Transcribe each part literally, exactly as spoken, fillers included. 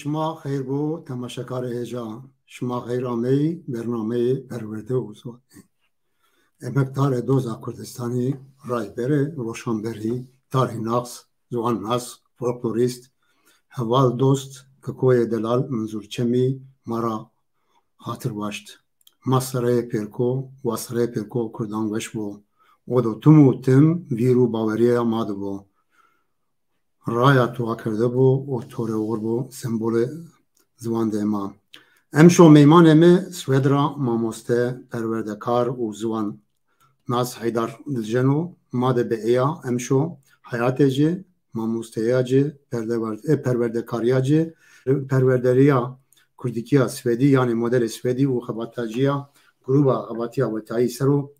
Şima xeyr bo, temaşekarê hêja. Şima xeyr ameyî bernameyê Perwerde û Ziwanê. Emektarê Doza Kurdistanî, rayberê, roşanberî, tarîhnax, ziwannas, folklorîst, heval dost, kikoyê delal Minzûr Çemî ma ra xatir waşt. Ma sereyê pêrko, wa sereyê pêrko Kurdan weş bo. O do tim û tim vîr û baweriya ma dibo. Raya tu akirde bo û torewor bo, sembolê ziwandê ma. Emşo meymanê me Swêd ra mamoste, perwerdekar û ziwan nas Heydar Dilceno ma de be eya emşo heyatê ci, mamosteya ci, perdewerd-, e, perwerdekariya ci, perwerderiya kurdîkiya Swêdî, yanê modelê Swêdî û xebataciya grûba xebatiya wetayî ser o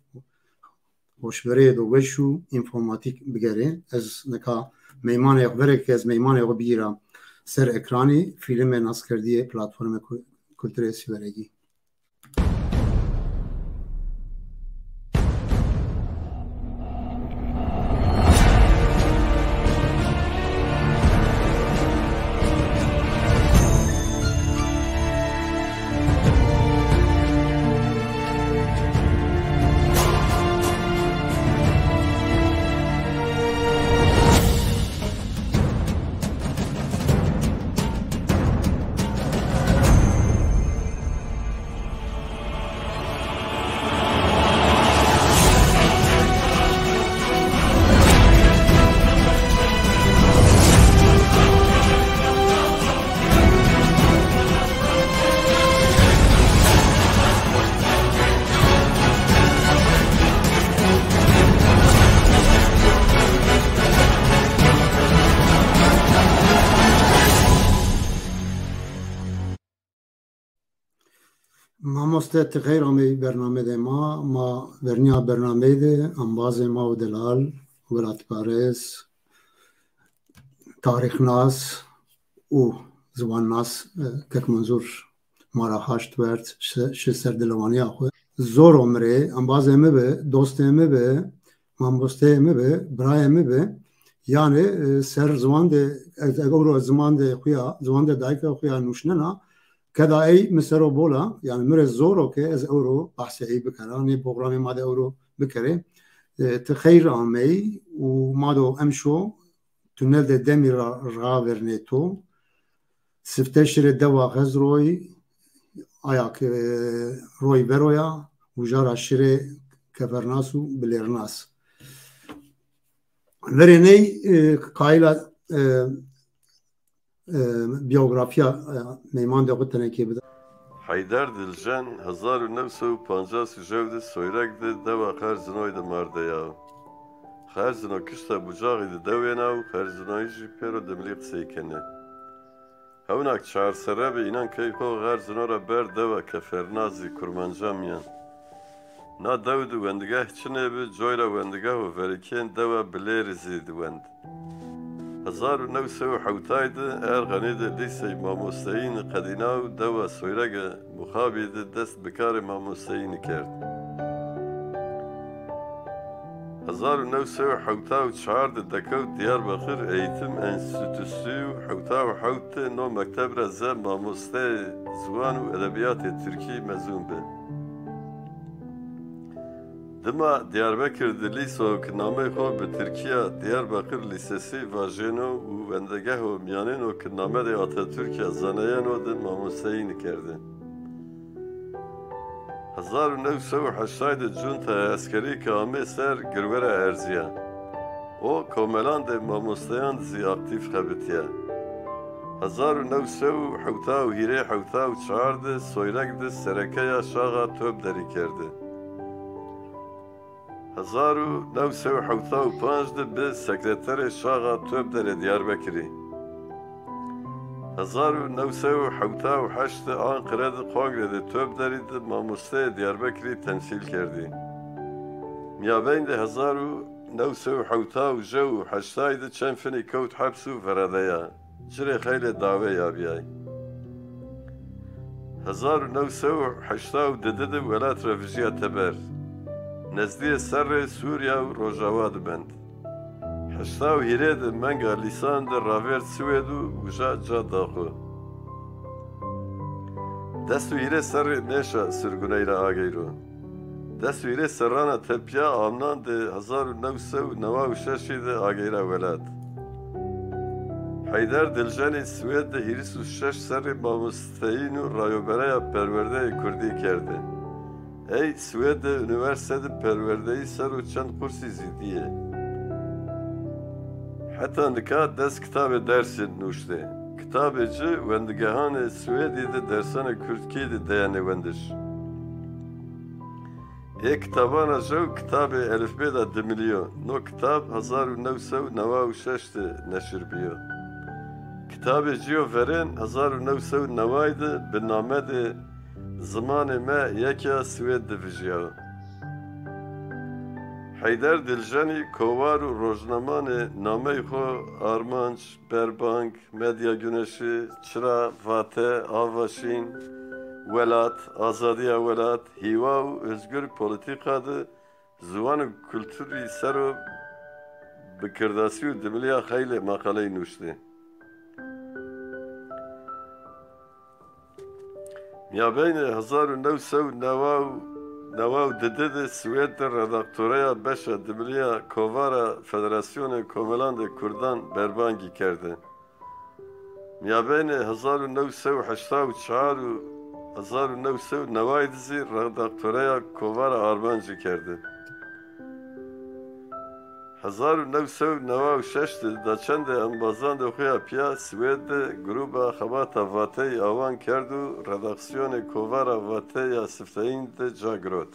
hoşberê do weş û înformatîk bigerê. Ez nika meymanê xwe, verek ez meymanê xwe bigîra ser ekranî, fîlmê naskerdiyê platformê ku-, kulturê Siverekî. Mamoste, ti xeyr ameyî bernameyê ma. Ma verniya bernameyê de embazê ma û delal, welatparêz, tarîxnas û ziwannas, e, Kek Minzûr ma ra haşt werd, şi, şi ser dilewaniya xwe. Zor o mirê, embazê mi bi, dostê mi bi, mamosteyê mi bi, birayê mi bi. Yanê, e, ser ziwandê, ez, ez ewro ziwandê xwe ya, ziwandê dayika xwe ya nûşnena, keda ey mi ser o bola, yanê mi rê zor o ke ez ewro behsê ey bikera, nê programê ma de ewro bikerê. E, ti xeyr ameyî û ma do emşo tunel de demî ra, ravernê to. Sifte şirê dewa Xezroy, ayak, e, roy veroya, û jara şirê kefernas û bilêrnas. Verê ney, e, qayîla, e, e, biyografiya, e, meymandê xwe tenekê bida. Heyder Diljen hezar û new sed û pancas û jew de Soyrek de dewa Xerzinoy de marde ya. Xerzino kişta Bucaxî de dewêna û Xerzinoyî jî pêro dimilî qisey kene. Hewnak çar serre bi înan key xo Xerzino re ber dewa Kefernazî Kurmanca miyan. Na dew di wendigeh çinê bi, coyra wendigeho verikên dewa Bilêrizî di wend. Hezar û new sed û hewtay de Erxenî de lîsey mamosteyîni qedîna û dewa Soyrege Muxabî de dest bi karê mamosteyîni kerd. Hezar û new sed û hewta û çar de dekewt Diyarbakir Eğitim Enstitüsü û hewta û hewt de no mekteb re ze mamosteyê ziwan û edebiyatê Tirkî mezûn bi. Dima Diyarbekir di lîso ki namey xo bi Tirkiya Diyarbakir Lisesi vajêno û wendegeho miyanêno ki namedê Atatürkya zaneyeno de mamosteyîni kerde. Hezar û new sed û heştay de cuntaya eskerî ki amê ser girwera erziya. O komelan de mamosteyan zî aktîf xebitiye. Hezar û new sed û hewta û hîrê hewta û çar de Soyrek de serekeya Şaxa Topderî kerde. Hezar û new sed û hewta û panc de bi sekreterê Şaxa Topderê Diyarbekirî. Hezar û new sed û hewta û heşt de Anqire de kongre de Topderî de mamosteyê Diyarbekirî temsîl kerdî. Miyabeyn de hezar û new sed û hewta û jew û heştay de çend finî kewt heps û veradeya. Çirê xeylê dawê ya biyay. Hezar û new sed û heşta û didi de welat re vijiya teber. Nezdiyê serrê Sûriya û Rojava de bend. Heşta û hîrê de menga lîsan de ravêrd Swêd û uja ca da xwe. Des û hîrê serrê nêşa sirguneyra ageyro. Des û hîrê serrana tepiya amnan di hezar û new sed û neway û şeşê de ageyra welat. Heyder Diljenî Swêd de hîris û şeş serrê mamosteyîn û rayobereya perwerdeyê kurdî kerde. Ey Swêd de unîversîte de perwerdeyî ser û çend qursî zî dîye. Heta nika des kitabê dersê nuştê. Kitabê ci wendigehanê Swêdî de dersana kurdkî de deyene wendiş. Ê kitabana jew kitabê elifbê de dimiliyo. No kitab hezar û new sed û neway û şeş de neşir biyo. Kitabê ciyo verên hezar û new sed û neway de bi namedê Zimanê me yek ya Swêd de vijiya. Heyder Diljenî kovwar û rojnamanê nameyê xwe Armanc, Berbang, Medya Güneşi, Çira, Vate, Ava Şîn, Welat, Azadiya Welat, Hîwa û Özgür Polîtîka de ziwan û kulturî ser û bi kirdasî û dimiliya xeylê maqaleyî nuştê. Miyabeynê hezar û new sed û neway û neway û didê de Swêd de redaktoreya beşa dimiliya kovara Federasyonê Komelandê Kurdan Berbangî kerde. Miyabeynê hezar û new sed û heyşta û çar û hezar û new sed û neway de zî redaktoreya kovara Armancî kerde. Hezar û new sed û neway û şeş de da çendê embazandê xwe ya piya Swêd de grûba xebata Vateyî awan kerd û redaksiyonê kovara Vate ya Sifteyîn de ca girot.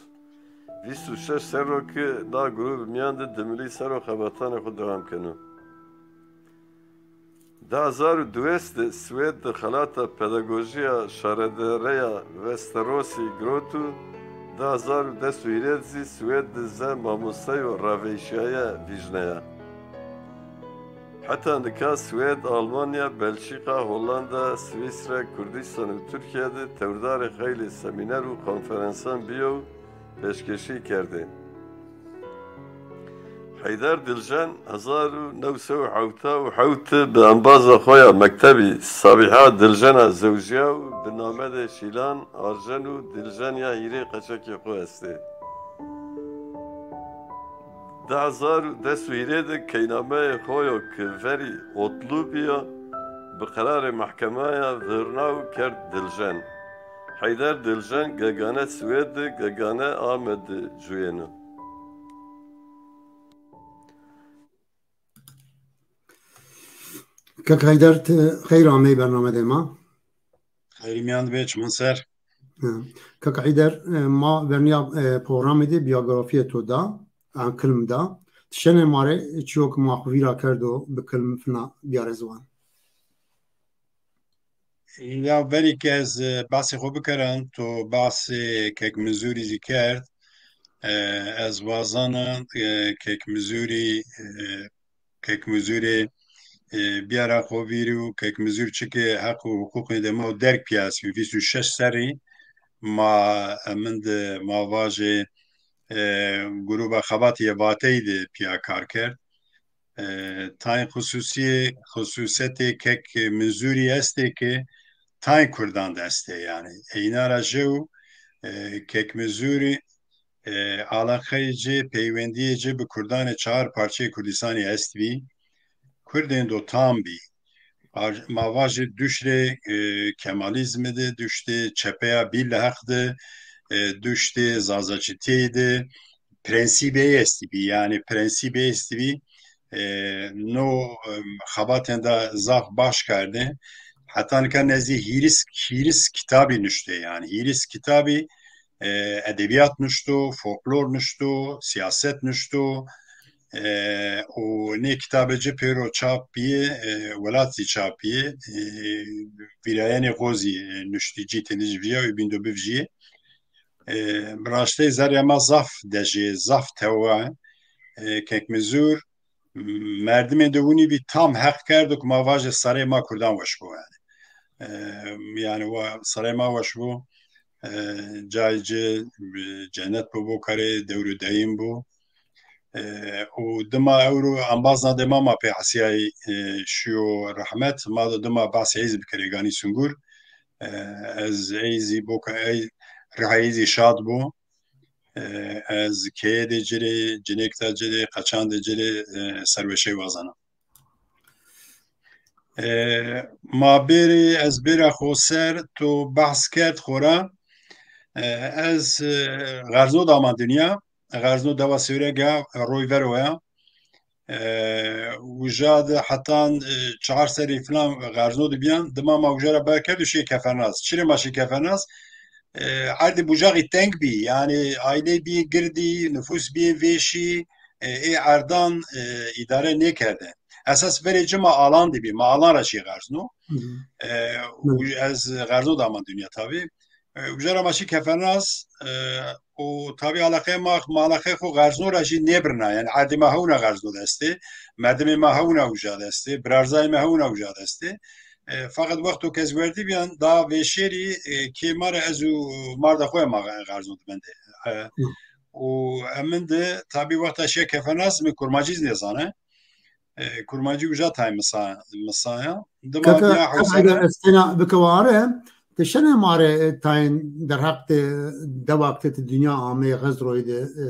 Bîst û şeş serro ki na grûb miyan de dimilî ser û xebatanê xwe dewam keno. Di hezar û duwêst de Swêd de xelata pedagojiya şaredareya Westerosî girot û di hezar û des û hîrê zî Swêd de ze mamosteyo ravêşiyaye vîjneya. Heta nika Swêd, Almanya, Belçîka, Hollanda, Swîsre, Kurdistan û Tirkiye de tewrdarê xeylê semîner û konferensan biyo û pêşkêşî kerdê. Heyder Diljen hezar û new sed û hewta û hewt bi embaza xwe ya mektebî Sabîha Diljen a zewjiya û bi namedê Şîlan, Arjen û Diljen ya hîrê qeçekê xwe estê. Di hezar û des û hîrê de keynameyê xwe yo ki verî otlû biya, bi qerarê mehkemeya Virnau kerd Diljen. Heyder Diljen gegane Swêd de, gegane Amed de cuyêno. Kek Heyder, tu xeyr ameyî bernamedê ma. Xeyrî miyan dibe, çiman ser. Hı. Kek Heyder, e, ma verniya, e, programê de biyografiyê to da, e, kilm da. Tişenê ma rê çiyok ma xwe vîra kerdo bi kilm fina biyare ziwan. Ya berî ke ez, e, behsê xwe bikerim, to behsê Kek Mizûrî zî kerd. E, ez wazana, e, Kek Mizûrî, e, Kek Mizûrê, e, biyara xwe vîr û Kek Mizûr çike heq û hiqûqê de ma û derg piyas bî. Bîst û şeş serî ma, e, min de ma vajê, e, grûba xebatê Vateyî de piya kar kerd. E, tayên xusûsiyê, xusûsetê Kek Mizûrî estê ke tayên Kurdan de estê, yanî. Eyna ra jew, e, Kek Mizûrî, e, alaqeyê ci, peywendiyê ci bi Kurdanê çar parçeyê Kurdistanê est bî. Kurdên do tam bî. Ar-, ma vajê duştê, e, Kemalizmê de, duştê çepeya bî li heq de, e, duştê Zazaçîtiyê de, prensîbê estî bî, yanî prensîbê estî bî, e, no, e, xebatên de zaf baş kerde. Heta nika nezdî hîris, hîris kitabî nuştê, yanî hîris kitabî, e, edebiyat nuşto, folklor nuşto, siyaset nuşto, e, û nê kitabê ci pêro çap bîye, e, welat zî çap bîye, e, vîrayenê xwe zî, e, nuştî cî tenê ji viya û bîndo bivjîye. E, bi raştê zerrê ma zaf dejê, zaf tewa, e, Kek Mizûr, merdimê de winî bî tam heq kerdo ku ma vajê serê ma Kurdan weş bû, yani. E, yani wa serê ma weş bû, e, cayê ci, e, cennet bû, bû karê dewr û deyîn bû. E, û dima ewro embazna de ma, ma pê hesiyayî, e, şiyo rehmet, ma do dima behsê ey zî bikirê ganî Sungur. E, ez ey zî bo ke ey rihayî zî şad bû. E, ez keyê dê cirê, cinêk de cirê, qeçan dê cirê, e, serweşey wazana. E, ma bêrê ez bêra xo ser, to behs kerd xora. E, ez, e, Xerzno dama dinya. Xerzno dewa Sêwrega roy veroya. E, uja de hetan, e, çar serî filan Xerzno dibiyan. Dima ma uja ra berkerd û şê Kefernas. Çirê ma şê Kefernas? E, erdê bucaxî teng bî. Yani ailê bî girdî, nüfus bî vêşî, e, ê erdan, e, îdare nêkerde. Esas verê ci ma alan dibî, ma alan ra şî Xerzno. Hı hı. E, Evet. û ez Xerzno dama dinya tabi. E, uca ra ma şî Kefernas, e, û tabi alaqe ma, ma alaqe xo Xerzno ra jî nêbirna. Yani erdê ma hewna Xerzno destê, merdimê ma hewna uca destê, birarzayê me hewna uca destê. E, fakat wexto ke ez werdî biyan, da vêşêrî, e, kê ma re ez û marda xo ma Xerzno dimende. E, Hı. û emin de tabi wexta şiye Kefernas mi kurmacîz nêzane. E, kurmancî uca tay misa-, misaya. Dima Kaka, ya kaka Hewsare. Eger ez têna bikeware, te şene mare, e, tayên derheq te, dewak te, te dinya amê Xezroyê de, e,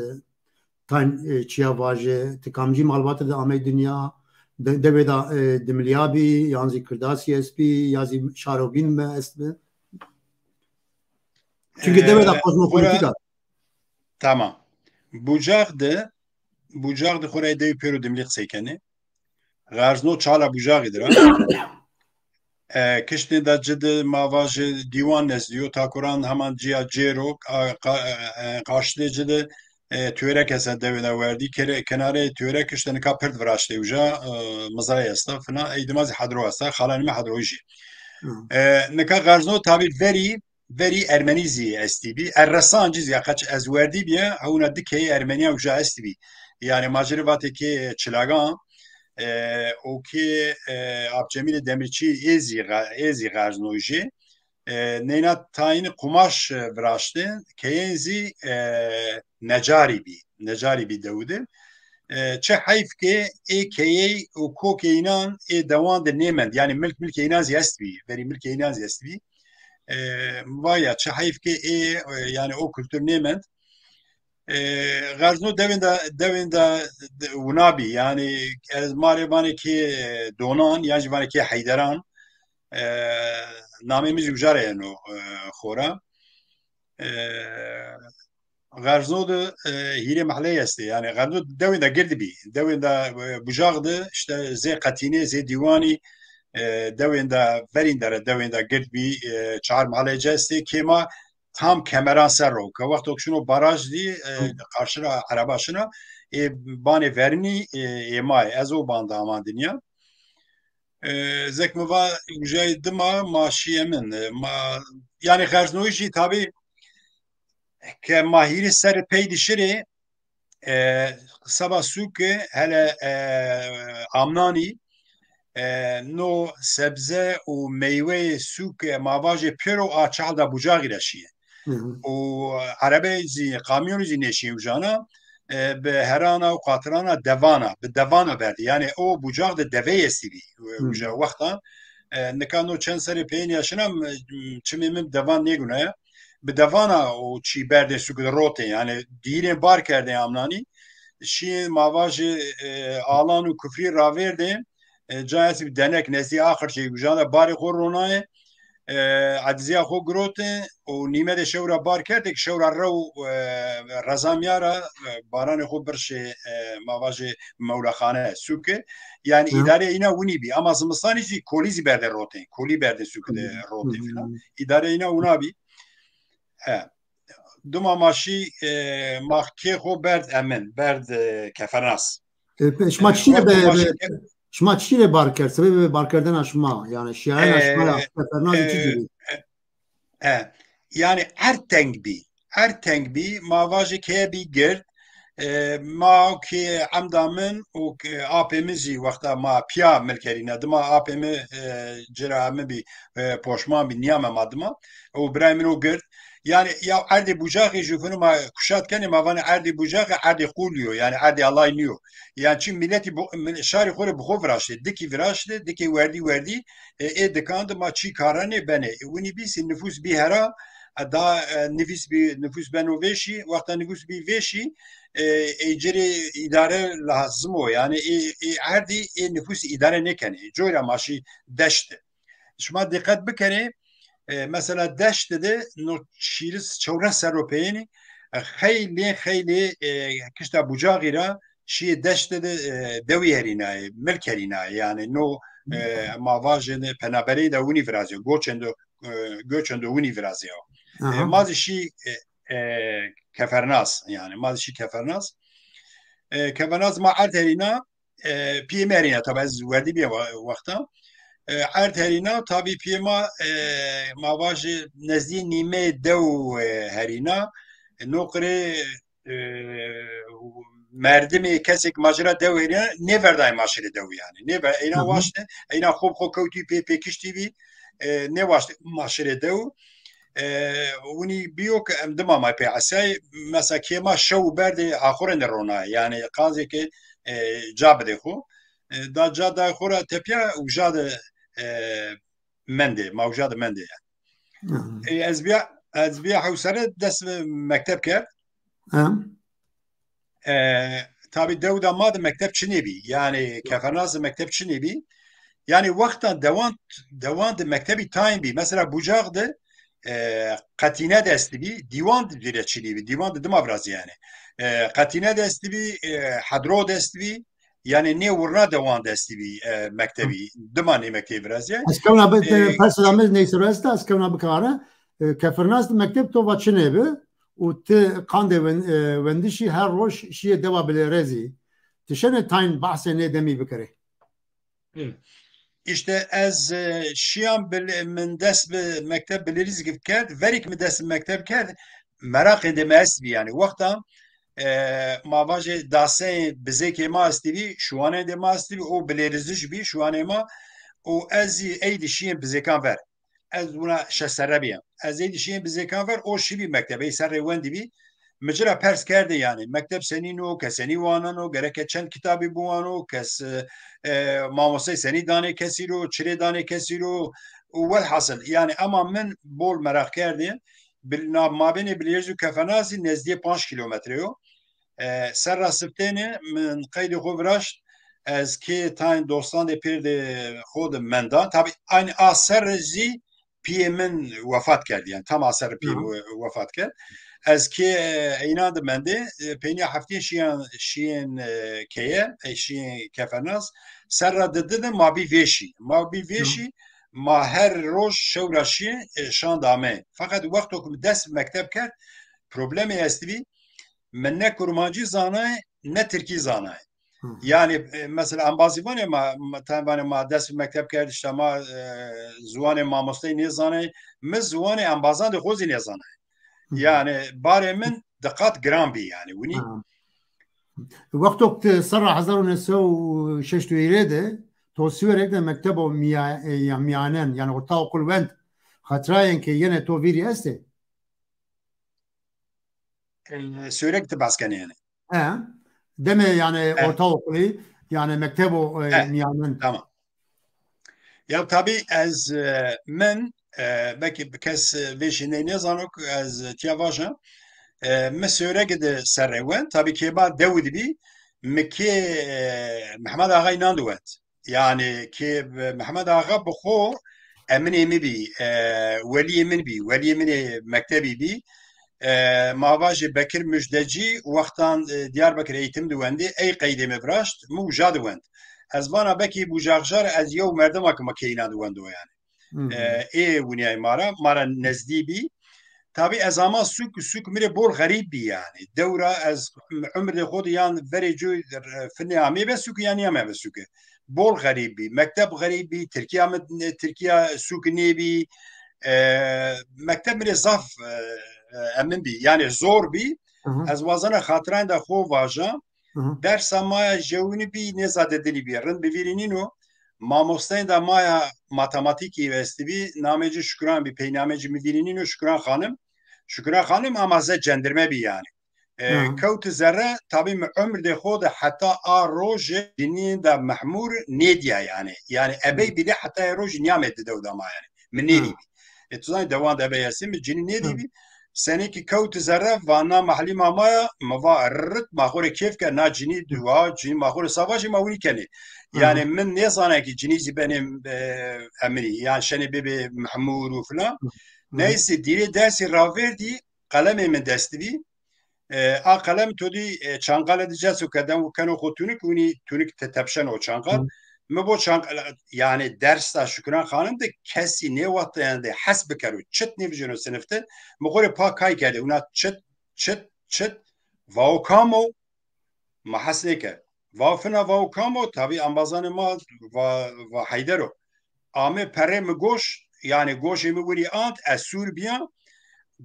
tayên, e, çiya vaje, te kamcî malbatê de amey dinya, de, devê de, e, dimilya bî, yan zî kirdasî est bî, ya zî şarobîn me est bi. Çünkü devê de E, kozmopolitîk xora, a. Tamam. Bucak de, bucak de xora dew pêro dimlî qisey kenê. Xerzno çala bucaxî dira. E, kiştê de ci de ma vaje dîwan nezdiyo, takuran heman ciya cêro, a, ka-, e, e, qaştê ci de, e, tuêrek ese devê de werdî, kere-, kenarê tuêrek kişte nika pird viraştê uca, e, mizrayê esta, fina, ey dima zî hedro esta, xalanê me hedroyî jî. Hı. E, nika Xerzno tabi verî, verî Ermenî zî estî bî. Erresan cî zî ya qeç ez werdî bîye, hewna di keyê Ermeniya uca estî bî. Yani ma jê re vatê kê Çilagan, e, û kê, e, Apcemîlê Demirçî ê zî Xe-, ê zî Xerznoyî jê. E, neyna tayînî qumaş, e, viraştin, keyên zî, e, necarî bî. Necarî bî dewide. E, çi heyf ke ê keyey û kokê înan ê dewan de nêmend. Yani milk milkê înan zî est bî. Verî milkê înan zî est bî. E, vaya çi heyf ke ê, e, yani o kultur nêmend. E, Xerzno devên de, devên de, de wina bî. Yani ez marê vanê kê Donan, yan jî vanê kê Heyderan. E, namê min jî uca re yeno, e, xora. E, Xerzno de, e, hîrê mehleyê estê. Yani Xerzno dewên de gird bî. Dewên de, e, bucax de, işte zê Qetînê, zê Dîwanî, e, dewên de verîn de re, dewên de gird bî, e, çar mehleyê ci estê. Kê ma tam kemeran ser ro. Ke wexto ke şino baraj dî, e, Hı. qarşi ra ereba şina, ê banê vernî, e, ê ma ye. Ez o ban de aman dinya. E, zek mi va, ujayê dima ma şiye min. E, ma, yani Xerznoyî jî tabi ke ma hîrî ser pey dişirê, e, seba sûke hele, e, amnanî, e, no sebze û meyweyê sûke ma vajê pêro a çal da bucaxî re şiye. Hı hı. Û erebeyê zî, kamyonî zî nêşî ujana, e, bi herana û qatirana devana, bi devana berdî. Yani o bucax de deveyê estî bî, e, Hı. uja wexta. E, nika no çend serê peyên ya şina, m-, çimê min bi devan nêgunaya. Bi devana o çî berdê sûk de rotê. Yani dîrên bar kerdê amnanî. Şiyên ma vajê, e, alan û kufrî ravêrdê. E, cayê bi denek nezdî axirçê ujana barê xo ronayê. E, edizîya xo girote û nîmedê şewra bar kerdê, şewra rew, e, rezamya ra, e, baranê xo birşê, e, ma vajê mewlaxane, sûke. Yani Hı. îdareyê îna winî bî. Ama zimistanî jî kolî zî berdê rotê. Kolî berdê sûke de Hı. rotê Hı. filan. Îdareyê îna wina bî. E, dima ma şî, e, ma kê xo berd emin, berd, e, Kefernas. E, pe-, şima E, çi wexto be-, ma be-, şî ke- şima çi lê bar kerd? Sebebê barkerdena şima, yani şiyayena E, şima ya Kefernas e, çi cî bî? E, e, yani erd teng bî. Erd teng bî, ma vajê keye bî gird, E, ma kê emda min û kê apê min jî wexta ma piya milkerîne. Dima apê min, e, cira min bî, e, poşman bî, niyame ma dima. Û birayê min û girt. Yani ya erdê bucaxê jûfinu ma kuşat kenê, ma vanê erdê bucaxê erdê qûliyo. Yani erdê alay niyo. Yani çi milletî bu-, mil-, şarê xo rê bi xo viraştê, dikî viraştê, dikê werdî werdî, e, ê dikan de ma çî karanê benê. E, winî bîsî nifûs bî hera, e, da, e, nifûs bî, nifûs beno vêşî, wexta nifûs bî vêşî, e, ê cirê îdare lazim o. Yani ê, ê erdî ê nifûs îdare nêkenê. Coyra maşî deşt. Şima diqet bikerê, e, mesela deşt de no çîlis çewres serro peyênî, e, xeylê, xeylê, e, kişta bucaxî ra şiyê deşt de, e, dewî herînayê, milk herînayê. Yani no, e, ma vajê de penabereyê de winî virazîyo. Goçên de, e, goçên de winî virazîyo. E, Aha. Ma zî şî, e, e, Kefernas, yani ma zî şî Kefernas. E, Kefernas ma erd herîna, e, piyê me herîna, tabi ez werdî bîye wa-, wexta. E, erd herîna, tabi piyê ma, e, ma vajê nezdî nîmê dew, e, herîna. E, noqirê, e, merdimê kesek ma jira dew herîna, nêverdayê ma şirê dew yani. Nêver-, eyna Hı hı. waşte, eyna xo bi xo kewtî pê, pêkiştî bî, e, nêwaşte ma şirê dew. E, winî biyo ke em dima ma pê esey, mesela kê ma şew û berdê axurên de ronayê. Yani qazê ke, e, ca bidê xo. E, da ca dayê xo ra tepiya û ja de, e, mendê, ma û ja de mendê yani. Hı hı. E, ez biya, ez biya hewsere dest bi mekteb kerd. Hı. E, tabi dewda ma de mekteb çinê bî. Yani Kefernas de mekteb çinê bî. Yani wexta dewan, dewan de mektebî tayin bî. Mesela Bucaq de, e, qetîne dest bî, dîwan de vîre çinê bî. Dîwan de dima virazî yani. E, qetîne dest bî, e, hedro dest bî. Yani nê wirna dewan dest bî, e, mektebî. Dima nê mektebî virazî. Ez kewna bi, e, persela min neyse resta, ez kewna bikare. E, Kefernas de mekteb to va çinê bi. Û ti qandê wen-, e, wendişî her roj şiyê dewa Bilêrezî. Ti şenê tayn bahsê nê demî bikerê? Hı. İşte ez, e, şiyan bil-, min dest bi mekteb Bilêrezî gift kerd. Verîk min dest bi mekteb kerd, meraqê de me est bî yani. Wexta, e, ma vajê daseyê bizêkê ma estî bî, şiwanê de ma estî bî, o Bilêrezî jî bî, şiwanê ma, û ez zî ey dî şiyên bizêkan ver. Ez wina şeş serre biyem. Ez ê dişiyên bizêkan ver, o şibî mektebê, serrê wendî bî. Mi ci ra pers kerdê yani, mekteb senîn o, kes senî wanan o, gereke çend kitabî biwano, kes, e, e, mamostey senî danê kesî ro, çirê danê kesî ro, û welhasil, yani ema min bol meraq kerdê, bil-, na-, mabênê Bilêrezî û Kefernas zî nezdiyê panc kilometre yo. E, serra siftêne min qeydê xo viraşt, ez kê tayên dostandê pêrdê xo de mendan. Tabi aynı a serre zî piyê min wefat kerd, yani tam a serre piyê Hı. min we-, wefat kerd. Ez kê, e, eynan de mendê, e, peynîya heftê şiyan, şiyên, e, keye, e, şiyên Kefernas, serra di di de ma bî vêşî. Ma bî Hı. vêşî, ma her roj şewra şiyê, e, şan dame. Fakat wexto ku min dest mekteb kerd, problemê estibî, min ne kurmancî zanayê, ne tirkî zanayê. Hı. Yani, e, mesela embazî vanê ma, ma, ten vanê ma dest bi mekteb kerd, işte ma, e, ziwanê mamosteyê nêzanê, mi ziwanê embazan de xo zî nêzanê. Hı. Yani, barê min di qat giran bî yani, winî. Hı. Wextok tu serra hezar û neh sed û şeşt û hîrê de, to Siwerek de mektebo miya-, e, ya miyanen, yani ortaokul wend, xatirayên ke yene to vîrî estê? E, Siwerek de behs kenê yani. He. Demê yani He. ortaokulî, yani mektebo, e, He. miyanen. Tamam. Ya tabi ez, e, min, e, belkî bi kes, e, vê jî nê-, nêzano ku ez tiya vaja. E, mi Siwerek de serre wend. Tabi kêba dew dibî, mi kê, e, Mehmet Axa înan de wend. Yani kê Mehmet Axa bi xo eminê min bî, e, weliyê min bî, weliyê min ê mektebî bî. E, ma vajê Bekir Müjdeci wextan, e, Diyarbekir eğitim diwendê, ey qeydê me viraşt, mi uca diwend. Ez vana bekî bucaxjar ez yew merdima ki ma keyna diwendo yani. Hı hı. E, ê winiyay ma ra, ma ra nezdî bî. Tabi ez ama sûk, sûk mi rê bol xerîb bî yani. Dewra ez umrê xo de yan verê cû finê amê be sûk yan ya me be sûk. Bol xerîb bî. Mekteb xerîb bî, Tirkiya mi, Tirkiya sûk nêbî. E, mekteb mi rê zaf, e, e, emin bî. Yani zor bî. Aha. Ez wazana xatirayên de xwe vaja. Aha. Dersa maya jewinî bî, nêza de dilî bî. Rind bivîrî nîno. Mamosteyên de maya matematîkî westibî, namê ci Şükran bî, peynamê ci mi vîrî nîno, Şükran Xanim. Şükran Xanim ama ze cendirme bî yani. E, Ha. Kewti zere, tabî mi umr de xwe de heta a roje cinî de mehmûr nêdiya yani. Yani ebey Hmm. bile heta e roj niyame de dew dama yani. Mi Ha. nêdî bî. E, tu zanî dewan de ebey esî mi cinî nêdî Ha. bî. Senekî kewti zere, vana mehlî mamaya, mi va rit, ma xwe rê kêf ke, na cinî duwa, cinî ma xwe rê savaşê ma winî kenê. Ha. Yani min nêzane ki cinî zî benê, e, emirî. Yani şenê bêbê mehmûr û filan. Hı. Hı. Neyse, dîrê dersî ravêrdî, qelemê min dest bî. E, a qelem to dî, e, çanqale di ceso ke dem keno xo tunik, winî tunik te tepşeno o çanqal. Hı. Mi bo çanqal, yani dersa Şükran Xanim de kesî nêwateyende hes bikero, çit nêvijeno sinif de. Mi xo rê pa kay kerde, wina çit, çit, çit, vao kamo, ma hes nêke. Vao fina, vao kamo, tabî embazanê ma va, va Heyder o. Ame perê mi goş, yani goşê mi winî ant, ez sûr biya.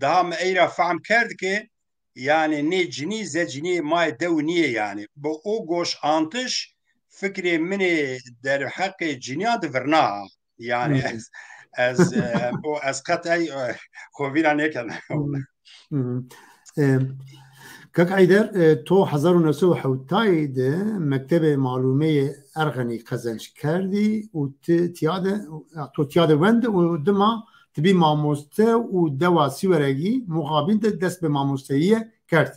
Daha mi eyra fehm kerd ke, yani nê cinî, ze cinî mayê dew nîye yani. Bi o goş antiş, fikrê min ê derheqê cinîyan di virna. Yani Hmm. ez, ez, e, o ez qet ey, e, xwe vîra nêken. Hmm. Hmm. E, Kak Eyder, e, to hezar û neh sed û hewtayê de mektebê malûmeyê Erxenî qezenc kerdî û ti tiya de, to tiya de wend û dima tu bî mamoste û dewa Sîweregî muxabîn de dest bi mamosteyiyê kerd.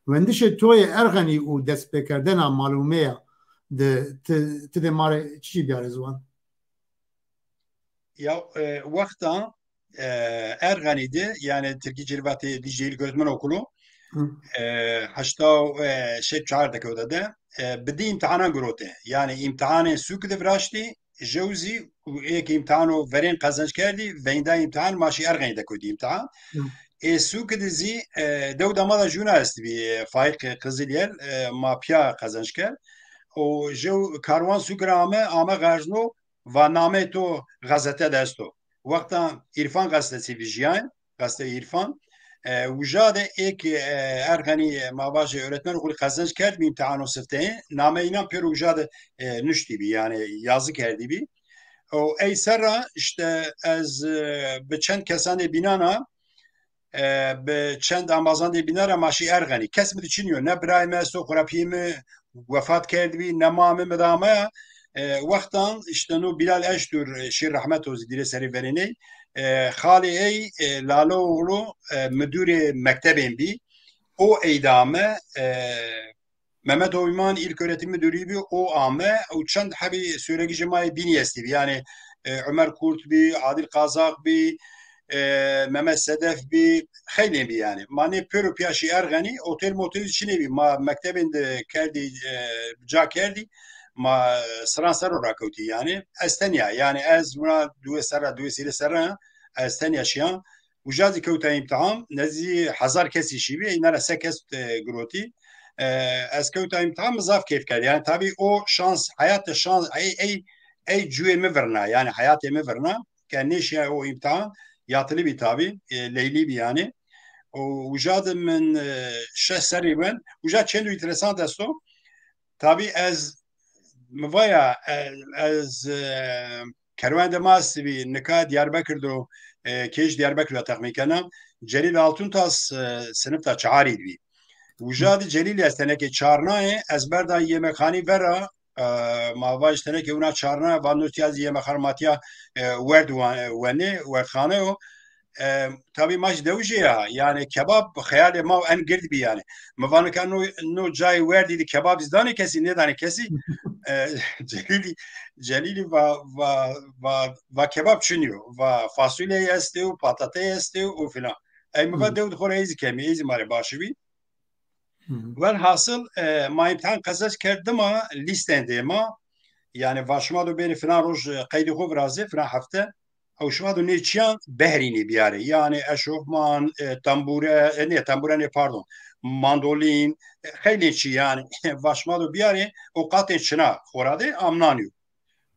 Wendişê to yê Erxenî û destpêkerdena malûmeya de ti, ti dê ma rê çi jî biyarê ziwan? Ya, e, wexta, e, Erxenî de, yani Tirkî Cilvatê Diclê İlköğretim Okulu, Hı. e, heşta û, e, şeş çar dekewte de, e, bi dî îmtihanan girote. Yani îmtihanên sûk de viraştî, jew zî û êk îmtihano verên qezenc kerdî, veynda îmtihan ma şî Erxenî de kewtî îmtihan. Hı. Ê sûk de zî, e, dew dama da jûna estibî, e, Faîq Qizilyer, e, ma piya qezenc kerd. Û jew karwan sûk ra ame, ame Xerzno, va namê to gazete de esto. Wexta Îrfan gazetesî vijiyayê, gazete Îrfan, e, wija de êk, e, Erxenî, e, ma vajê öğretmen okulu qezenc kerdbî îmtihano sifteyê, nameyê înan pêro wija de, e, nuştîbî, yani yazı kerdîbî. Û ey serra işte ez, e, bi çend kesan dê bînana, e, bi çend ambazan dê bînara ma şî Erxenî. Kes mi diçiniyo, ne birayê me esto, xurapiyê mi wefat kerdbî, ne ma mi mi dama ya. E, wextan işte no Bilal Eştur, e, şî rehmet o zî dîrê serê verêney. E, xalê ey, e, Lale Oğlu, e, müdürê mektebên bî. O ey dame, e, Mehmet Oyman ilköğretim müdürü bî, o ame, û çend hebî Sêwregî ji mayê bînî estî bî. Yani, e, Ömer Kurt bî, Adil Kazak bî, e, Mehmet Sedef bî, xeylên bî yani. Ma nê pêro piya şî Erxenî, otel motel çinê bî. Ma mektebên de kerdî, e, ca kerdî, ma siran ser o rakewtî yani. Ez tenya, yani ez buna duwê serra, duwê sêrê serra, ez tenya şiyan. Uca zî kewta îmtihan, nezdî hezar kesî şîbî, îna re se kes, e, girotî. E, ez kewta îmtihan, min zaf keyf kerd. Yani tabî o şans, heyat de şans, ey, ey, ey cuyê mi virna, yani heyatê mi virna, ke nêşiya o îmtihan, yatilî bî tabî, e, leylî bî yani. O uca de min, e, şeş serrî wend. Uca çend û interesant esto. Tabî ez, mi vaya, e, ez, e, kerwende ma sibî nika Diyarbekir do, e, kêş Diyarbekir de texmîn kena. Celîl Altuntas, e, sinifta çarî dibî. Uca di Celîl ez tenekê çarnayê, ez berda yemekxanî vera, e, ma vaj tenekê wina çarnayê, va nûtiya zî yemekxanê matiya, e, werd wa-, wenê, werdxane yo. E, tabî ma ji dewjê ya, yani kebab xeyalê ma en gird bî yani. Mi va nika no, no cayê werdî di kebab zî danê kesî, nêdanê kesî. E, Celîlî, Celîlî va, va, va, va kebab çiniyo. Va fasulye estê û patatey estê û filan. Ey mi va dew dixwar ey zî kemî, ey zî ma rê baş bî. Welhasil, e, ma îmtihan qezenc kerd dima lîstên dê ma. Yani va şima do bêrê filan roj, e, qeydê xwe virazê, filan hefte. Ew şima do nê çiyan behrînê biyarê. Yani eşofman, e, tembure, e, nê, tembure nê, pardon. Mandolîn, e, xeylê çi yani. Va şima do biyarê, o qatê çina xora de amnanî yo.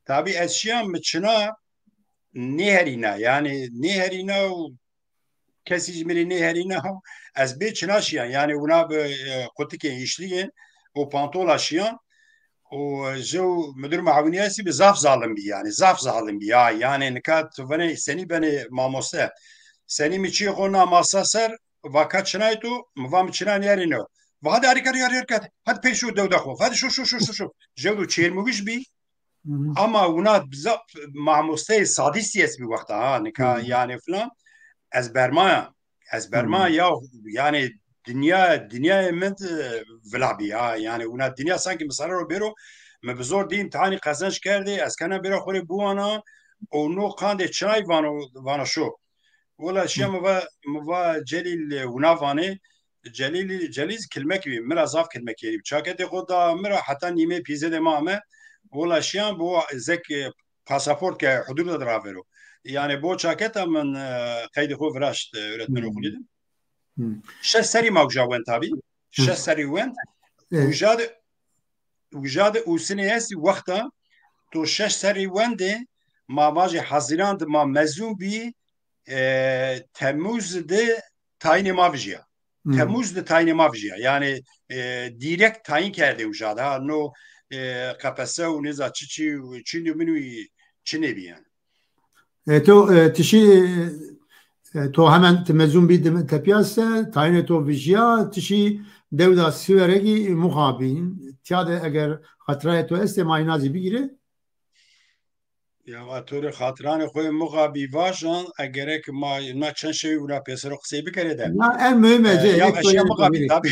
Tabî ez çiyan mi çina nêherîna, yani nêherîna û kesî ji min re nêherîna. Ez bê çina şiyan, yani wina bi, e, qutikên îşliyên û pantola şiyan û ji û müdür muaviniyesi bi zaf zalim bî, yani zaf zalim bî ya, yani nika tu venê senî benê mamoste, senî mi çiyê xo na masa ser, va ka çinayê tu, mi va mi çina niyarîno. Va hadi hareket, hareket, hadi pê şû dewda xo, hadi şû, şû, şû, şû, şû. Jew du çêrmûgiş bî, Hı hı. Ama wina biza-, mamosteyê sadîstî ez bî wexta, ha, nika Hı. yani filan, ez bermaya. Ez bermaya Hı. ya, yani dinya, dinyayê min, e, vila bî, ha. Yani wina dinya sanki min sere ro bêro, min bi zor dî imtihanî qezenc kerdê, ez kena bêra xwe rê biwana, û no qandê çinay vano, vana şo. Wela şiya Hı. mi va, mi va Celîl, e, wina vanê, Celîlî, Celîl kilmek bî, min ra zaf kilmek kerî. Çaketê xo da min ra heta nîmê pîzedê ma ame. Wela şiyan bo zek, e, pasaport ke hudûr de ravêro. Yani bo çaketa min, e, qeydê xo viraşt, e, öğretmen Hmm. okulî de. Hmm. Şeş serî ma uja wend tabî. Hmm. Şeş serî wend. Evet. Uja de, uja de û sinê estî wexta to şeş serî wendê ma vajê Haziran de ma mezûn bî, e, Temmûz de tayînê ma vijiya. Hmm. Temmûz de tayînê ma vijiya. Yani, e, direkt tayîn kerdê uja de. Ha, no, e, K P S S û nêza çi çi, çi nî min wî çi nêbî yani. E, to, e, tişî, e, to hemen ti mezûn bî, di tepiya se, tayînê to vijiya, tişî dewda Siweregî muxabîn. Tiya de eger xatirayê to estê, ma îna zî bigîre. Ya, va to rê xatiranê xwe muxabî vajan, e, gerek ma, ma çend şevî wina pêsero qisey bikerê de. Na, en muhim e, E, cê, ya, ek eşya soyê muxabî, tabî.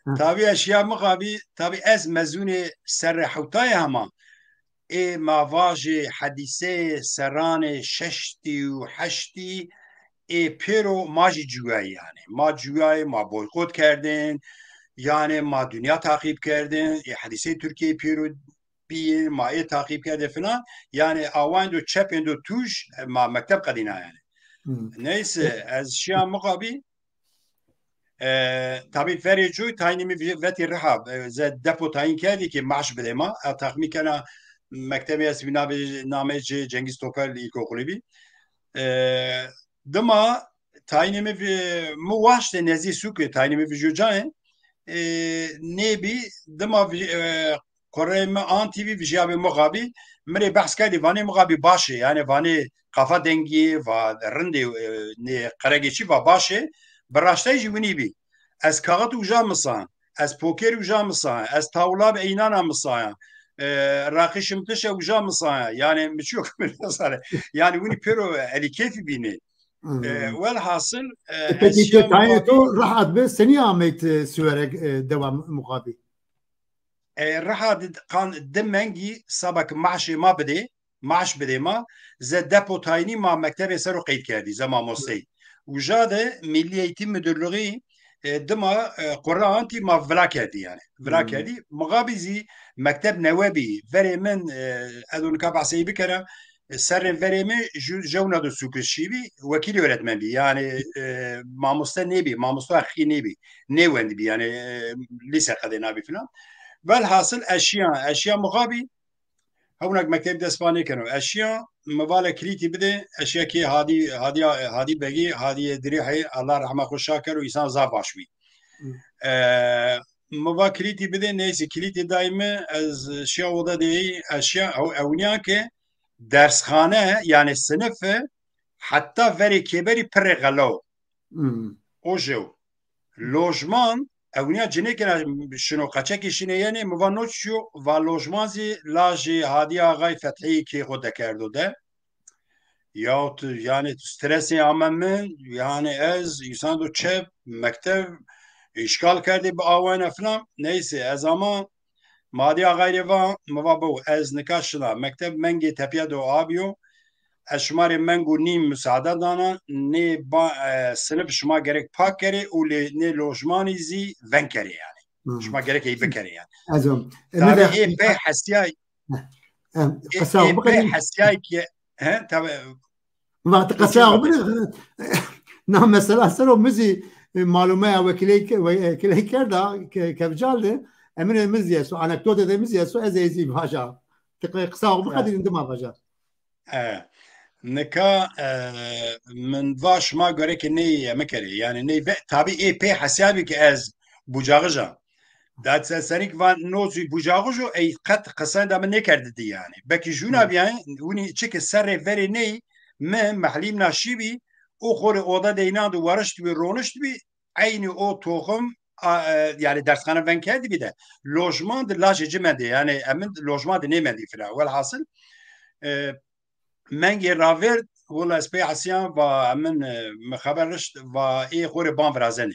Ha. Tabî eşya muxabî, tabî ez mezûnê serre hewtayê hema. Ê ma vajê hedîseyê serranê şeştî û heştî ê pêro ma jî cuyayê yani. Ma cuyayê, ma boykot kerdin, yani ma dinya taqîb kerdin, ê hedîseyê Tirkiyeyê pêro bî, ma ê taqîb kerdê filan. Yani awayên do çepên do tûj, ma mekteb qedîna yani. Hmm. Neyse, ez şiya muqabî, e, tabî verê coy tayînê min vê-, vetî Riha, e, ze depo tayîn kerdî ki maaş bidê ma. E, taxmîn kena mektebê ez bî navê, namê ci Cengiz Topel İlkokulu bî. E, dima tayînê min vê-, min waştê nezdî sûkê, tayînê min vijyo cayê. E, nêbî, dima vî-, e, kurê min an T V vijiyabê muxabî, min rê behs kerdî, vanê muxabî baş e, yani vanê qafa dengî, va rindê, e, nê qeregê çi, va baş e, bi raştay jî winî bî. Ez kaxit uja misan, ez poker uja misan, ez tawla bi eynana misaya, e, raqîşim tişe uja misaya, yani mi çiyo yani winî pêro elî keyfî bînê. Hı hı. E, welhasil, e, E, peki, ez şiya tayê muxabî to rahat be, senî ameyt, e, Siwerek, e, dewa muxabî? E, riha di, qan di mengî sabek maaşê ma bidê, maaş bidê ma, ze depo tayînî ma mektebê ser o qeyd kerdî, ze mamosteyî. Uja de Milli Eğitim Müdürlüğü, e, dima, e, qurra antî ma vila kerdî yani. Vila Hmm. kerdî. Muxabî zî mekteb newe bî. Verê min, e, ez û nika behseyî bikera, e, serrên verê min ju-, jewna do sûkişî bî, wekîlî öğretmen bî. Yani, e, mamoste nêbî, mamoste heqî nêbî. Nêwendibî, yani, e, lîse qedê nabî filan. Velhasil eşiya, eşiya muxabî, hewnek mekteb dest pa nêkeno. Eşiya, mi vale kilîtî bide, eşiya kê Hadî, Hadî, Hadî Begî, Hadî Dirîhê, Allah rehma xwe şa kero, îsan zaf baş bî. Hı. E, mi va kilîtî bide, neyse kilîtî dayî mi, ez şiya oda deyî, eşiya, ew, ewniya ke dersxane, yani sinife, heta verê kêberî pirê xelo. Hmm. O jew. Lojman, ewniya cinêkira şino qeçekî şinê yenê, mi va no çiyo, va lojman zî lajê Hadî Axay Fethî kê xo dekerdo de. Ya tu, yani tu stresê ame min, yani ez, îsan do çep, mekteb, îşgal kerdê bi awayna filan. Neyse, ez ama Madî Axayrê va, mi va bo, ez nika şila, mekteb mengê tepiya do abiyo, ez şima rê meng û nîm musaade dana, nê ba, e, sinif şima gerek pak kerê û lê nê lojmanî zî veng kerê yani. Hı. Şima gerek ey bikerê yani. Ez o. E, Tabî ê pê hestiyay, Em, ê, qesa ê pê bixin. Hestiyay ki, he, tabi. Va, tu qesa bixin. Na mesela ser o mizî, e, malumeya wekiley ke-, we-, e, kiley kerda, ke-, kevcal de, emine mizî eso, anekdote de mizî eso, ez ê zî vaja. Ti qe-, qisa xwe biqedînin dima vaja. E, Nika, e, min va şima goreke ney, e, me kerê. Yani ney ve, tabi ê pê hesabî ki ez bucaxija. Dat se serik van nozî bucaxij û ey qet qesen da min nêkerdidi yani. Belkî jûna Hı. biyayên, winî çi ki serê verê ney, me mehlîm naşî bî, û xorê oda de înan de warişt bî, ronişt bî, eynî o toxim, a, e, yani dersxane ven kerdî bî de. Lojman de lajê ci mendê, yani emin lojman de nêmendî fira. Welhasil, e, mengê ravêrd, wila ez pê hesiyan va min, e, min xeber rişt, va ê xorê ban virazenê.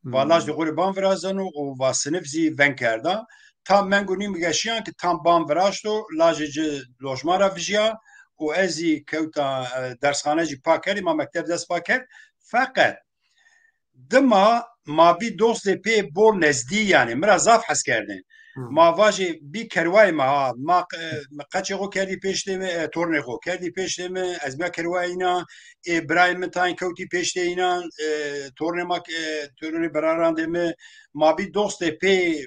Va Hmm. laj de xorê ban virazeno û va sinif zî ven kerda. Ta meng û nîm geşiyan ki tam ban viraşto, lajê ci lojman ra vijiya û ez zî kewta, e, dersxane jî pa kerdî, ma mekteb dest pa kerd. Feqet dima ma vî dostê pê bol nezdî, yani min ra zaf hes kerdin. Hı. Ma vajê bî kerwayê me ha, ma, e, qeçê xo kerdî pêştê me, e, tornê xo kerdî pêştê me, ez biya kerwayê înan, ê birayê min tayên kewtî pêştê înan, e, tornê ma, e, tornê birarandê me, ma bî dostê pê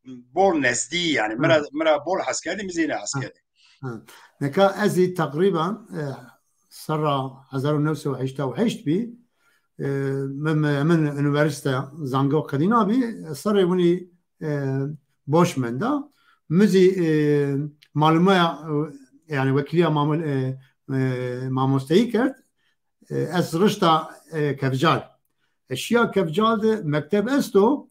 bol nezdî, yani min ra, Hı. min ra bol hes kerdî, min zî ne hes Hı. kerdî. Hı. Neka ez zî teqrîben, e, serra hezar û newsed û heştê û heşt bî, e, min, min, min unîversîte zango qedîna bî, serê winî, e, boş menda. Min zî, e, malûmeya, e, yani wekîliya mamul-, e, e, mamosteyî kerd. E, ez rişta, e, Kevcal. E, şiya Kevcal de mekteb esto,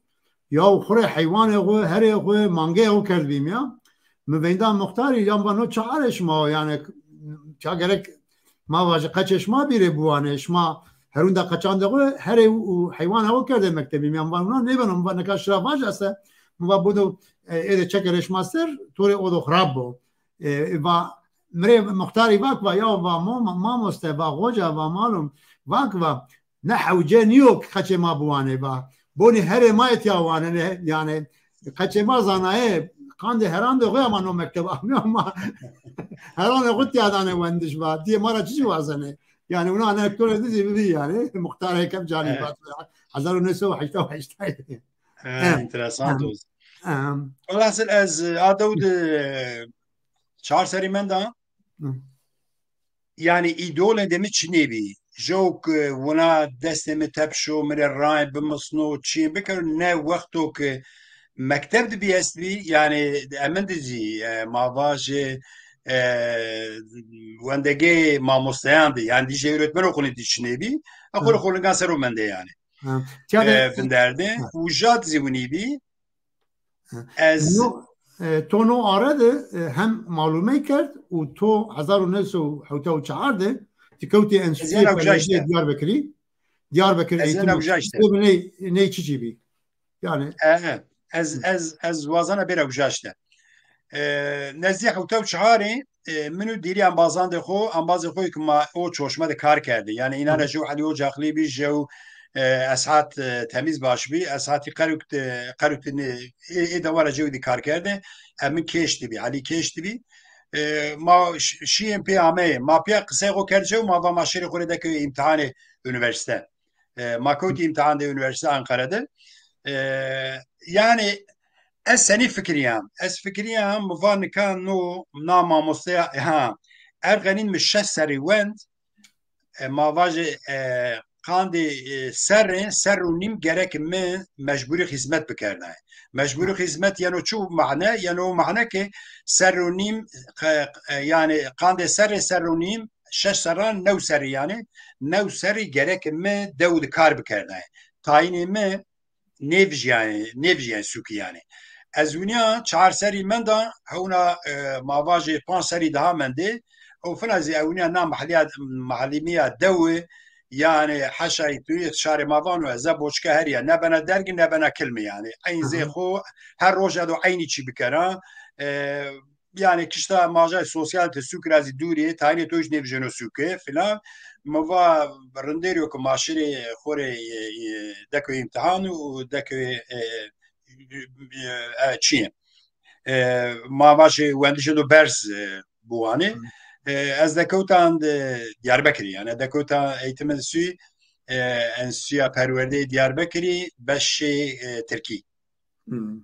ya xurê heywanê xwe, herê xwe, mangeyê xwe kerdbîm ya. Min veynda muxtarî, yan va no çi halê şima, yani, ça gerek ma vajê qeçê şima bîrê biwanê, şima herûnda qeçan de xwe, herê û heywana xwe kerdê mektebî, yan va na nêbeno, min va neka şira vaje se, min va bodo, e, ê de çekerê şima ser, torê odo xirab bo. E, va, mirê muxtarî vak va, ya va mo-, ma-, mamoste, va xoca, va malum, vak va, ne hewce niyo ki qeçê ma biwanê, va. Bonî herê ma etiya wanene, yani, qeçê ma zanayê, qandê herandê xwe ama no mekteb amiya ma. Heranê xwe tiya dane wendiş va. Diye ma ra çi wazene? Yani, ona anekdotê dizî bibî yani. Muxtar Hekem Canî Evet. va. Hezar û neh sed û heştê û heşt. Ha, Em, interesant em, olsun. em. Velhasil ez, e, a dew de, e, çar serî menda. Hı. Yani îdolên de min çinê bî. Jewk, e, wina destê min tepşo, min rê rayên bimisno, çiyên bikir, ne wexto ki mekteb de bî est bî, yani emin de zî, e, ma vajê, e, wendegê mamosteyan de, yani dî jê öğretmen okulê de çinê bî, e, xwe Hı. xwe lingan ser o mende yani. Ha. Tiya de E, vinderde. Ha. Û jad zî winî bî. Ha. Ez No, e, to no are de, e, hem malûmey kerd û to hezar û neh sed û hewtê û çar de, ti kewtî Ez Enstituyê yena uca Perwerdeyê işte. Diyarbekirî. Diyarbekir Ez Eğitim yena uca işte. Enstitüsü ney, ney çiçî bî? Yani E, e, ez, Hı. ez, ez wazana bêra uca işte. E, nezdî hewtê û çarê, e, min û dîrî embazandê xwe, embazê xwe ki ma o çoşme de kar kerdî. Yani înan Hı. e jew Elî Ocaxlî bî, jew, e, Eshat, e, Temîzbaş bî. Eshatî Qeruk de, Qeruk de ne, ê, ê dewara jew dî kar kerdî. E, min kêş dibî, Elî kêş dibî. E, ma ş-, şiyên pê ameyê. Ma piya qisey xwe kerd jew, ma va ma şêrê xwe rê dekê îmtihanê unîversîte. E, ma kewtî îmtihan de Unîversîteya Anqara de. E, yani ez senî fikiriyam. Ez fikiriyam, mi va nika no, na mamosteya, ha, Erxenîn mi şeş serî wend, e, ma vajê, e, qandê, e, serrê, serr û nîm gerek mi mecbûrî xizmet bikerdayê. Mecbûrî xizmet yeno çi mane? Yeno o mane ki serr û nîm, e, e, yani qandê serrê serr û nîm, şeş serran new serî yani, new serî gerek mi dew di kar bikerdayê. Tayînê mi nêvijiyayê, nêvijiyayê sûkî yani. Ez winiya çar serî menda, hewna, e, ma vajê panc serî daha mendê. Ew fina zî ew winiya na mahliya, mahlimiya dewi, yani heşayî tu yê şarê ma vano, ez e boçke heriya, ne bena dergi, ne bena kilmi yani. Eyn zê Aha. xo, her roja do eynî çî bikera. E, yani kişta majay sosyal te sûk ra zî dûrî, tayînê to hiç nêvijeno sûke filan. Mi va rindêrî yo ki ma şirê xorê, e, e, dekoyê îmtihan û dekoyê, e, e, e, çi ye? E, ma vajê wendişê do berz, e, biwanê. Hı. E, ez dekewtan de Diyarbekirî, yani dekewtan eğitim enstitüsü, e, Enstitüya Perwerdeyê Diyarbekirî, beşê, e, Tirkî. Hmm.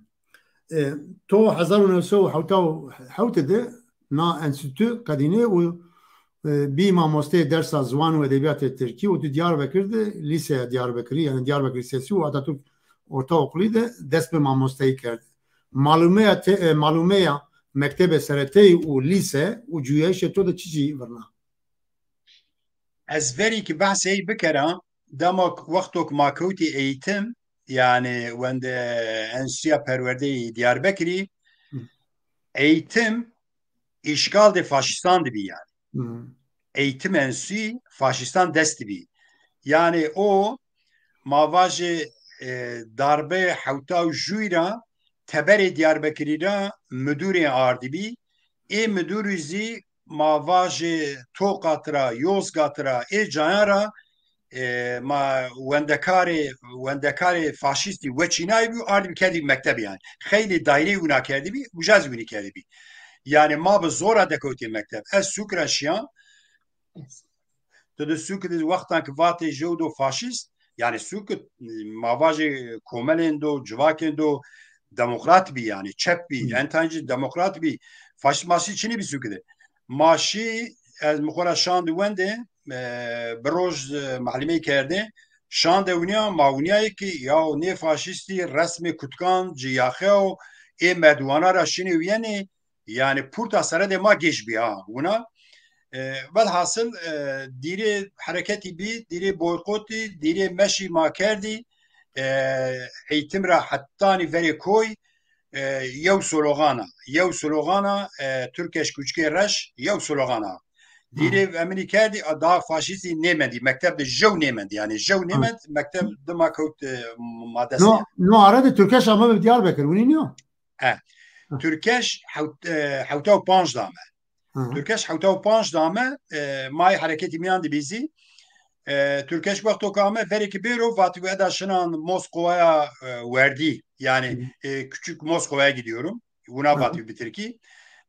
E, to hezar û neh sed û hewta û hewt de na enstitü qedînê û e, bî mamosteyê dersa ziwan û edebiyatê tirkî û di Diyarbekir de lîseya Diyarbekirî, yani Diyarbekir Lisesi û Atatürk Ortaokulu de dest bi mamosteyî kerd. Malumeya te, e, malumeya mektebe sereteyî û lîse û cuyayişê to de çi jî virna? Ez verî ki behsê bikera, dema wextok ma kewtî eğitim, yani wende Enstitüya Perwerdeyê Diyarbekirî, Hı. eğitim îşgal de faşistan dibî yani. Hı. Eğitim enstitüyî faşistan dest dibî. Yani o ma vajê, e, darbe hewta û jûyî ra teberê Diyarbekirî ra müdürê ardibî. Ê müdürî zî ma vajê Tokat ra, Yozgat ra, ê cayan ra, e, ma wendekarê, wendekarê faşîstî weçînayî bû, ardibî kerdî mekteb yani. Xeylê daîreyê wina kerdî bî, uca zî winî kerdî bî. Yani ma bi zora dekewtê mekteb. Ez sûk ra şiya, tu di sûk de wextan ki vatê jew do faşîst, yani sûk, ma vajê komelên do, civakên do demokrat bî yani, çep bî, Hı. en tancî demokrat bî, faşîst maşî çinî bî sûk de. Maşî ez mi xwe ra şand wende, e, bi roj, e, mehlîmeyî kerde, şande winiya, ma winiyayê ki, ya nê faşîstî resmê kutkan, ciyaxew, ê merdiwana ra şinê wiyenê, yani purta seredê ma gêj bî ha, wina. E, velhasil, e, dîrê hereketî bî, dîrê boykotî, dîrê meşî ma kerdî, e, eğitim ra hetanî verê koy, e, yew slogana, yew slogana, e, Türkeş küçükê reş, yew slogana. Dîrê eminî kerdî, a, daha faşîstî nêmendî, mekteb de jew nêmendî, yani jew nêmend, mekteb dima kewt, e, ma destê. No, no ara de Türkeş ama bi Diyarbekir, winî niyo? E, Hı. Türkeş hewt-, e, hewta û panc dame. Hı. Türkeş hewta û panc dame, e, mayê hereketî miyan dibîzî. E, Türkeş wexto kame, verê ki bêro, vatî eda şinan Moskova'ya, e, werdî. Yani, Hı. e, küçük Moskova'ya gidiyorum. Wina Hı. vatî bi tirkî.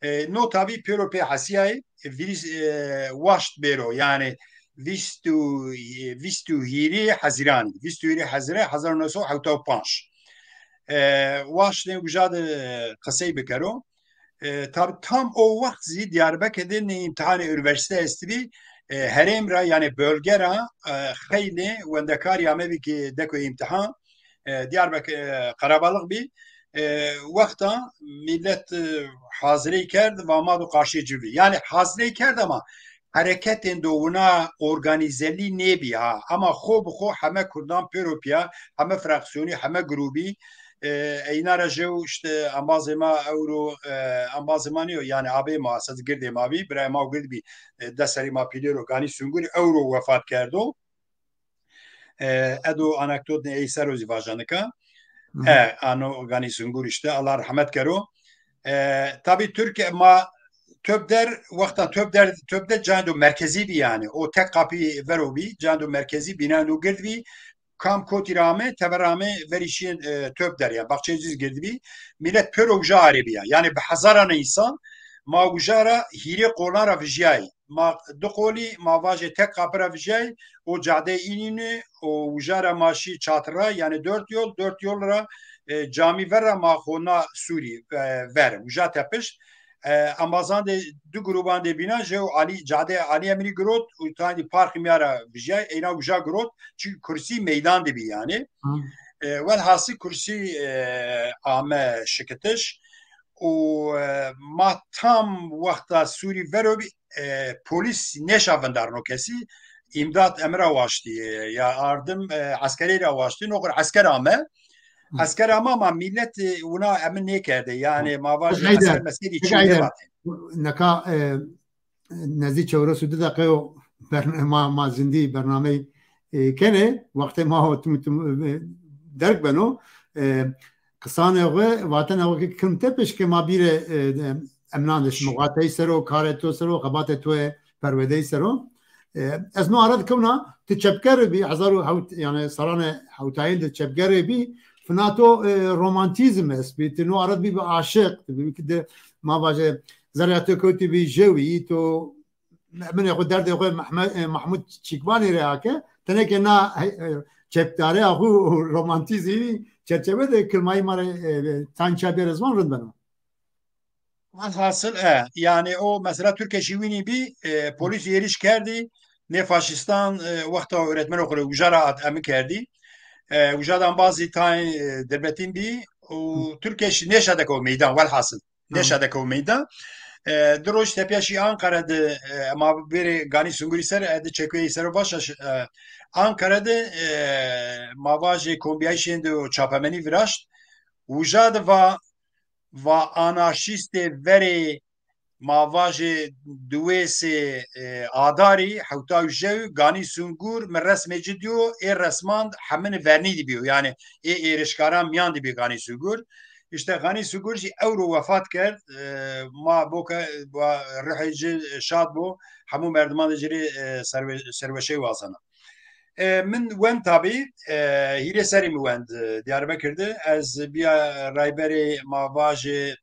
E, no tabî pêro pê hesiyayê, e, virîs, e, waşt bêro. Yani, vîst û, e, vîst û hîrê Hezîranî. Vîst û hîrê Hezîrê hezar û neh sed û hewta û panc. E, waştê uca de qisey bikero. E, tab-, tam o wext zî Diyarbekir de nê îmtihanê unîversîte estibî, e, herêm ra, yani bölge ra, e, xeylê wendekarî amebî ki deko îmtihan, e, Diyarbekir, e, qerebalix bî. E, wexta millet, e, hazirey kerd, va ma do qarşiyê ci bî. Yani hazirey kerd ama hereketên do wina organîzelî nêbî ha. Ama xo bi xo heme kurdan pêro piya, heme fraksiyonî, heme grûbî, e, eyna ra jew işte embazê ma ewro, e, embazê ma nîyo, yani abê ma, esas girdê ma bî, birayê ma û gird bî, e, des serî ma pîlêro Ganî Sungurî ewro wefat kerdo. E, edo anekdotnê ey ser o zî vajanika. Hı hı. E, ano Ganî Sungur işte, Allah rahmet kero. E, tabî Türkiye ma Töpder, wexta Töpder, Töpder cayên do merkezî bî yani. O tek kapî vero bî, cayên do merkezî, bînayên do gird bî. Kam kotî ra ame, teber ame verî şiyên, e, Töpder ya. Baxçeyê Cîz gird bî. Millet pêro uca arê bîya. Yani bi hezarana însan ma uca ra hîrê qolan ra vijiyayî. Ma du qolî, ma vajê tek kapira vijay, o cadeyê Înînê, o uca ra ma şî çatir ra, yani dört yol, dört yol ra, e, camî ver ra ma xo na Sûrî, e, ver, uca tepişt. E, embazan de du grûban de bîna, jew Alî, cadeyê Alî Emrî girot, û tayî parkê miya ra vijay, eyna uca girot, çünkü kursî meydan de bî yani. Hı. E, welhasî kursî, e, ame şikitiş. û, e, ma tam wexta Sûrî vero bî, e, polîs nêşa vindarno kesî, îmdat emir ra waştî, e, ya ardim, e, eskerê ra waştî, noqir esker ame. Hı. Esker ame ama millet, e, wina emin nêkerde, yani Hı. ma vajî Heyder, esker meskerî Heyder, çi Heyder. Neka, e, Nezdî çewres û du deqe yo bern-, ma, ma zindî bernameyê, e, kenê. Wextê ma ho tim, tim, e, derg beno. E, qisanê xwe, vatenê xwe ki kim te pêşke ma bîre, e, de, emnan de Şî. Miqateyî ser o, karê to ser o, xebatê to ye, perwedeyî ser o. E, ez no ara dikewna, tu çepger bî, hezar û hewt, yani salanê hewtayîn de çepger bî, fina to, e, romantîzm est bî, tu no ara bî bi aşiq, tu bî ki de, ma vaje, zerya to kewtî bî jewî, to Min xwe derdê xwe Mehme-, e, Mahmûd Çîkvanî rê hake. Teneke na, e, çepdareya xwe û romantîzmî çerçeve de kilmayî ma re, e, tanî ça bêre ziman rind beno. Alhasil, e, yani o mesela Türkeşî winî bî, e, polîs êrîş kerdî, nê faşîstan, e, wexta öğretmen okulu ujara at emi kerdî. E, ujadan bazî tayên, e, derbetîn bî û Türkeşî nêşa deko meydan, welhasil. Nêşa deko meydan. E, di roj tepiya şî Ankara de, e, ma bêrê Ganî Sungurî ser, e, di çekuyê ser o baş, e, Ankara de, e, ma vajê kombiyayîşên de o çapemenî viraşt. Uja de va, va anarşîstê verê ma vajê duwêsê, e, adarî, hewta û jew, Ganî Sungur, min resmê ci diyo, ê resmand hemini vernî dibiyo. Yani ê êrişkaran miyan dibiyo Ganî Sungur. İşte Ganî Sungur jî ewro wefat kerd. E, ma boke, wa ruhê ci şad bo. Hemû merdiman de ci rê, e, serwe-, serweşey wazana. E, min wend tabî, e, hîrê serî min wend, e, Diyarbekir de. Ez biya rayberê ma vajê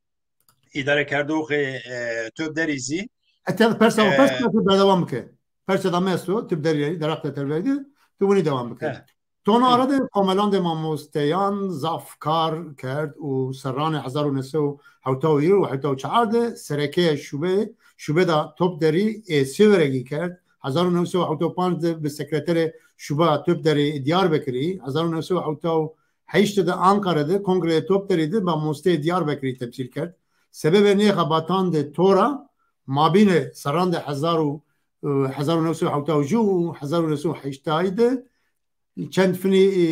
îdarekerdoxê, e, Töb Derî zî. E, te persa, e, persa tu berdewam bike. Persa da me esto, tu derî, deraqte terveydi, tu winî dewam bike. He. Tona ara de komelandê mamosteyan zaf kar kerd û serranê hezar û neh sed û hewta û hewta û çar de serekeyê şube, şube da Töb Derî ê Sêweregî kerd. Hezar û neh sed û hewta û panc de bi sekreterê şuba Töb Derî Diyarbekirî, hezar û neh sed û hewta û heşt de Ankara de kongreyê Töb Derî de mamosteyê Diyarbekirî temsîl kerd. Sebebê nê xebatan de tora mabînê serran de hezar û, e, hezar û neh sed û hewta û ji û hezar û neh sed û heştayî de çend finî, e,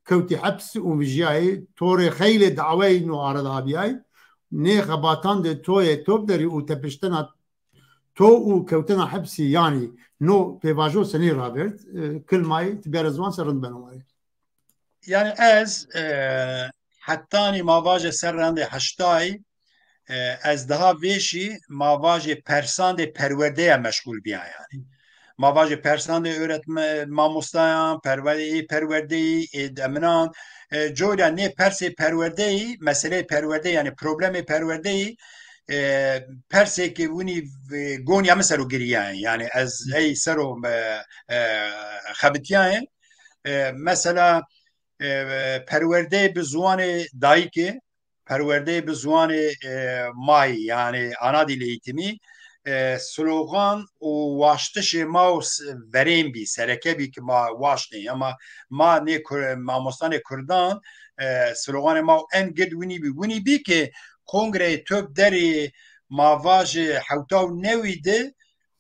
kewtî heps û vijiyayê. Torê xeylê daweyî no arada abiyayî. Nê xebatan de toyê Töb Derî û tepiştena to û kewtina hepsî, yanî no pêvajo senî ravêrt, e, kilmayî ti biyare ziwan ser rind beno warê. Yani ez, e, hetanî ma vaje ser rendê heştayî, e, ez daha vêşî ma vajê persandê perwerdeya meşgul biya yani. Ma vajê persandê öğretme-, mamostayan, perwerdeyê, perwerdeyî, ê deminan, e, coyla nê persê perwerdeyî, meseleyê perwerdeyî, yani problemê perwerdeyî, e, persê ki winî, e, gonya min ser o giriyan. Yani ez ey ser o, e, e, xebitiyaye. E, mesela, e, perwerdeyê bi ziwanê dayikê, perwerdeyê bi ziwanê, e, mayî, yani ana dil eğitimi, e, slogan û waştişê ma û s-, verên bî, sereke bî ki ma waştên, ama ma nê Kur-, mamostanê Kurdan, e, sloganê ma û en gird winî bî. Winî bî ki kongreyê Töb Derî ma vajê hewta û newî de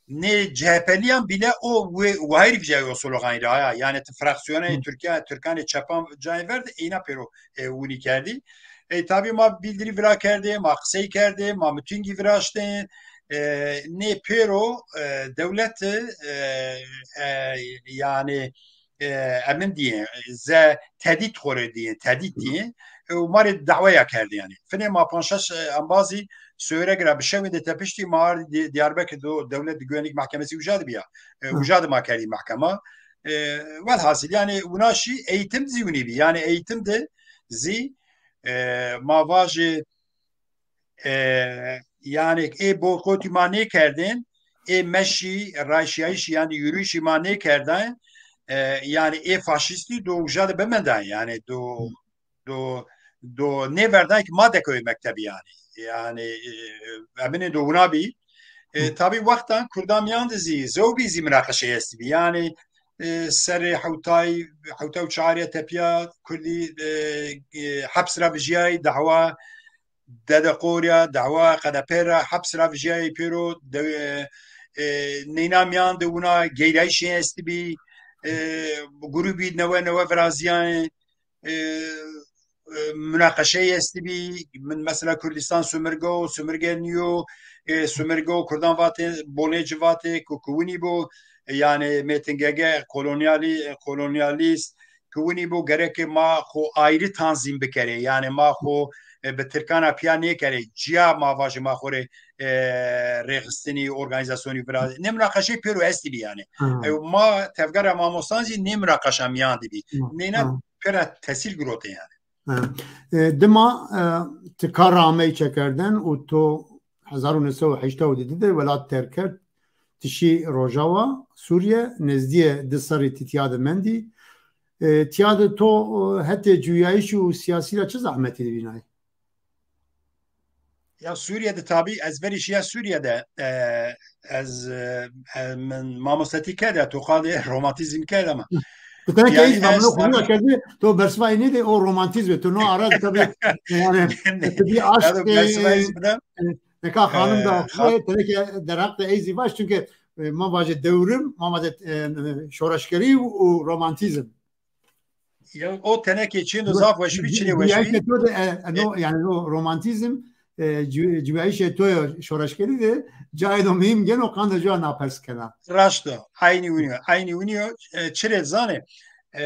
nê CHP'liyan bile o wê wahîr vijayê o sloganî ra ya. Yani ti fraksiyonê Türkiye, Türkanê çepan cayê ver de eyna pêro, e, winî kerdî. E, tabi ma bildirî vira kerdê, ma qisey kerdê, ma mitîngî viraştê. E, nê pêro, e, dewlet, e, e, yani, e, emin diye, ze tedît xore diye, tedît diye. E, û ma rê daweya kerde yani. Finê ma panc şeş, e, embazî Söğüre gira bi şewê de tepiştî ma ardî Di-, Diyarbekir do dewlet di güvenlik mahkemesi uca dibiya. E, uca de ma kerdî mahkema. E, welhasil yani wina şî eğitim zî winî bî. Yani eğitim de zî, e, ma vajê, e, yani ê boykotî ma nêkerdên, ê meşî, rayşiyayîşî yani yürüyüşî ma nêkerdên, e, yani ê faşîstî do uca de bimendayên. Yani do do, do nêverdayê ki ma dekewê mektebî yani. Yani, e, eminê do wina bî. E, tabi wextan Kurdan miyan de zî, zewbî zî münaqeşe estibî. Yani, e, serê hewtay, hewta û çariya tepiya Kurdî, e, e, heps ra vijiyayî, dawa Dede Qorya, dawa Qedepê ra heps ra vijiyayî pêro, de, e, e, neyna miyan de wina geyrayîşê estibî, e, grubî newe newe viraziyayê, e, e, münaqeşeyê estibî. Min mesela Kurdistan sumirge o, sumirge niyo, e, sumirge o Kurdan vatê, bonê ci vatê, ku, ku winî bo, e, yani Metin Gege kolonyalî-, e, kolonyalîst, ku winî bo gereke ma xo ayrı tanzîm bikerê. Yani ma xo, e, bi Tirkana piya nêkerê. Ciya ma vajê ma xo rê, e, rêxistinî, organizasyonî vira. Ne münaqeşeyê pêro estibî yani. E, ma tevgera mamostan zî ne münaqeşa miyan dibî. Neyna pêra tesîl girotê yani. Ha. E, dima, e, ti kar amey çekerden û to hezar û neh sed û heştê û du de welat terk kerd, ti şî Rojava Sûriye, nezdiyê di serrî ti tiya de mendî. E, tiya de to, e, hetê cuyayîş û siyasî ra çi zehmetî dibînayî? Ya Sûriye de tabî ez verî şiya Sûriye de, e, ez, e, e, min mamostetik kerde, tu qadê romantîzm kerde ama. Tu tenê keyî zî bamino xwîna kerdî, to bersivayî nêdê o romantîzm e, tu no ara de tabî yani tu bî aşk neka xanim da xwe teneke deraq de ey zî baş çünkü e, ma vajê dewrim, ma vajê e, şoreşgerî û romantîzm. Ya o tenekê çin do zaf weş bî, çinê weş bî. Yani o romantîzm e, civiyayîşê to yo şoreşgerî de cayê do muhîm geno kan de jua napers kena. Raşt o. Eynî winî yo. Eynî winî yo. E, çirê zanê. E,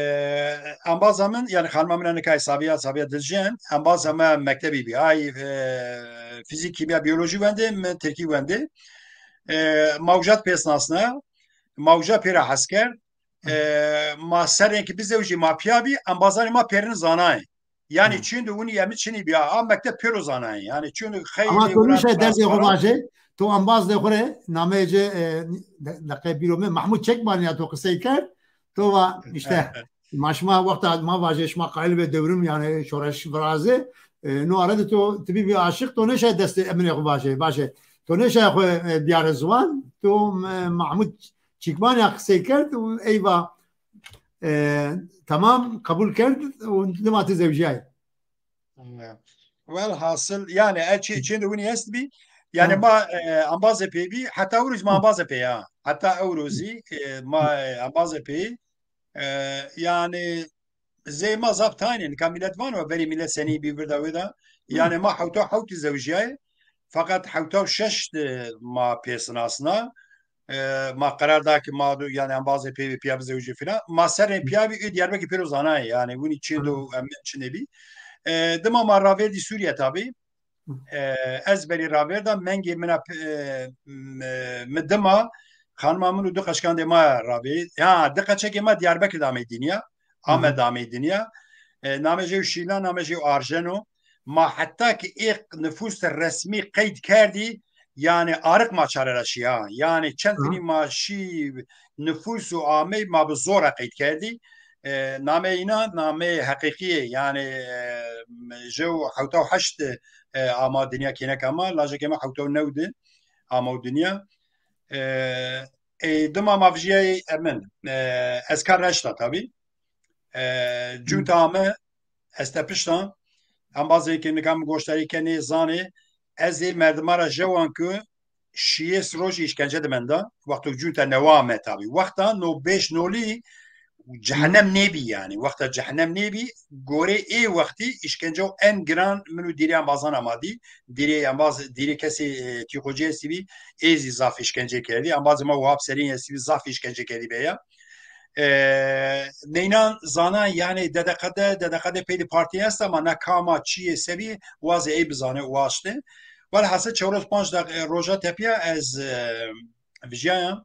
embaza min, yani xanima min nikay Sabiya, Sabiya Diljen, embaza me mektebî bî. Ay e, fîzîk, kîmya, biyolojî wendê, min tirkî wendê. E, ma ujat pêsnasna, ma uja pêra hes kerd. E, ma serên ki bizewjî ma piya bî, embazanê ma pêrin zanayê. Yani çin de winî em çinî biya, a mekteb pêro zanayê. Yani çin de xeylê. Ama tu nişe derdê xwe vajê, tu embaz de xwe re nameyê ce, e, de, deqe bîro me, Mahmud Çekman ya tu qisey kerd, tu va işte, ma şima wexta ma vajê şima qayil be dewrim yani şoreş virazê, e, no ara de tu tibî bir aşık, tu nişe destê eminê xwe vajê, vajê. Tu nişe xwe e, biyare ziwan, tu e, Mahmud Çekman ya qisey kerd û eyva e, temam qebûl kerd û dima tu zewjiyayê. Welhasil yani e çi çin de winî est bî. Yani ma e, ambazê pê bî, heta ewro zî ma ambazê pê ya. Heta ewro zî e, ma e, ambazê pê e, yani zê ma zaf tayne, nika millet vano berî millet senî bî vir da wê da. Yani ma hewta hewtî zewjiyayê. Feqet hewta û şeş de ma pê sinasna. E, ma qerar da ki ma do, yani embazê pê piya bizewicî filan. Ma serê piya bî û Diyarbekir pêro zanayê. Yani winî çin do em çinê bî. E, dima ma ravêrdî Sûriye tabî. E, ez berî ravêrda mengê min a p- e, m- e, mi dima xanima min û du qeçkan dê ma ravê. Ha, du qeçekê ma Diyarbekir de amê dinya. Ame damê dinya. E, namê jê û Şîlan, namê jê û Arjeno. Ma heta ki ê nifûs resmî qeyd kerdî, yani ariq ma çare ra şiya. Yani çend finî ma şî nifûs û amey ma bi zora qeyd kerdî. E, namê îna namê heqîqî ye. Yani e, jew hewta û heşt e, ama dinya kêneka ma, lajekê ma hewta û new de ama û dinya. E, e, dima ma vijiyayê emin. E, ez kar reşta tabî. E, cûta me, ez te pişta, embazê ke nika min goşdarî kenê, zanê, ez ê merdima ra jewan ku şiyês rojî îşkence dimenda, wexto cûta newa me tabî. Wexta no bêş nolî cehennem nêbî yani. Wexta cehennem nêbî, gorê ê wextî îşkence û en giran min û dîrê embazan amadî. Dîrê embaz, dîrê kesê e, tîqocî estî bî, ê zî zaf îşkence kerdî. Embazê ma Wahab Serîn estî bî, zaf îşkence kerdî be ya. E, neynan zana yani dedeqede, dedeqede peydî partî esta ama ne kama çiyê sebî wazê ey bizane û waşte. Welhasil çewres panc deq- e, roja tepiya ez e, vijiyaya.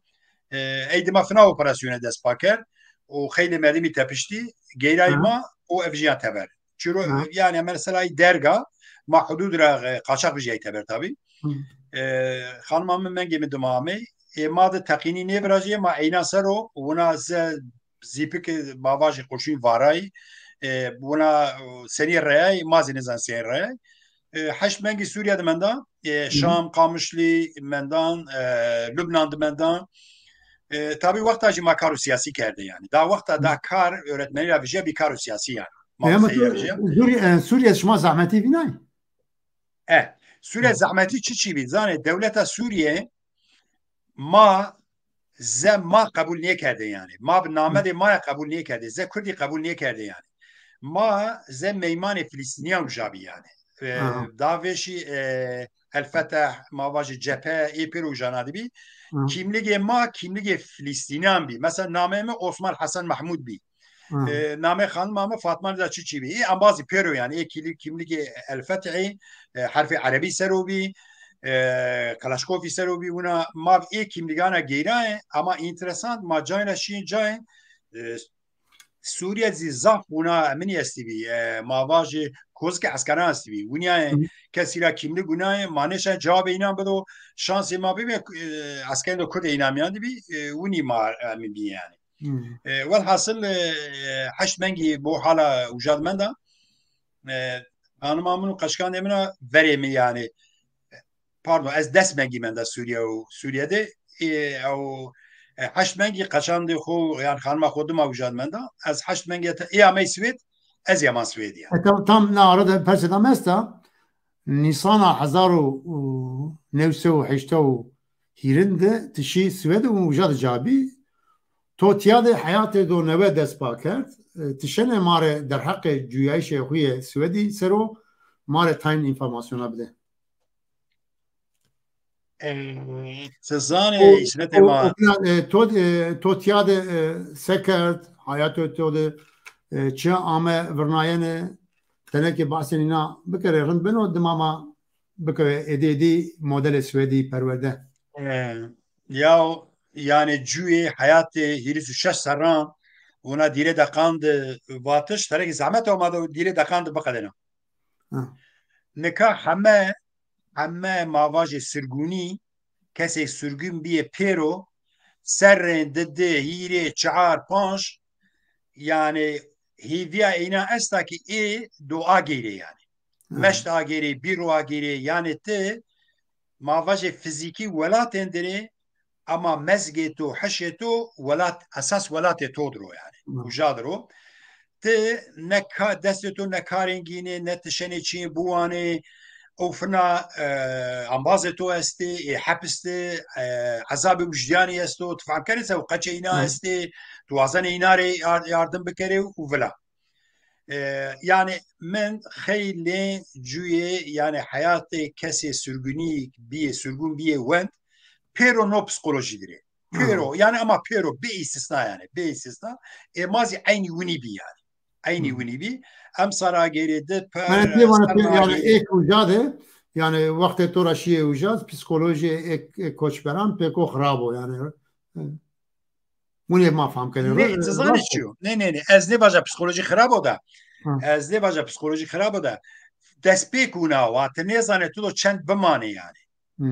E, ey dima fina operasyone dest pa kerd û xeylê merdimî tepiştî, geyrayî ma û ev jiyan teber. Çiro yani mesela derga ma hudud ra e, qaçax vijiyayî teber tabî. E, xanima min mengê min dima amey. Ê ma de teqînî nêvirajiye, ma eyna ser o, wina ze zîpik bavajî qurşîn varayî, e, wina senî reyayî, ma zî nizan senî reyayî. E, heşt mengî Sûriye de mendan, e, Şam, Qamişlî mendan, e, Lubnan de mendan. E, tabî wexta jî ma kar û siyasî kerde yani. Da wexta da kar öğretmenî ra vije bî kar û siyasî yani. Ma Ama tu, vije. Sûriye, e, Sûriye şima zahmetî vînay? E, Sûriye zahmetî çi çî bî? Zanê dewleta Sûriye ma ze ma qebûl nêkerdê yani. Ma bi namedê ma ya qebûl nêkerdê. Ze Kurdî qebûl nêkerdê yani. Ma ze meymanê Filistîniyan uca bî yani. E, da vêşî e, El Feteh, ma vajî cephe, ê pêro uca nadibî. Kimligê ma, kimligê Filistîniyan bî. Mesela nameyê mi Osman Hasan Mahmud bî. E, namê xanima me Fatma Rida Çiçî bî. Ê embazî pêro yani. Ê kîlî kimligê El Fethî, e, herfê erebî sero bî, e, Kalaşkovî sero bî. Wina ma ê kimligana geyraye, ama interesant ma cayna şîn cayên, e, Sûriye zî zaf wina eminî estî bî. E, ma vajê kozikê eskeran estî bî. Winiyayê kesî ra kimlik winayê, ma nêşen cewabê înan bido, şansê ma bibê, e, eskerên de Kurdê înan miyan dibî, e, winî ma emin bî yani. E, welhasil e, heşt mengî bo hala uca di menda. E, xanima min û qeçkandê min a verê min yani. pardon, ez des mengî menda Sûriye û Sûriye de, ê, ew, e, heşt mengî qeçandê xwe, yan xanima xwe dima uca de menda. Ez heşt mengî te, ê amey Swêd, ez yaman Swêd ya. E, tam, tam ne arada persê da mesta, Nîsana hezar û newsed û heştê û hîrin de tişî Swêd û uca de cabî. To tiya de heyatê do newe dest pa kerd. E, tişene mare derheqê cuyayişê xwe yê Swêdî sero mare tayn informasyona bide. Ee, Ti zanê, Û, îşretê û, ma. û filan, e, to, e, to tiya de, e, se kerd, hayato to de, e, çi ame virnayene, tenekê bahsê nîna bikere, rind bino, dima ma bikeve êdî êdî modelê Swêdî perwerde. Ee, ya, yani cuyê heyatê hîris û şeş serran, ona dîrê deqan de vatiş, terekî zehmet ama de dîrê deqan de biqedena. Ha. Nika heme, heme mavajê sirgûnî, kesê sirgûn biyê pêro, serrên di di, hîrê, çar, panc, yani hêviya êna esta ki ê do agêrê yani. Ha. Meşt agêrê, bîro agêrê, yani ti mavajê fizîkî welatên dirê, ama mezgê to, hişê to, welat, esas welatê to diro yani. Hı. Uca diro. Ti ne ka-, destê to ne karên gînê, ne tişenê çiyê biwanê, ew fina, e, ambazê to estê, ê hepis de, e, ezabê wijdanî esto, tu fehm kerê se û qeçê îna Hı. estê, tu wazenê îna rê yar-, yardim bikerê û vila. E, yani min xeylê cuyê, yani heyatê kesê sirgûnî biyê, sirgûn biyê wend, pêro no psikolojî dirê. Pêro, Ha. yani ama pêro, bê îstisna yani, bê îstisna. Ê ma zî eynî winî bî yani. Eynî Hı. winî bî. Em sara gêrê di per, Yani pê vana ser pê, yani nagê. êk uca de, yani wextê to ra şiyê uca, psikolojiyê êk, êk koçberan pêko xirab o yani. Hûn ê ma fam kenê. Nê, Ro-, ti zanê rast e. çi yo? Nê, nê, nê. Ez nê baja psikolojî xirab o da. Ha. Ez nê baja psikolojî xirab o da. Destpêk wina wa, ti nêzanê tu do çend bimanê yani.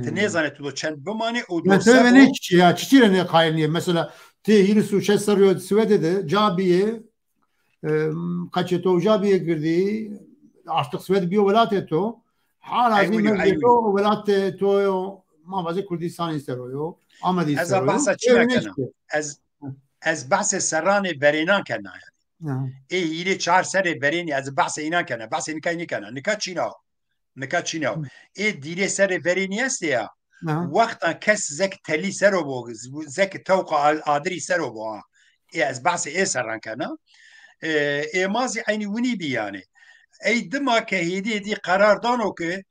Ti Hmm. nêzanê tu do çend bimanê û do Mesela sebo ne çiçî ya, çiçî re ne qayil niye? Mesela ti hîris û şeş serrî Swêdê de ca biyê, e, qeçê to ca biyê girdî, artık Swêd biyo welatê to. Hala Ey zî wî, mezgê ey to, wî. welatê to yo, mavazê Kurdistanê ser o yo, Amedî Ez ser a o yo. bahsa çi Ê, ne nekena? çiçî? Ez, Hı. ez bahsê serranê verênan kena yani. Hı. Ê hîrê çar serê verênî, ez bahsê înan kena. Bahsê nika nîkena. Nika çîna o. Nika çîna o. Hı. Ê dîrê serê verênî estê ya. Hı. Wextan kes zek telî sero bo, zek tewqa a-, adirî sero bo ha. Ê ez bahsê ê serran kena. Ê, ê ma zî eynî winî bî yani. Ey dima ke hêdî hêdî qerar dano ke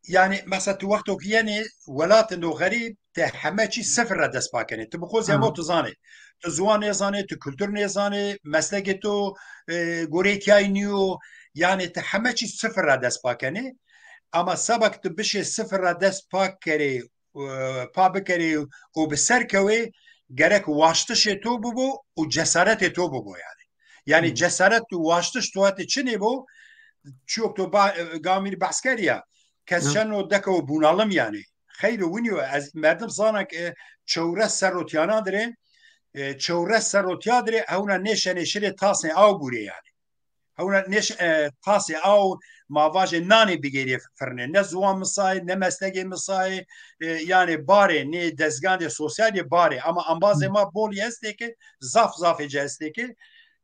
Yani, mesela tu wexto ki yenê welatên do xerîb, te heme çî sifir re dest pa kenê. Tu bi xwe zemo Aha. tu zanê. Tu ziwan nêzanê, tu kultur nêzanê, meslekê tu, e, goreyê tiyayî nîyo. Yani, tu heme çî sifir re dest pa kenê. Ama seba ki tu bişê sifir re dest pa kerê, e, pa bikerê û bi ser kewê, gerek waştişê to bibo û cesaretê to bibo yani. Yani Hmm. cesaret û waştiş tu hatê çinê bo, çiyok tu ba-, e, gamîr behs keriya. Kes Hı. şeno deke û bunalım yani. Xeyr û winî yo. Ez merdim zana ke çewres serrotiyanan dire, e, çewres serrotiya dire, hewna nêşenê şirê tasê aw bûrê yani. Hewna nêş-, e, tasê aw ma vajê nanê bigêrê firnê. Ne ziwan misayê, ne meslegê misayê, e, yani barê, nê dezgandê sosyalê barê. Ama ambazê Hı. ma bolî estê ke, zaf zafê ce estê ke,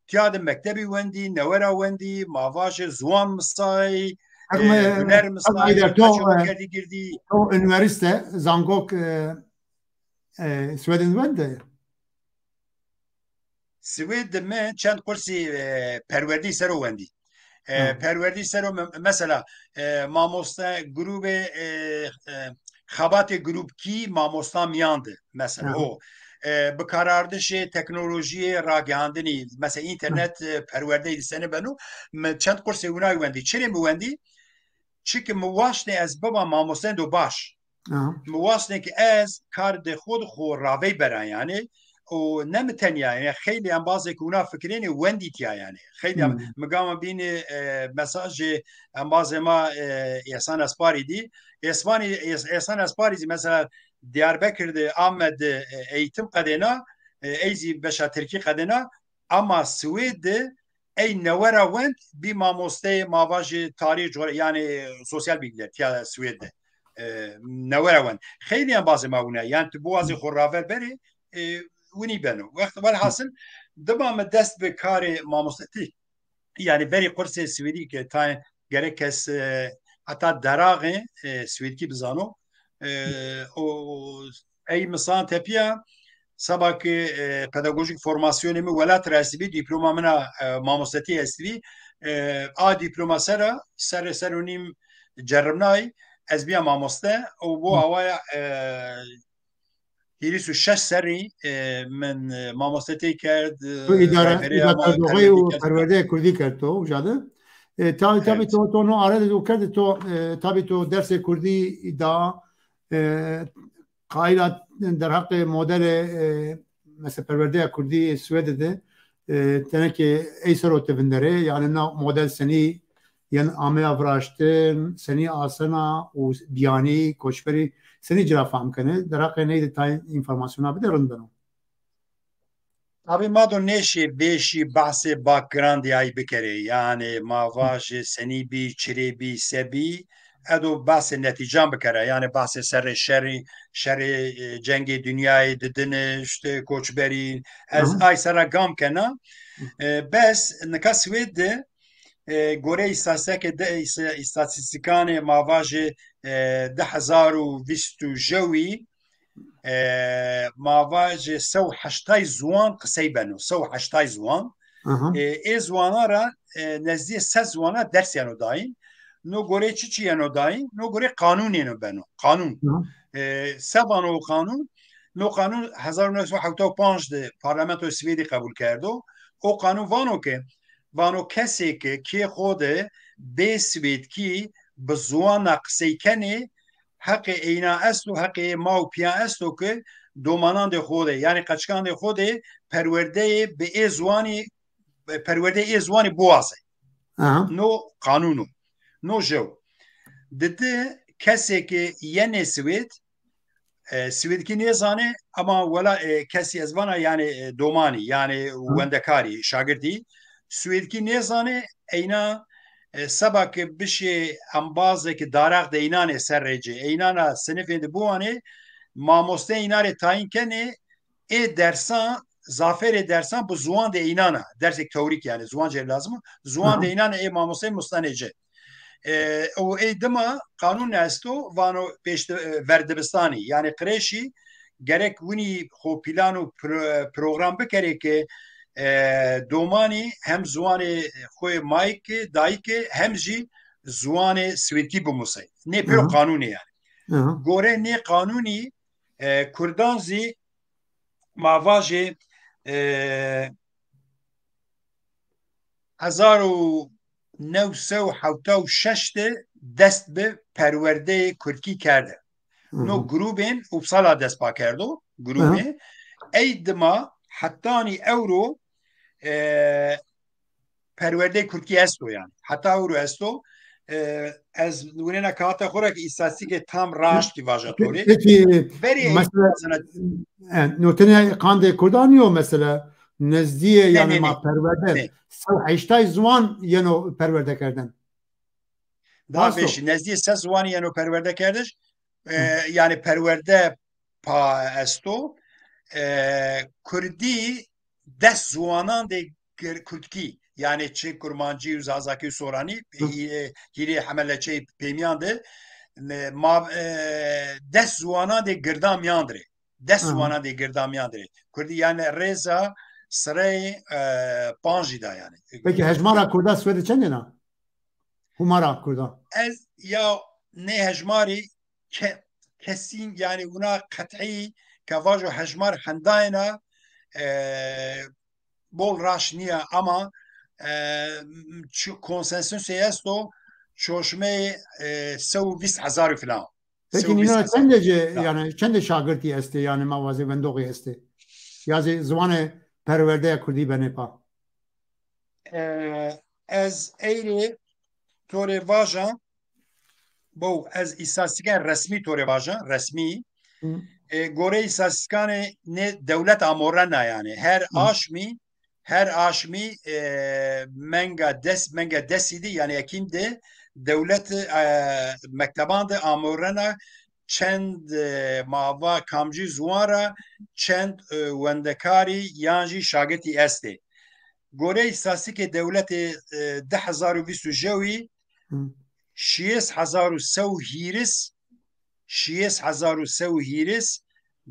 tiya de mektebî wendî, newera wendî, ma vajê ziwan misayî, Her e, me-, huner her misayî, meyder to, kaço e, kerdî girdî. To üniversite, zangok, e, e, Sweden wende? Swêd de me çend kursî, e, perwerdî sero wendî. E, Hı. perwerdî sero me-, mesela, e, mamoste grûbê, e, e, xebatê grûbkî mamosta miyan de, mesela, Hı. o. E, bikarardişê teknolojiyê ragihandinî, mesela, Hı. înternet, e, perwerdeyî di sene beno, me çend kursê winayî wendî. Çirê mi wendî? Çike mi waştê ez biba mamostendo baş. Aha. Mi waştê ki ez kar de xwe de xwe ravey bera yani. Û ne mi tenya yani, xeylê embazê ki wina fikirênê wendî tiya yani. Xeylê em-, Hmm. mi gama bînê, e, mesajê embazê ma, e, Êsan Esparî dî. Êsmanî, Ês-, Êsan Esparî zî mesela Diyarbekir de, Amed de, e, eğitim qedêna, e, ey zî beşa Tirkî qedêna, ama Swêd de ey newera wend bî mamosteyê mavajê tarîh, coğra-, yani sosyal bilgiler tiya Swêd de. e, newera wen. Xeylî embazê ma wina. Yani tu biwazê xwe raver berê, e, winî beno. Wext, welhasil, dima me dest bi karê mamostetî, yani berî qursê Swêdî ke ta gerek kes, e, heta deraxê, e, Swêdkî bizano. E, o ey misan tepiya, seba ki, e, pedagojik formasyonê min welat re estibî, diploma min a, e, mamostetî estibî. E, a diploma sera, serê ser û nîm ceribnayî, ez biya mamoste û bo Hı. awaya, e, hîris û şeş serî, e, min, e, mamostetê kerd, e, Tu îdare, rayberê ama îdarekardoxê û perwerdê kerd. Perwerdeyê kurdî kerd to, û jade. E, ta-, tabî Evet. to, to no are de tu kerdî to, e, tabî to dersê kurdî da, e, qayîla derheqê modelê, e, mesela perwerdeya kurdî Swêdê de, e, tenekê ey ser o te vinderê, yani na model senî yên ameya viraştin, senî asena û biyanî, koçberî, senî cira fehm kenê, derheqê ney de tayê înformasyona bide rind beno. Tabî ma do nêşê bêşî behsê backgroundê ay bikerê. Yani ma vajê senî bî, çirê bî, se bî, edo behsê netîcan bikere. Yani behsê serê şerî, şerê, e, cengê dinyayê didine, işte koçberî. Ez Aha. ay sera gam kena. E, bes nika Swêd de, e, gorê îstatîstikê de, îsta-, îstatîstikanê ma vajê, e, di hezar û vîst û jewî, e, ma vajê se û heştay ziwan qisey beno, se û heştay ziwan. Aha. E, ê ziwana ra, e, nezdiyê se ziwana ders yeno dayîn. No gorê çi çi yeno dayîn? No gorê qanûn yeno beno. Qanûn. Aha. E, se vano o qanûn? No qanûn hezar û neh sed û hewta û panc de Parlamentoya Swêdî qebûl kerdo. O qanûn vano ke, vano kesê ke kê xo de bê Swêdkî bi ziwana qisey kenê, heqê eyna esto, heqê ma û piya esto ke domanandê xo de, yani qeçikandê xo de perwerdeyê bi ê ziwanî, perwerdeyê ê ziwanî biwaze. Aha. No qanûn o. No jew. Didi kesê ke yenê Swêd, e, Swêdkî nêzane, ama wela, e, kesî ez vana, yani, e, domanî, yani Hı. wendekarî, şagirtî, Swêdkî nêzane, eyna, e, seba ke bişê embazeke daraq de eynanê ser rêcê, eynana sinifê de biwanê, mamoste eyna rê tayîn kenê, ê dersan, zafêrê dersan bi ziwan de eynana, dersek teorîk yani, ziwan jê lazim, ziwan Aha. de eynana ê mamoste mustanê ci. E, û ê dima qanûn esto, vano pêş di-, e, ver dibistanî, yani kreşî, gerek winî xo plan û pro-, program bikerê ke, e, domanî hem ziwanê xo yê mayîkê, dayîkê, hem jî ziwanê swêdkî bimusê. Nê pêro Aha. qanûnê yani. Aha. Gore nê qanûnî, e, kurdan zî ma vajê, e, hezar û new sed û hewta û şeş de dest bi perwerdeyê kurdkî kerde. Hı No hı. grûbên Uppsala dest pa kerdo, grûbê. Hı. Ey dima hetanî ewro, e, perwerdeyê kurdkî esto yani. Heta ewro esto. E, ez winêna kağıta xwe re ki îstatîstikê tam raşt ki vaja Pe-, torê. peki, Berê mesela, mesela, e, no tenê qandê kurdan yo mesela, nezdiyê Ne, yani ne, ma ne. perwerde. Ne. Sed heştay ziwan yeno perwerde kerdin. Daha Rasto. beşî, nezdiyê sed ziwanî yeno perwerde kerdiş. E, Hı. yani perwerde pa esto. E, kurdî des ziwanan de kir-, kurdkî. Yani çi kurmancî û zazakî û soranî, Hı. hîrê, hîrê hemeleçeyê pêmiyan de, me-, ma, e, des ziwanan de girdan miyan dirê. Des Hı. ziwanan de girdan miyan dirê. Kurdî yani rêza sirey, e, panjî da yani. Peki hejmara kurda Swêdê çendê na? Humara kurda. Ez ya ne hejmarî ke-, kesîn, yani wina qet'î ke vajo hejmar hendayena, e, bol raş niye ama, e, çi-, konsensusê esto çoşmê, e, se û vîst hezar û filan. Peki Se û vîst nîna hezar. çendê ce, Ha. yani çendê şagirtî estê, yani mawazê wendoxî estê? Ya zê ziwanê perwerdeya kurdî benê pa? E, ez eyrê torê vaja, bo ez îstatîstîkên resmî torê vaja, resmî. Hı. E, gorê îstatîstîkanê ne dewlet amorena yani. Her Hı. aşmî, her aşmî, e, menga des, menga desî di, yani Ekîm de, dewlet, e, mekteban de amorena çend, e, mava kamcî ziwan ra çend, e, wendekarî yan jî şagirtî estê. Goreyê îstatîstîkê dewletê, e, du hezar û bîst û jewî Hı. şêst hezar û sey û hîris, şêst hezar û sey û hîris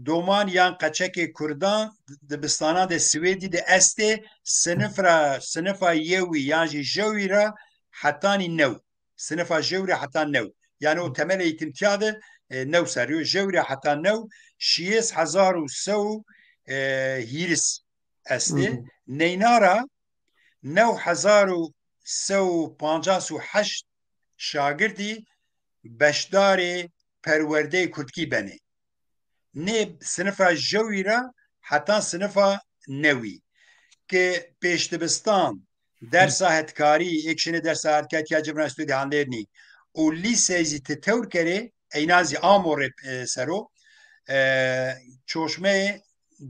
doman yan qeçekê Kurdan dibistanan de Swêdî de estê, sinif ra, sinifa yewî yan jî jewî ra hetanî new. Sinifa jewî ra heta new. Yani o temel eğitim tiya de, e, new serî yo. Jewî ra heta new, şêst hezar û sey û hîris estê. Hı. Neyna ra new hezar û sey û pancas û heşt şagirtî beşdarê perwerdeyê kurdkî benê. Nê sinifa jewî ra heta sinifa newî. Ke pêşdibistan, dersa hetkarî, êk şinê dersa hetkarî ya cibran studî handêrnî û lîseyê zî ti tewr kerê, eynan zî amorê, e, sero, e, çoşmeyê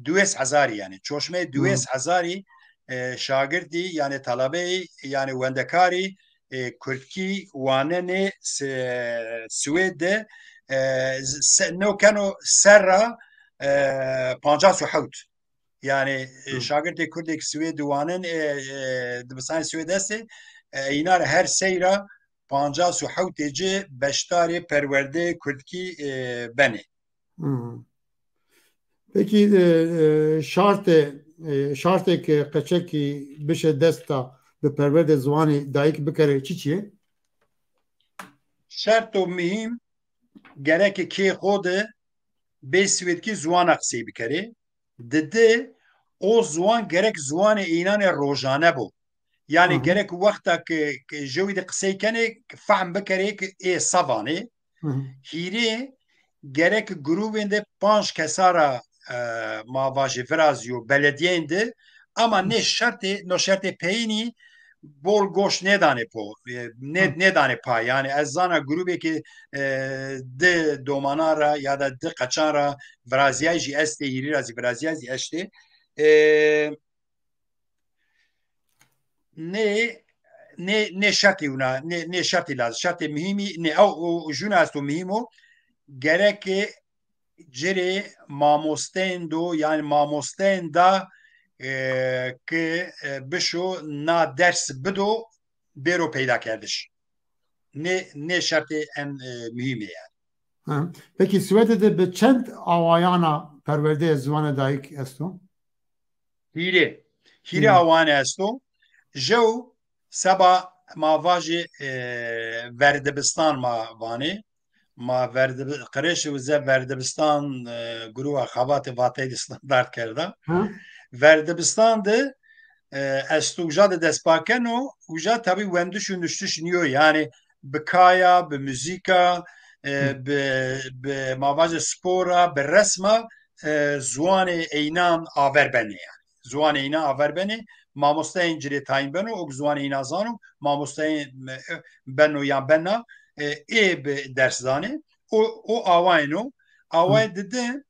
duwês hezarî yani. Çoşmeyê duwês hezarî, e, şagirtî yani talebeyî yani wendekarî, e, kurdkî wanenê Se-, Swêd de, e, se-, no keno serra, e, pancas û hewt. Yani, e, Hı. şagirtê kurdek Swêd wanin, e, e, dibistanê Swêd estê, e, îna re her sey ra pancas û hewtê ci beşdarê perwerdeyê kurdkî, e, benê. Hı. Pekî, e, e, şartê, e, şartê ke qeçekî bişe desta bi perwerdê ziwanê dayik bikerê çi çi ye? Şerto muhîm gereke kê xo de bê swêdkî ziwana qisey bikerê. Di di o ziwan gerek ziwanê înan ê rojane bo. Yani Hı hı. gerek wexta ke, ke jewî de qisey kenê, fehm bikerê ke ê se vanê. Hı hı. Hîrê gerek grûbên de panc kesa ra, e, ma vajê virazîyo belediyeyên de, ama Hı. nê şertê, no şertê peyînî bol goş nêdanê po, e, nê-, Hı. nêdanê pay. Yani ez zana grûbekê, e, di domana ra ya da di qeçan ra viraziyay jî estê, hîrî ra zî viraziyay zî estê. E, nê, nê, nê şertî wina, nê, nê şertî lazim, şertê muhîmî nê. Ew, o, jûna esto muhîm o, gereke cirê mamosteyên do, yani mamosteyên da, e, ke, e, bişo na ders bido, bêro peydakerdiş. Nê, nê şertê en, e, muhîmê yani. Ha. Pekî Swêdê de bi çend awayana perwerdeyê ziwanê dayik esto? Hîrê. Hîrê Hîrê. awane esto. Jew seba ma vajê, e, verdibistan ma vanê. Ma verdibi-, qirêşê wize verdibistan, e, gruwa xebatê vateyê de standart kerda. Hı. Verdibistan de, e, esto uja de dest pa keno, uja tabî wendiş û nuştiş niyo. Yani bi kaya, bi muzîka, e, Hı. bi, bi ma vajê spora, bi resma, e, ziwanê eynan aver benê yani. Ziwanê îna aver benê, mamosteyên cirê tayîn beno, û ziwanê îna zano, mamosteyên, e, beno yan bena, e, ê bi ders danê. O, o awayên o. Awayê Hı. didi,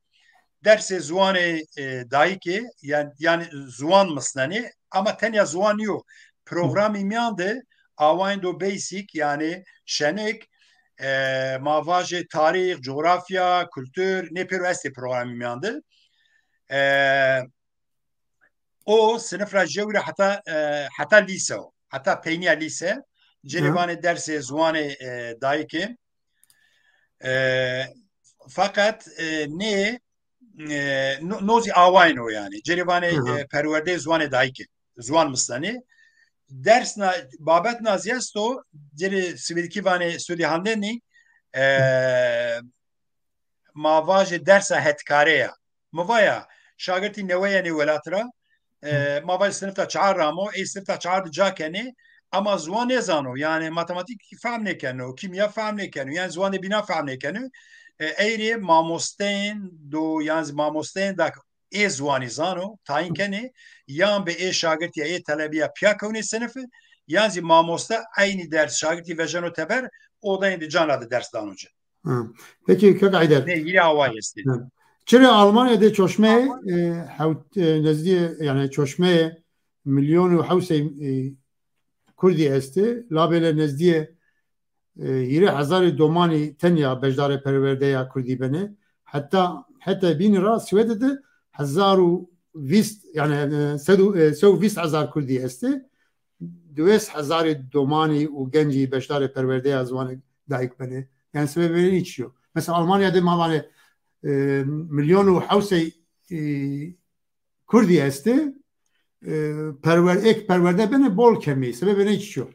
dersê ziwanê, e, dayikê, yan, yani ziwan misnenê, ama tenya ziwan niyo. Programî miyan de awayên do basic, yani şenik, e, ma vajê tarîx, cografya, kultur, nê pêro estê programî miyan de. E, o sinif ra jewî ra heta, e, heta lîse o. Heta peyniya lîse. Hı. Cêrê vanê dersê ziwanê, e, dayikê. E, feqet, e, nê, e, no-, no zî awayên o yani. Cêrê vanê, Hı hı. e, perwerdeyê ziwanê dayikê. Ziwan mislenê. Ders na, babet na zî esto, cêrê swêdkî vanê studiehandledning, e, Hı. ma vajê dersa hetkare ya. Mi vaya, şagirtî newe yenê welat ra, e, Hı. ma vajê sinifta çar ramo, ê sinifta çar di ca kenê, ama ziwan nêzano, yani matematîkî fehm nêkeno, kîmya fehm nêkeno, yani ziwanê bîna fehm nêkeno. E, eyrê mamosteyên do, yan zî mamosteyên da ê ziwanî zano, tayîn kenê, yan bi ê şagirtiya, ê telebiya piya kewnê sinifi, yan zî mamoste eynî ders şagirtî vejeno teber, odayên di cana de ders dano ci. Ha. Peki, kek Eyder. Ne, yine awayê estê. Ha. Çirê Almanya de çoşmeyê, e, hewt, e, nezdiyê, yani çoşmeyê milyon û hewsey, e, Kurdî estê, labêle nezdiyê e, hîrê hezarê domanî tenya beşdarê perwerdeya kurdî bene. Heta, heta bînî ra Swêdê de hezar û vîst, yani, e, sed û, e, sed û vîst hezar kurdî estê. Diwês hezarê domanî û gencî beşdarê perwerdeya ziwanê dayik bene. Yani sebebê hiç yok. Mesela Almanya de ma vane, e, milyon û hewsey, e, kurdî estê. E, perwer-, ek perwerde bene bol kemî. Sebebê hiç yok.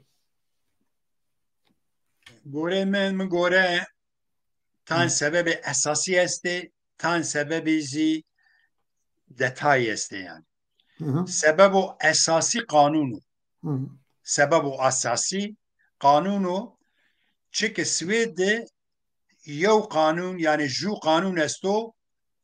Gorê min, min gore tan Hı. sebebê esasî estê, tan sebebê zî detayî estê yani. Hı hı. Sebebo esasî qanûn o. Hı hı. Sebebo esasî qanûn o. Çike Swêd de yew qanûn, yani jû qanûn esto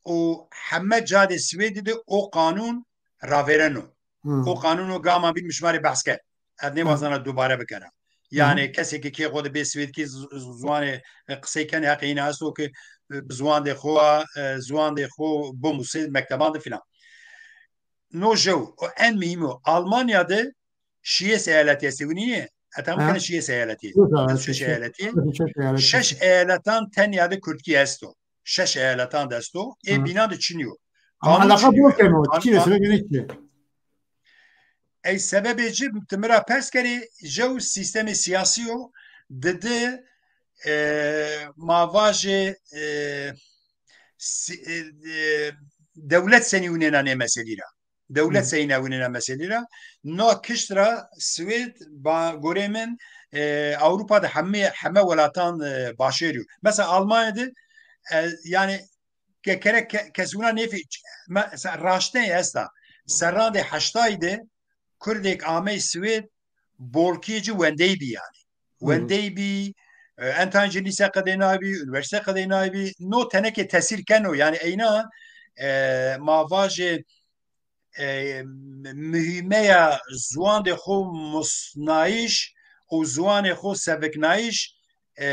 û heme cadê Swêdî de o qanûn ravêreno. Hı. O qanûno gama bîn mişmarê behs kerd. Ev nêwazana dubare bikera. Hı hı. Yani kesekî kê xwe de bê Swêdkî z-, z-, ziwanê, e, qisey kenê heqê îna esto ki, e, bi ziwandê xwe, e, ziwandê xwe bimusê mekteban de filan. No jew, o en muhîmo, Almanya de şiyês eyaletî estê, winî ye? Etam Ha. kene şiyês eyaletî. Şiyês eyaletî. Şeş eyaletî. Şeş eyaletî. Şeş eyaletan tenya de kurdkî esto. Şeş eyaletan de esto. Ê Hı. bînan de çinî yo. Ama Qanûn alaqa çinî yo bol yani. keno. Qan-, Çi ye, qan-, sebebê ne çi ye? Ey sebebê ci, tu mi ra pers kerê, jew sîstemê siyasî yo, didi, e, ma vajê, e, si-, e, e, dewlet senî winêna nê meselî ra. Dewlet Hı. senî winêna meselî ra. No kişt ra Swêd, ba, gorê min, e, Ewropa de hemê, heme welatan, e, başêr yo. Mesela Almanya de, e, yani ke-, kerek ke-, kes wina nêfî, me-, se-, raşteyê esta. Serrandê heştayî de Kurdek amey Swêd, bolkiyê ci wendey bî yani. Hı hı. Wendey bî, e, entan ji lîse qedênay bî, unîversîte qedênay bî, no tenekê tesîr keno. Yani eyna, e, ma vajê, e, muhîmeya ziwandê xwe musnayîş û ziwanê xwe seviknayîş, e,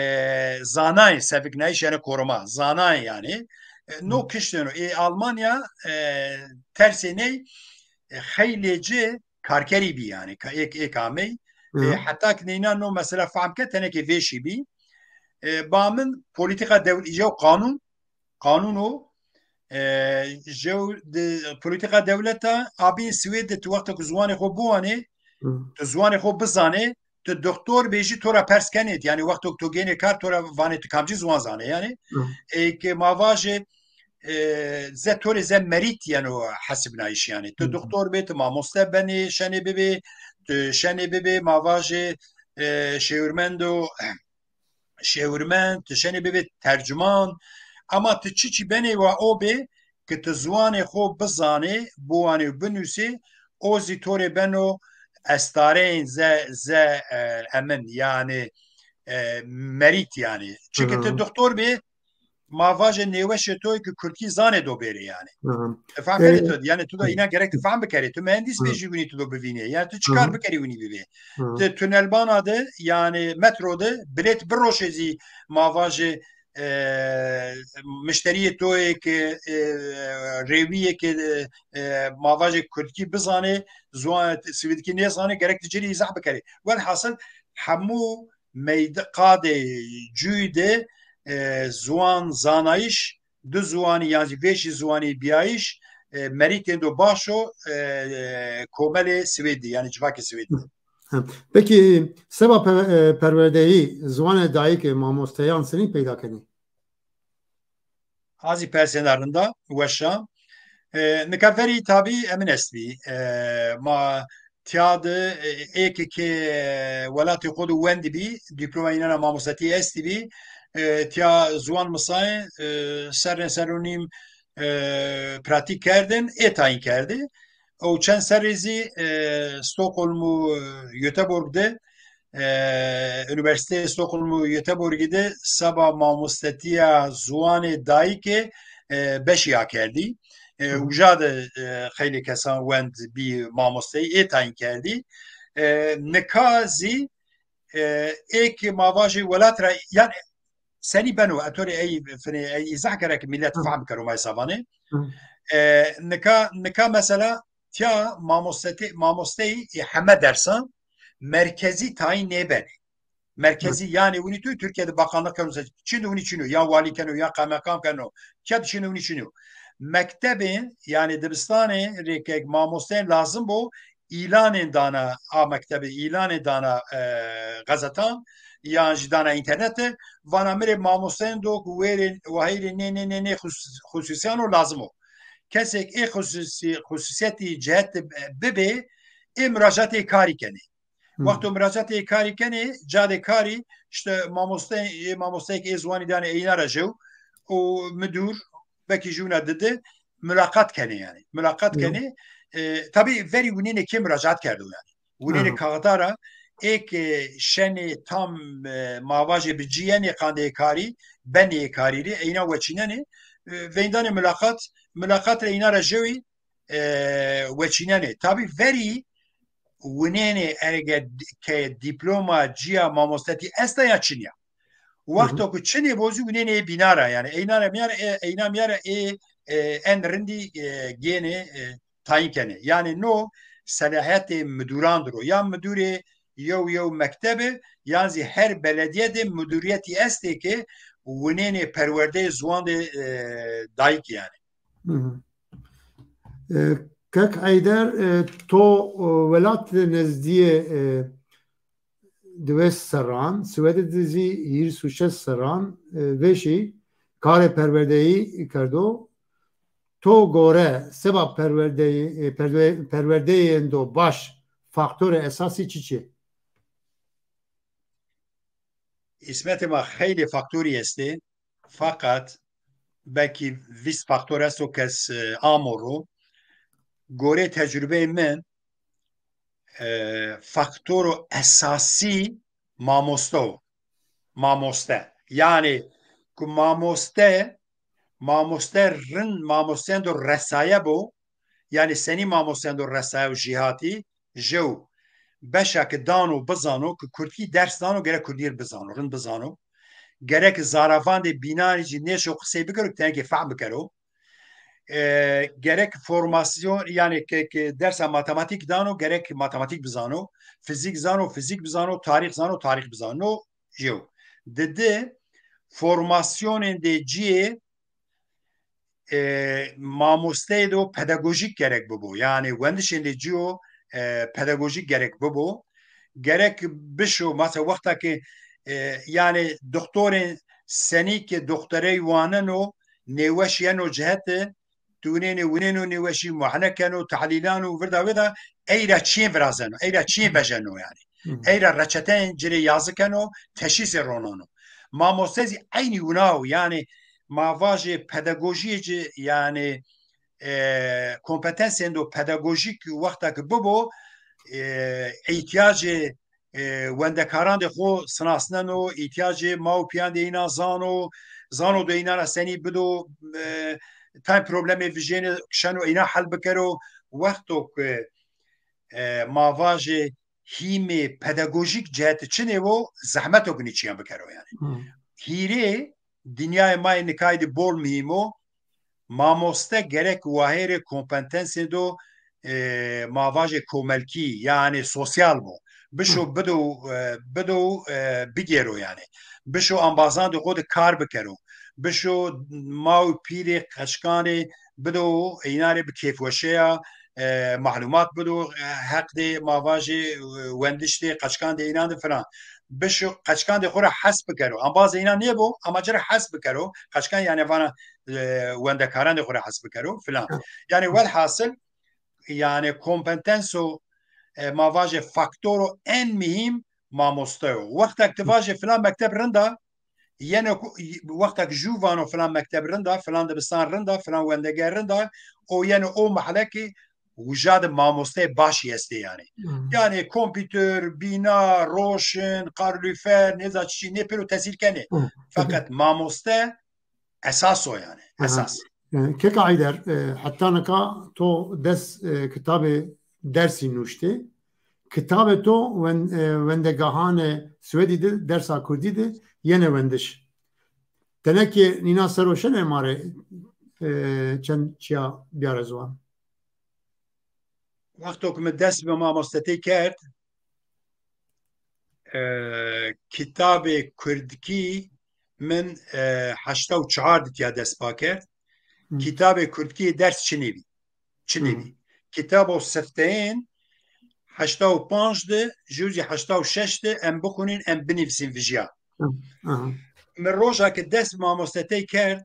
zanayê, seviknayîş yani koruma, zanayê yani. E, no Hı. kişteno. Ê Almanya, e, tersê ney, e, xeylê ci karkerî bî yani. Ka-, êk, êk amey. Hı. E, heta ki neyna no mesela fehm ke tenekê vêşî bî. E, ba min polîtîka dew-, jew qanûn, qanûn o, e, jew di polîtîka dewleta abî Swêd de tu wexta ku ziwanê xwe biwanê, Hı. tu ziwanê xwe bizanê, tu doktor bê jî to ra pers kenê, yani wexto tu gênê kar to ra vanê tu kamcî ziwan zanê yani. Hı. E, ke ma vajê, e, ze to rê ze merît yeno hesibnayîş yani. Tu Hı. doktor bê, tu mamoste benê, şenê bibê, tu şenê bibê, ma vajê, e, şêwirmendo, şêwirmend, tu şenê bibê tercuman, ama tu çi çi benê wa o bê, ki tu ziwanê xwe bizanê, biwanê û binûsê, o zî to rê beno estareyên ze, ze, e, emin, yani, e, merît yani. Çike tu Hı. doktor bê, ma vajê nêweşê to yê ki kurdkî zanê do bêrê yani. Hı hı. Tu fehm E, kerê tu, yani tu da hı. îna gerek tu fehm bikerê. Tu mühendis bê Hı. jî winî tu do bivînê. Yani tu çi Hı kar hı. bikerî winî bibê. Hı. Tu tunelbana de, yani metro de bilêt biroşê zî ma vajê, e, mişteriyê to yê ki, e, rêwiyê ki, e, ma vajê kurdkî bizanê, ziwan swêdkî nêzanê, gerek tu ci rê îzah bikerê. Welhasil hemû meyde-, qadê cûyî de, e, ziwan zanayîş, du ziwanî yan jî vêşî ziwanî biyayîş, e, merîtên do baş o, e, komelê Swêdî, yani civakê Swêdî. Hı. Peki, seba pe-, e, perwerdeyî, ziwanê dayikê mamosteyan senî peyda kenî? Azî persêna rinda, weşa. E, nika verî tabî emin estbî. E, ma tiya de, e, êkê ke welatê xwe de wendibî, dîploma înana mamostetiyê estibî, e, tiya ziwan misayê, e, serrên serrûnîm, e, pratîk kerdin, ê tayîn kerdî. Û çend serrê zî, e, Stockholm û, e, Göteborg de, e, Unîversîteyê Stockholm û Göteborgî de seba mamostetiya ziwanê dayikê, e, beşî akerdî. E, Hı hı. Uca de, e, xeylê kesan wend bî mamosteyî, ê tayîn kerdî. E, nika zî, e, êk ma vajê welat ra, yani, senî beno, etorê ey finê, ey îzah gerek millet Hı. fehm kero may savanê. Hı. E, nika, nika mesela tiya mamosteti-, mamosteyî heme dersan merkezî tayîn nêbenê. Merkezî, yanê winî tu Tirkiye de bakanlık keno, çin de winî çin o, ya walî keno, ya kaymakam keno, ked çin de winî çin o. Mektebê, yanê dibistanê rêkek mamosteyên lazim bo, îlanên dana a mektebê, îlanên dana, e, gazetan, yan jî dana înternetê, vana mirê mamosteyên do ku wêrê wahêrê nê, nê, nê, nê xusus-, xususiyan o lazim o. Kesek ê xususi-, xususiyetî cihet bibê, ê muracatê karî kenê. Hmm. Wexto muracatê karî kenê, cadê karî, işte mamoste, ê mamosteyek ê ziwanî dane eyna re jew û müdür, belkî jûna didi, mulaqat kenê yani. Mulaqat Hı. kenê. E, tabii verî winênê kê muracaat kerdo yani. Winênê Hı. kağıdara êk, e, şenê tam, e, mavajê bi ciyenê qandê karî, benê karî rê, eyna weçînenê, e, veyndanê mulaqat, mulaqat re eyna re jewî, e, weçînenê. Tabii verî winênê erge d-, ke diploma ciya mamostetî esta ya çin ya. Wexto Hı hı. ku çinê bozî winênê bînara, yani eyna re miyara, e, eyna miyara ê, e, en rindî, e, gênê, e, tayîn kenê. Yani no selahiyetê müdüran diro. Ya müdürê yew yew mektebe, yan zî her belediye de müdüriyetî estê ke winênê perwerdeyê ziwan de, e, dayik yani. Hı hı. E, Kek Eyder, e, to, e, welat nezdiyê, e, diwês serran, Swêdê de zî hîris û şeş serran, e, vêşî karê perwerdeyî kerdo. To gore seba perwerdeyê, e, perwe-, perwerdeyên do baş faktorê esasî çi çi? Îsmetê ma xeylê faktorî estê. Fakat belkî vîst faktor esto kes, e, amo ro. Gorê tecrubeyê min, e, faktoro esasî mamoste o. Mamoste. Yani ku mamoste, mamoste rind, mamosteyan do resaye bo, yani senî mamosteyan do resaye û jêhatî, jew beşa ki dano bizano, ki kurdkî ders dano, gerek kurdî bizano, rind bizano. Gerek zaravandê bînarî jî nêşo qisey bikero, ki tenekê fehm bikero. E, gerek formasyon, yani ke, ke dersa matematîk dano, gerek matematîk bizano, fizîk zano, fizîk bizano, tarîx zano, tarîx bizano. Jew. Didi formasyonên de ciyê, e, mamosteyê de pedagojîk gerek bibo. Yani wendişên de ciyo, e, pedagojîk gerek bibo. Gerek bişo, mesela wexta ki, e, yani doktorên senî ki doktorey waneno, nêweş yeno cihete, tu winênê winêno nêweşî, muayene keno, tahlîlan û virda wê de, eyra çiyên virazeno, eyra çiyên vejeno yani. Hı. Eyra reçeteyên cirê yazî keno, teşhîsê ronano. Mamoste zî eynî wina o, yani ma vajê pedagojiyê ci, yani, e, kompetensên do pedagojîk wexta ki bibo, e, îhtiyacê, e, wendekaran de xo sinasneno, îhtiyacê ma û piyan de îna zano, zano do îna ra senî bido, e, tayên problemê vijêne kişeno îna hel bikero. Wexto ki, e, ma vajê hîmê pedagojîk cihete çinê wo, zehmet o ki nîçiyan bikero yani. Hmm. Hîrê dinyayê ma yê nikayî de bol muhîm o. Mamoste gerek wahêrê kompetensê do, e, ma vajê komelkî, yani sosyal bo. Bişo Hı. bido, e, bido, e, bigêro yani. Bişo ambazan de xo de kar bikero. Bişo ma û pîrê qeçkanê bido, îna rê bi kêfweşeya, e, mahlumat bido, e, heq de ma vajê, e, wendiş de qeçkan de înan de filan. Bişo qeçkan de xo re hes bikero. Ambazê îna nêbo, ama ci re hes bikero. Qeçkan yani vana, e, wendekaran de xo re hes bikero filan. Hı. Yani welhasil, yani kompetenso, e, ma vajê faktoro en muhîm mamoste yo. Wextek tu vajê filan mekteb rinda, yeno ku, wextek jû vano filan mekteb rinda, filan dibistan rinda, filan wendege rinda, o yeno o mehlekî uca de mamosteyê başî estê yani. Hmm. Yani kompîter, bîna, roşin, kalorifer, nêza çiçî nê pêro tesîr kenê. Hmm. Fakat mamoste esas o yani. Aha. Esas. E, Keka Eyder, e, heta nika to des, e, kitabê dersî nuştê. Kitabê to wen-, e, wendegahanê Swêdî de dersa kurdî de yene wendiş. Tenekê nîna ser o şenê ma rê, e, çend çiya biyare ziwan. Wexto ku min dest bi mamostetê kerd, e, kitabê kurdkî min, e, heşta û çar ditiya dest pa kerd. Hı. Kitabê kurdkî ders çinê bî. Çinê Hı. bî. Kitabo sifteyên heşta û panc de, jû jî heşta û şeş de em bixwînin, em binivîsîn vijiya. Hı. Hı. Min rojekê dest bi mamostetey kerd,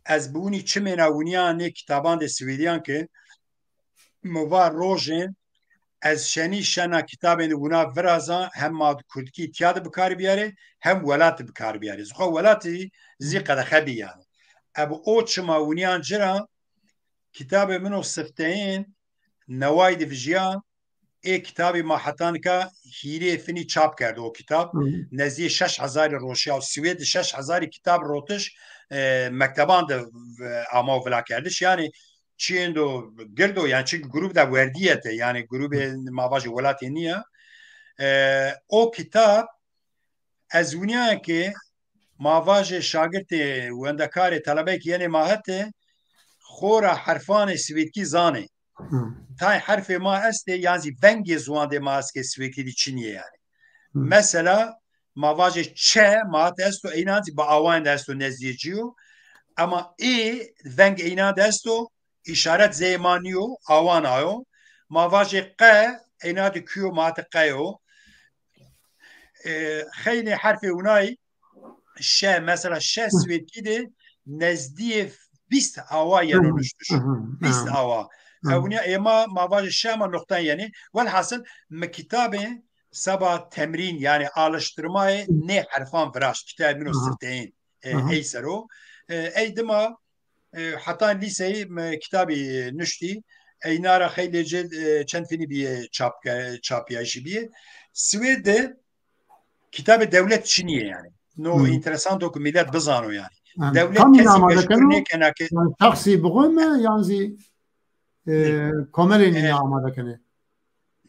ez bi winî çimêna winiya nê kitaban de Swêdiyan ke, min va rojên ez şenî şena kitabên wina viraza, hem ma kurdkî tiya de bi kar biyare, hem welatî bi kar biyare. Zixwe welatî zî qedexe bî yani. Ev o çima winiyan cira, kitabê min o sifteyên neway de vijiya, ê kitabî ma heta nika hîrê finî çap kerd o kitab. Hı. Nezdiyê şeş hezarî roşiya û Swêd şeş hezarî kitab rotiş, e, mekteban de, e, ama û vila kerdiş. Yani çiyên do girdo, yani çi grûp de werdiyete, yani grûbê ma vajê welatê niye. E, o kitab ez winiya ke ma vajê şagirtê, wendekarê, telebeyekî yenê ma hete, xora herfanê swêdkî zanê. Hı. Tay herfê ma estê, yan zî vengê ziwandê ma eskê swêdkî dî çiniyê yani. Hı. Mesela, ma vajê çe, ma hate esto, eynan zî bi awayen de esto nezdiyê ciyo. Ama ê veng eynan de esto, îşaret zeyê ma niyo, awan ayo. Ma vajê qe, eyna de kuyo, ma hate qeyo. E, xeylê herfê winayî şe, mesela şe Hı. swêdkî de nezdiyê bîst awa yeno Hı hı. nuştiş. Hı hı. Bîst Hı. awa. Hı. Ewniya êma ma vajê şe ma noqten yenê. Welhasil mi kitabê seba temrîn, yani alıştırmayê nê herfan viraşt. Kitabê min o Hı hı. sirteyên, e, Hı hı. ey ser o. E, ey dima, e, heta lîseyî me kitabî nuştî. Eyna ra xeylê cê, e, çend finî bîye çap ke-, çapiyayîşî bîye. Swêd de kitabê dewlet çinî ye yani. No Hı. interesanto ku millet bizano yani. Yani, Dewlet kamîn kesî amade mecbur keno? nêkena ke Yani, şexsî bixwe me yan zî, e, Ne. komelê nîne E, amade kenê?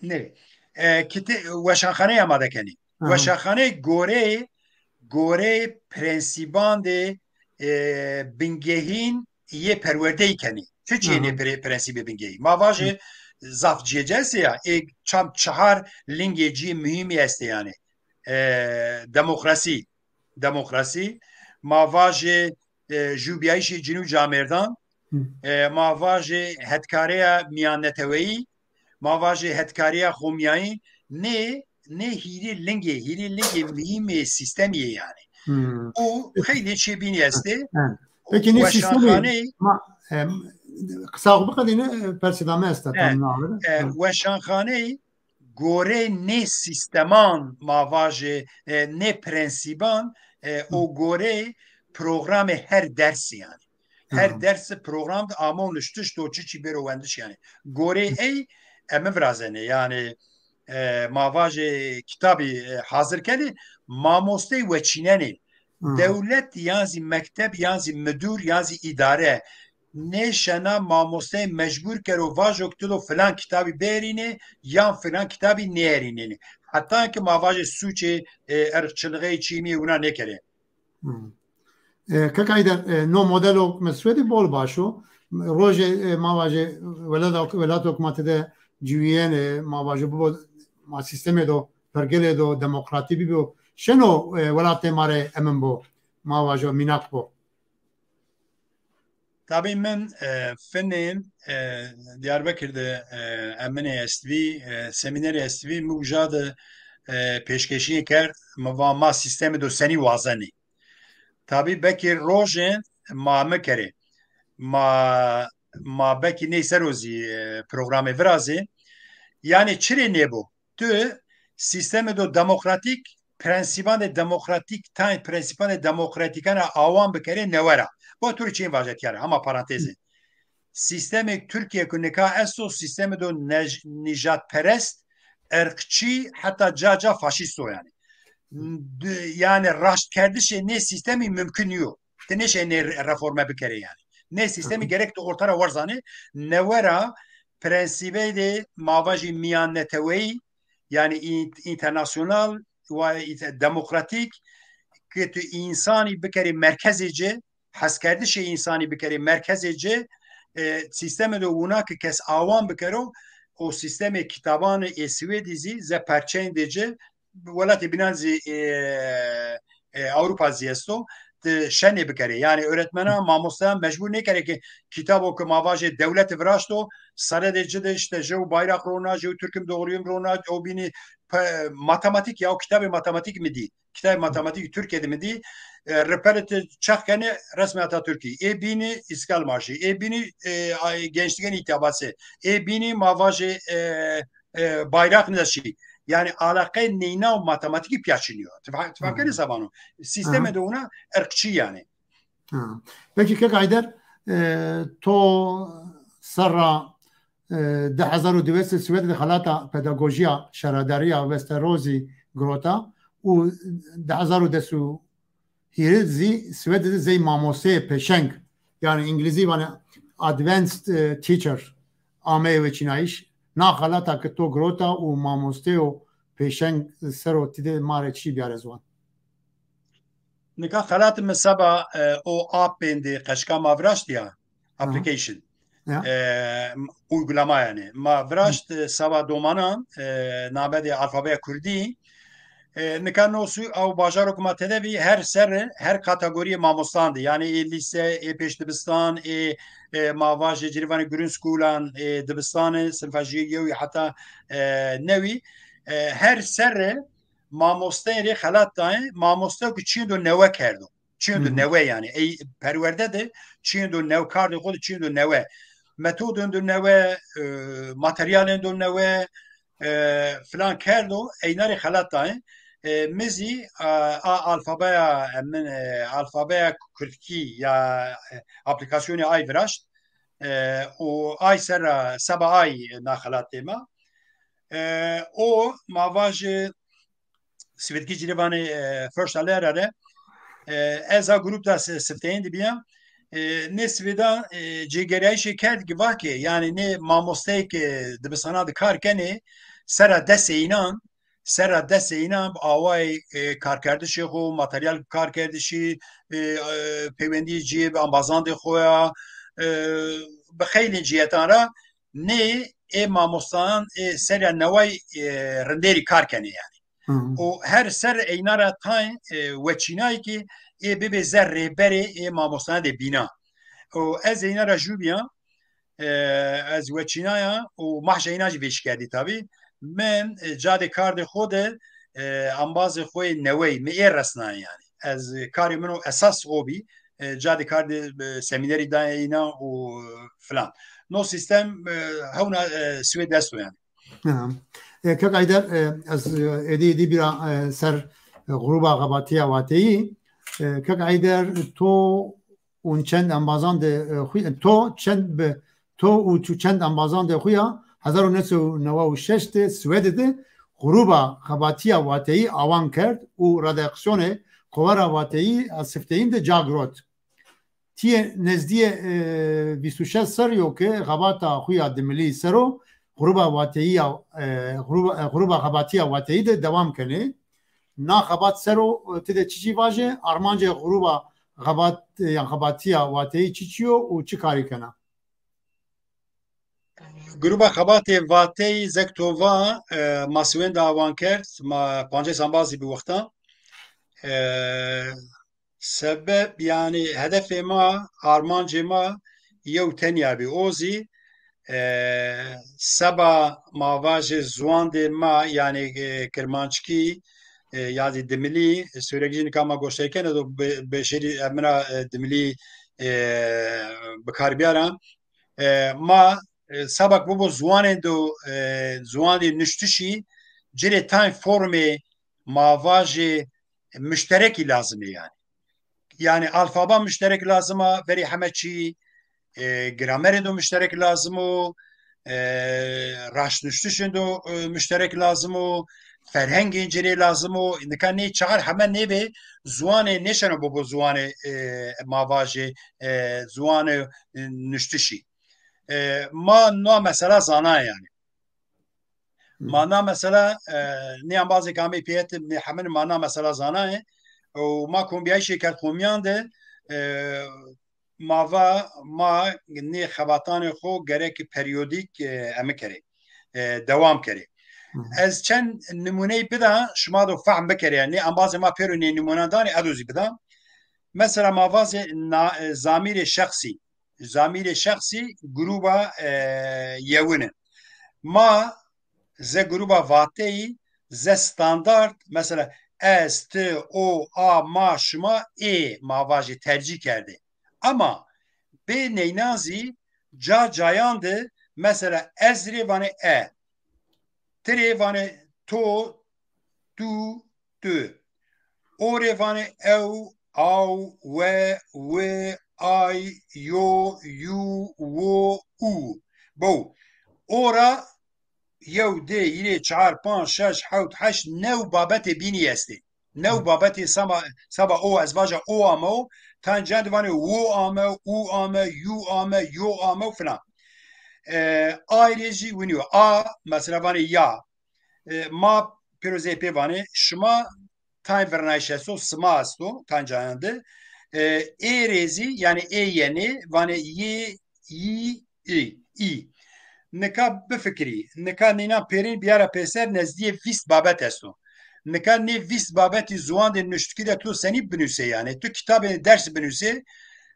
Ne. E, kite-, weşanxaneyê amade kenê. Aha. Weşanxaneyê goreyê, goreyê prensîban de, e, bingehîn yê perwerdeyî kenê. Çi çi Aha. yenê pre-, prensîbê bingehî? Ma vajê Hı. zaf cêcese ya, ê çam çihar lingê cî muhîmî estê yani. E, demokrasî. Demokrasî. Ma vajê, e, jûbiyayîşê cin û camêrdan. Hı. E, ma vajê hetkareya miyanneteweyî. Ma vajê hetkareya xomiyayî. Nê, nê hîrê lingê, hîrê lingê muhîmê sîstemî ye yani. Hı. Û xeylê çêbînî estê. Hı. Peki ne sîstemî? Weşanxaneyê ma, em, qisa xwe biqedîne, persê da me esta, E, tam navere. e, Hı. weşanxaneyê gorê nê sîsteman ma vajê, e, nê prensîban, e, Hı. o gorê programê her dersî yani. Her Hı. dersi program de amo nuştiş do çi çi bêro wendiş yani. Gorê Hı. ey em virazenê yani, e, ma vajê kitabî, e, hazir kenê, mamostey weçînenê. Hı. Dewlet yan zî mekteb yan zî midur yan zî îdare nêşena mamosteyê mecbur kero vajo ki tu do filan kitabî bêrînê yan filan kitabî nêrînênê. Heta ki ma vajê sûcê, e, erkçilixê çîmiyê wina nêkerê. Hmm. E, Kek Ayder, e, no modelo me Swêdî bol baş o. Rojê, e, ma vajê welada-, welato ku ma tede ciwiyene, ma vajê bibo, ma sîstemê do, pergelê do, demokratî bibo. Şeno, e, welatê ma rê emin bo, ma vajo mînak bo. Tabî min, e, finê, e, Diyarbekir de, e, eminê estbî, e, semînerê estbî, min uca de, e, pêşkeşiyê kerd, min va ma sîstemê do senî wazenî. Tabî bekî rojên ma mikerê, ma, ma bekî ney ser o zî, e, programê virazê. Yanî çirê nêbo? Tu sîstemê do demokratîk, prensîbanê demokratîk, tayên prensîbanê demokratîkana awan bikerê newera. Bo tu rê çiyên vajetiyare, hema parantezê. Sîstemê Tirkiye ku nika esto, sîstemê do nej-, nîjadperest, erkçî, heta ca ca faşîst o yani. D-, yani raştkerdişê nê sîstemî mumkin niyo. Ti nêşe nê re-, reforme bikerê yani. Nê sîstemî Hı hı. gerek tu orta ra werzanê, newera prensîbeyê de ma vajî miyanneteweyî, yani in-, internasyonal ve ite-, demokratîk, ki tu însanî bikerê merkezê ci, heskerdişê însanî bikerê merkezê ci, e, sîstemê de wina ki kes awan bikero, o sîstemê kitabanê ê Swêdî zî ze perçeyên de ci, welatê bînan zî, e, e, Ewropa zî esto, di şenê bikerê. Yani öğretmena, mamosteyan mecbur nêkerê ki kitabo ki ma vajê dewleti viraşto, sare de ci de işte jew bayrak rona, jew Türk'üm doğruyum rona, o bînî pe-, matematik ya, o kitabê matematik mi dî. Kitabê matematik Türkiye'de mi dî. E, ripere te çax kenê resmê Atatürk'î. Ê bînî İstiklal Marşı. Ê bînî, e, ay, gençligen ihtiyabası. Ê bînî ma vajê, e, e, bayrak neşî. Yani alaqe neyna û matematikî piyaçiniyor. Tifak, tifak Hı. Servano. Sisteme Hı. de ona ırkçı yani. Ha. Peki kek Ayder, e, to serra, e, di hezar û duyê Swêdê de xelata pedagojiya şaredariya Westerozî girota û di hezar û deh û hîrê zî Swêdê de zey mamosteyê pêşeng, yani îngilîzî vane advanced, e, teacher, ameye weçînayîş. Na xelata ki to girota û mamosteyê pêşeng ser o tîde ma re çi biyare ziwan? Nika xelat min seba, e, o appên de qeşka ma viraştiya, Aha. application. Ya. E, uygulama yani. Ma viraşt, e, seba domanan, e, name de alfabeya Kurdî. E, nika nosu ew bajaro ku ma tede bî, her serre, her kategoriyê mamostan de. Yani ê lîse, ê pêşdibistan, ê, e, ma vajê cirivanê Grundskulan, ê dibistane, sinfa ji yewî heta, e, newî. E, her serre mamosteyê rê xelat dayê, mamoste ku çiyên do newe kerdo. Çiyên do Hı hı. newe yani. Ey perwerde de çiyên do newe, kardê xwe de çiyên do newe. Metodên do newe, e, materyalên do newe, e, filan kerdo, eyna rê xelat dayê. E, min zî, a, a alfabeya, min, e, alfabeya kurdkî ya, e, aplikasyonê ay viraşt. E, û ay ser, seba ay na xelatê me. E, o ma vajê Swêdkî cîrê vanê, e, Förskollärare. E, ez a grup da si-, sifteyên dibiyam. E, nê Swêda, e, cêgeriyayîşê kerd ki vake, yani nê mamosteyê ki dibistana di kar kenê, sera desê înan, sera desê înan bi awayê, e, karkerdişê xwe, materyal karkerdişî, e, e, peywendiyê cihê bi ambazandê xwe ya, e, bi xeylên cihetan re nê ê mamostayan ê seriya neway, e, rindêrî kar kenê yani. Hı. Û her ser eyna re tayê, e, weçînayê ki ê bibe zer rêberê ê mamostayan de bîna. Û ez eyna re jû biyam, e, ez weçînaya û mah jeyna jî vêşikerdî tabî. Min, e, cadê kardê xwe de, e, ambazê xwe yê newey, min ê resnayê yani. Ez, e, karê min o esas o bî. E, cadê kardê, e, semînerî dayê îna û, e, filan. No sistem, e, hewna, e, Swêd esto yani. Ha. E, kek Ayder, e, ez, e, êdî, êdî bira, e, ser, e, gruba xebatiya wateyî. E, kek Ayder, to û çend embazan de, e, xwi-, to çend bi, to û tu çend embazan de xuya hezar û neh sed û neway û şeş de Swêdê de gruba xebatiya wateyî awan kerd û redaksiyonê Kovara Wateyî a Sifteyîn de ca girot. Tiyê nezdiyê, e, bîst û şeş serî yo ke xebata xwe ya dimilî ser o, gruba wateyî ya, e, gruba, e, gruba xebatiya wateyî de dewam kenê. Na xebat ser o, e, ti de çi çî vaje? Armancê gruba xebat, e, yan xebatiya wateyî çi çi yo û çi karî kena? Gruba xebatê vateyî zek tova, e, ma Swêda awan kerd, ma pancês embazî bi wexta. E, Sebeb, yani hedefê ma, armancê ma yew tenya bî. O zî, e, seba ma vajê ziwandê ma, yani, e, kirmanckî, e, ya zî dimilî, e, Sûrekî jî nika ma goştarî kene do be-, beşerî emina, e, dimilî, e, bi kar biyara. E, ma, e, seba ku bibo ziwanên do, e, ziwanê nuştişî, cirê tayên formê ma vajê muşterekî lazim e yani. Yani alfaba muşterek lazim a, verî heme çî, e, gramerê do muşterek lazim o, e, raştnuştişên do, e, muşterek lazim o, ferhengên cirê lazim o. Nika nê çar heme nêvê ziwanê nêşeno bibo ziwanê, e, ma vajê, e, ziwanê, e, nuştişî. E, ma na mesela zana yani. Ma na mesela, e, nê embazê kamê pêyetim, nê hemin ma na mesela zanaye. Û ma kombiyayîşê kerd komiyan de, e, ma va, ma nê xebatanê xo gerek periyodîk, e, emi kerê. E, dewam kerê. Ez çend nimûneyî bida, şima do fehm bikere. Nê embazê ma pêro nê nimûnan danê, ez do zî bida. Mesela ma vazê na-, zamîrê şexsî. Zamîrê şexsî grûba, e, yewin e. Ma ze grûba vateyî, ze standard, mesela ez, ti, o, a, ma, şima, ê ma vajê tercîh kerdê. Ama bê neyna zî ca cayan de, mesela ez rê vanê e, ti rê vanê to, tu, tu, o rê vanê ew, aw, we, wi, ay, yo, yu, wo, û. Bo. O ra yew, dê, yirê, çar, panc, şeş, hewt, heşt, new babetê bînî estê. New babetê sema, seba o, ez vaja o ame o, tan can de vanê wo ame, u ame, yu ame, yo ame û filan. E, ay rê jî winî yo. A, mesela vanê ya. E, ma pêro zê pê vanê, şima tay virnayîş esto, sima esto, tan cayan de. E, ê rê zî, yani ê yenê, vanê yê, yî, î, î. Nika bifikirî, nika nîna pêrîn biyara pêser nezdiyê vîst babet esto. Nika nê vîst babetî ziwandê nuştikî de tu senî binûsê yani. Tu kitabê ders binûsê,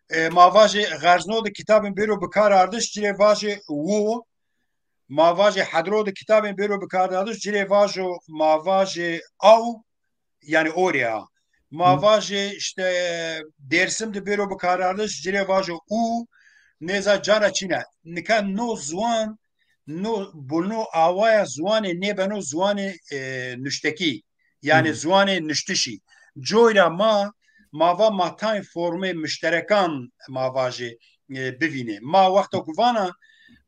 e, ma vajê xerzno de kitabên bêro bikar ardiş, ci rê vajê wo, ma vajê hedro de kitabên bêro bikar ardiş, ci rê vajo ma vajê aw, yani orê a. Ma vajê işte Dêrsim de bêro bikarandiş, ci rê vajo û, nêza cara çîne. Nika no ziwan, no, bo no awaya ziwanê nêbeno ziwanê, e, nuştekî. Yani ziwanê nuştişî. Coyra ma, ma va ma tayên formê muşterekan ma vajê, e, bivînê. Ma wexta ku vana,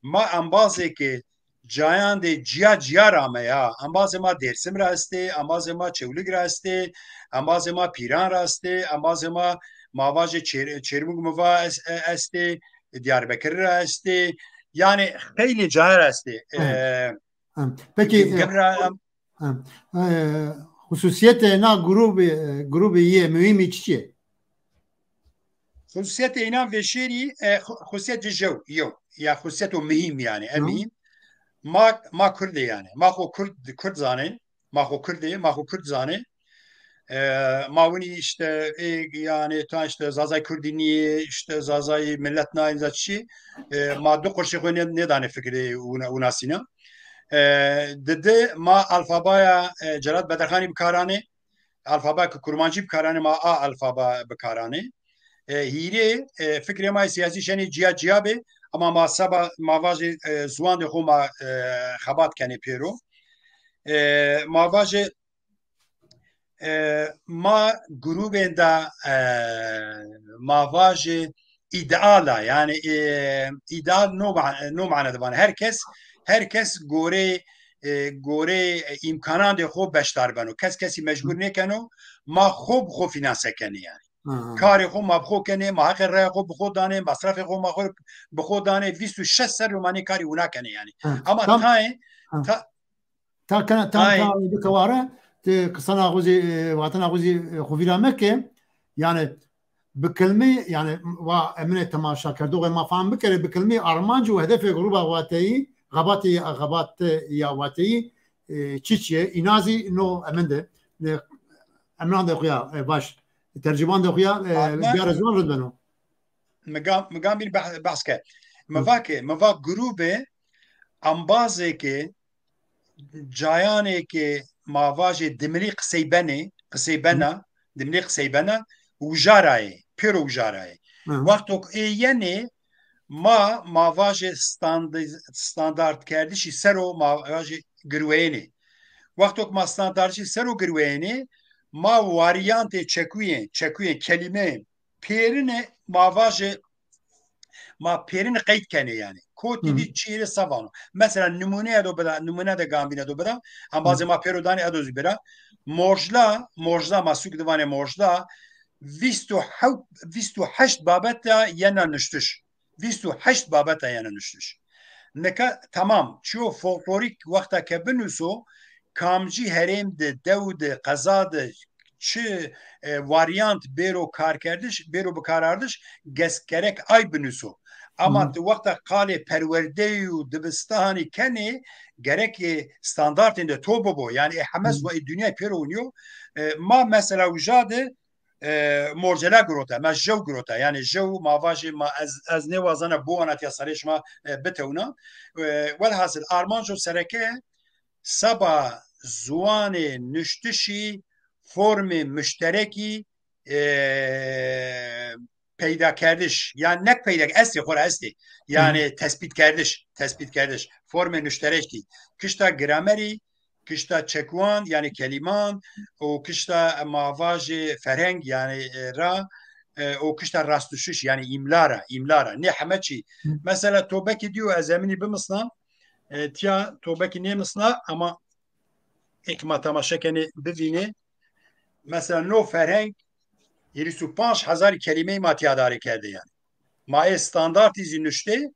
ma embazê ke cayan de ciya ciya ra me ya. Embazê ma Dêrsim ra estê, embazê ma Çewlig ra estê, embazê ma Pîran ra estê, embazê ma, ma vajê Çêr-, Çêrmûg mi va es-, e-, estê, Diyarbekir ra estê. Yani xeylê cayê ra estê. Evet. E, Em, Peki, e, Gim ra, em, em, e, xusûsiyetê na grûbê, e, grûbê yê muhîmî çi ye? Xusûsiyetê înan vêşêrî, e, xu-, xusûsiyet ji jew, yew. Ya xusûsiyet û muhîm yani, em Hı. muhîm. Ma, ma Kurd ê yani. Ma xwe Kurd, Kurd zanê. Ma xwe Kurd ê, ma xwe Kurd zanê. E, ma winî işte, ê, yani ta işte Zazay Kurdî niyê, işte Zazayî millet nayê, za çi. E, ma du qurşê xwe nê-, nêdanê fikirê wina-, winasîna. E, di di ma alfabaya, e, Celat Bedirxanî bikaranê. Alfabaya ki kurmancî bikaranê, ma a alfaba bikaranê. E, hîrê, e, fikrê ma yê siyasî şenê ciya ciya bê, ama ma seba, ma vajê, e, ziwandê xwe ma, e, xebat kenê pêro. E, ma vajê, e, ma grûbên de, e, ma vajê îdeal a, yani, e, îdeal no ma-, no mane dibane. Her kes, her kes gorê, e, gorê îmkanan de xwe beşdar beno. Kes kesî mecbûr nêkeno, ma xwe bi xwe fînanse kenê yani. Hı hı. Karê xwe ma bi xwe kenê, ma heqê raya xwe bi xwe danê, masrafê xwe ma xwe bi xwe danê, vîst û şeş ser romanê karî wina kenê yani. Hı. Ama Tam, tayê, hı. ta-, Ta kena, ta, Ay. ta bikeware, ti qisana xwe zî, e, vatina xwe zî, e, xwe vîra meke. Yani, bi kilmî, yani, va, em ê temaşakerdoxê ma fam bikere, bi kilmî armanc û hedefê grûba wateyî, xebatê, xebatê ya wateyî, e, çi çi ye? Îna zî no em ê de, e, em nan de xuya, e, baş. Tercüman de xuya, e, Armanc. Biyara ziwan rid beno. Miga-, migan bîn beh-, behs ke. Mi Hı. va ke, mi va grûbê embazê ke cayanê ke ma vajê dimilî qisey benê, qisey bena, dimilî qisey bena, wijara ye, pêro wijara ye. Hı. Wexto ku ê yenê, ma, ma vajê standi-, standardkerdişî sero ma vajê girweyênê. Wexto ku ma standardişî sero girweyênê, ma waryantê çekuyên, çekuyên, kelîmeyên pêrine ma vajê, ma pêrine qeyd kenê yani. Kotî Hı. dî çîrê sevano. Mesela nimûneya do bida, nimûne de gambîne do bida. Embazê Hı. ma pêro danê edo zî bira. Morjla, morjla ma sûk divanê morjla. Vîst û hewt, vîst û heşt babeta yena nuştiş. Vîst û heşt babeta yena nuştiş. Nika temam, çiyo folklorîk wexta ke binûso, kamcî herêm de, dew de, qeza de, çi, e, varyant bêro karkerdiş, bêro bikarardiş, ges-, gerek ay binûso. Ama Hı hı. tu wexta qalê perwerdeyî û dibistanî kenê, gerek ê standartên de to bibo. Yani ê heme Hmm. zwa ê dinyayê pêro winiyo. E, ma mesela uja de, e, morcela girote, ma jew girote. Yani jew ma vajê ma ez, ez nêwazana bo anatiya serê şima, e, bitewna. E, welhasil armanco sereke seba ziwanê nuştişî formê muşterekî, e, peyda kerdiş, yani nek peyda, estê, xora estê. Yani Hı hı. tespit kerdiş, tespit kerdiş. Formê nuşterekî. Kişta gramerî, kişta çekwan, yani keliman, û kişta mavajê ferheng, yani, e, ra, e, û kişta rastuşiş, yani îmla ra, îmla ra. Ne heme çî. Hı. Mesela to bekî diyo ez eminî bimisna, e, tiya to bekî nêmisna, ama êk ma temaşe kenê bivînê. Mesela no ferheng hîris û panc hezar kelîmeyî ma tiya darê kerde yani. Ma ê standartî zî nuştê,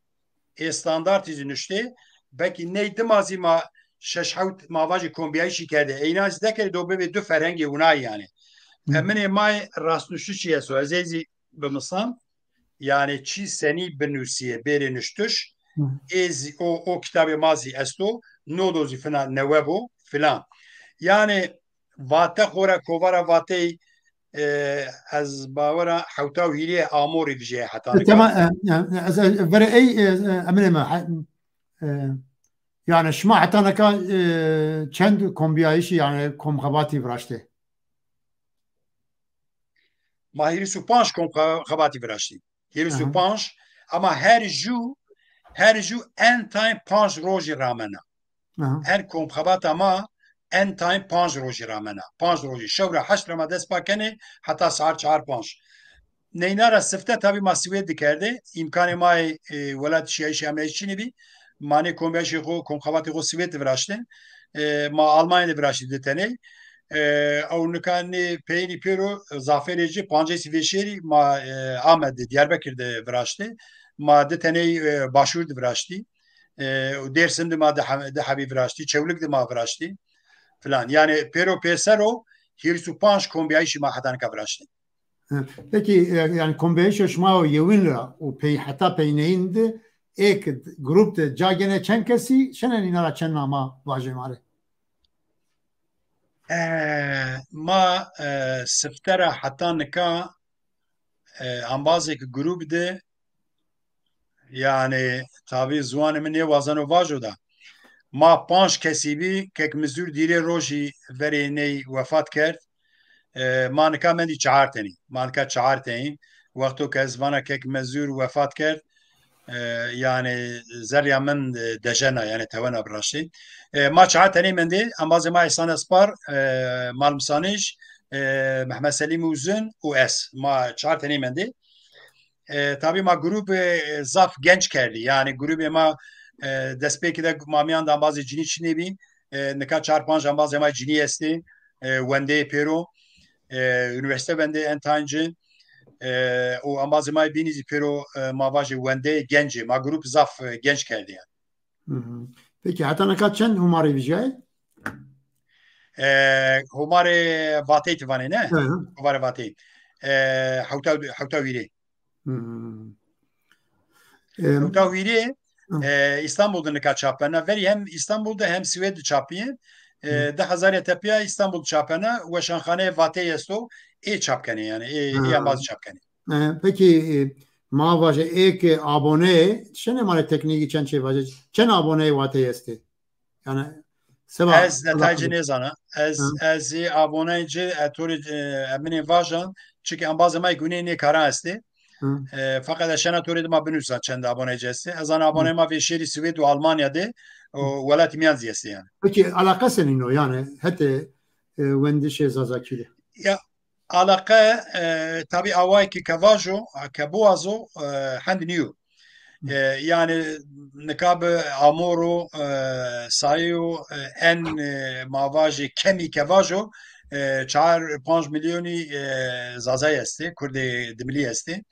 ê standartî zî nuştê, belkî ney dima zî ma şeş hewt mavajî kombiyayîşî kerde. Eyna zî dekere do bibê du ferhengê winayî yani. Hı. Eminê ma ê rastnuştişî eso. Ez ê zî bimisan. Yani çi senî binusîye bêrê nuştiş, Hı. ê zî, o, o kitabê ma zî esto, nodo zî fina newe bo, filan. Yani vate xora kovara vatey, e, ez bawera hewta û hîrê amorî vijeye heta E, nika. Tamam, e, e, ez, e, vere ey, e, e, emine me, ha, e, yani şima heta nika, e, çend kombiyayişî yani komxebatî viraştê? Ma hîris û panc kom xe-, xebatî viraştî. Hîris û panc, ama her jû, her jû en time panc rojî ramena. Aha. Her kom xebata ma en time panc rojî ramena. Panc rojî. Şewra heşt re ma dest pa kenê, heta saet çar panc. Neyna ra sifte tabî ma Swêd dikerdê. Îmkanê ma yê, e, welat şiyayîşê Amerîkî çinî bî. Ma nê kombiyayîşê xo, komxebatê xo Swêd diviraştin. E, ma Almanya diviraştî di tenê. E, ew nika nê peyênî pêro zafêrê ci pancêsî vê şêrî ma, e, Amed di Diyarbekir di viraştî. Ma di tenê, e, Başûr di viraştî. E, û Dêrsim di ma di he-, di hebî viraştî. Çewlik di ma viraştî. Filan. Yani pêro pêsero hîris û panc kombiyayîşî ma heta nika viraştî. Hı. Peki, e, yani kombiyayîşa şima o yewin ra û pey heta peyneyîn de êk grup de ca gene çend kesî, şene nîna ra çend nama vajê ma rê? E, ma, e, siftera heta nika, e, ambazêk grup de, yani tabî ziwanê min nêwazeno vajo da. Ma panc kesî bî, kek Mizûr dîrê rojî verê ney wefat kerd. E, ma nika mendî çar tenî. Ma nika çar tenî. Wexto ke ez vana kek Mizûr wefat kerd, e, yani zerrya min, e, dejena, yani tewena bi raştî. E, ma çar tenê mendê, embazê ma Îhsan Espar, e, Mal Misanij, e, Mehmet Selîm Uzun û ez. Ma çar tenê mendê. E, tabî ma grûbê zaf genç kerdî. Yani grûbê ma, e, destpêkê de ma miyan de embazê cinî çinê bî. E, nika çar panc embazê ma cinî estê. E, wendeyê pêro. E, unîversîte wendeyê en tancî. E, û embazê ma bînî zî pêro, e, ma vajê wendeyê gencê. Ma grûp zaf, e, genç kerdî yani. Hı hı. Peki heta nika çend hûmarê vijayê? E, hûmarê vateyî ti vanê ne? Hı hı. Hûmarê vateyî. E, hewta, hewta wîrê. Hı hı. Em, Hewta wîrê, hı. e, Îstanbul de nika çapena. Verî hem Îstanbul de hem Swêd de çapiye. E, Hı. Di hezarê tepiya Îstanbul çapena. Weşanxaneyê vateyî esto. Ê çap kenê yani. Ê, ê Ha. embaz çap kenê. E, peki, e, ma vaje ê ke aboneyê, şene mare teknîkî çend şey vaje, çend aboneyê vateyî estê? Yani, seba Ez detaycî nêzana. Ez, Ha. ez ê aboneyê ci, e, to rê, e, eminê vajan, çiki embazê ma yê gunê nê karan estê. Hı. E, feqet ez şena to rê dima binûsa çend aboneyê ci estê. Ez ana aboneyê ma vê şêrî Swêd û Almanya de, û welatî miyan zî estê yani. Peki, alaqe senîn o yani, hetê, e, wendişê Zazakî de? Ya, Alaqe, e, tabî awayekî ke vajo, ke biwazo, e, hend nîyo. E, yani nika bi amoro, e, sayî û, e, en, e, ma vajê kemî ke vajo, e, çar panc milyonî, e, Zazayî estê, Kurdê dimilî estê.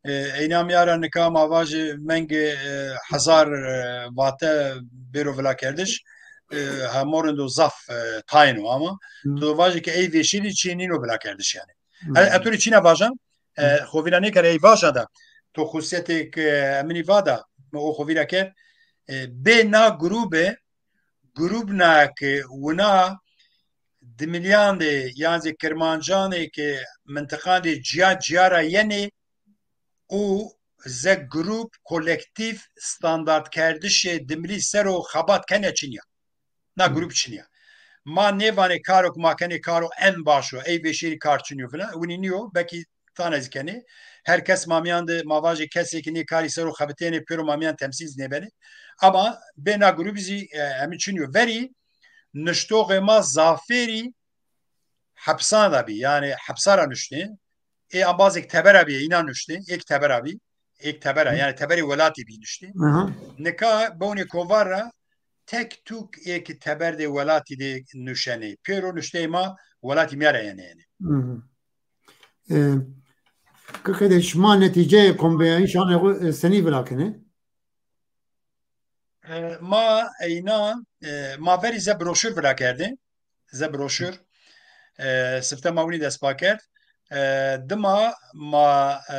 E, eyna miyara nika ma vajê mengê, e, hezar, e, vate bêro vilakerdiş, e, hemorên do zaf, e, tayno ama. Hmm. Tu vajê ke ey vêşî dî çî nîno vilakerdiş yani. Hmm. E, e, tu rê çîna vajan, e, Hmm. xovîra nêkere ey vaja da. Tu xusiyetê ke, e, eminî vada, me o xovîra ke, e, bê na grûbe, grûbna ke wina dimilyan de yan zî Kirmancanê ke mintiqan de ciya ciya ra yenê û ze grûb kolektîf standartkerdişê dimilî ser o xebat kene çinya. Na grûp çinya. Ma nêvanê karo ku ma kenê karo en baş o, ey vêşêrî kar çinyo filan, winî niyo, belkî tane zî kenê. Her kes mamiyan de ma vajê kesê ki nê karî ser o xebitênê pêro mamiyan temsîl zî nêbenê. Ama bê na grûp zî e, em çinyo. Verî niştoxê ma zafêrî hepsan da bî. Yani hepsa ra nuştê. Ê ambazêk tebera bî, îna nuştê. Êk tebera bî. Êk tebera, yani teberê welatî bî nuştê. Aha. Nika bonê kovar ra tek tûk êk teber de welatî de nuşenê. Pêro nuşteyê ma welatî mîya ra yenê yenê. Hı hı. E, Kekede şima netîceyê kombiyayîşanê xwe e, senî vila kenê? E, ma eyna, e, ma verî ze broşür vila kerdê. Ze broşür. E, sifte ma winî dest pa kerd. E, dima ma e,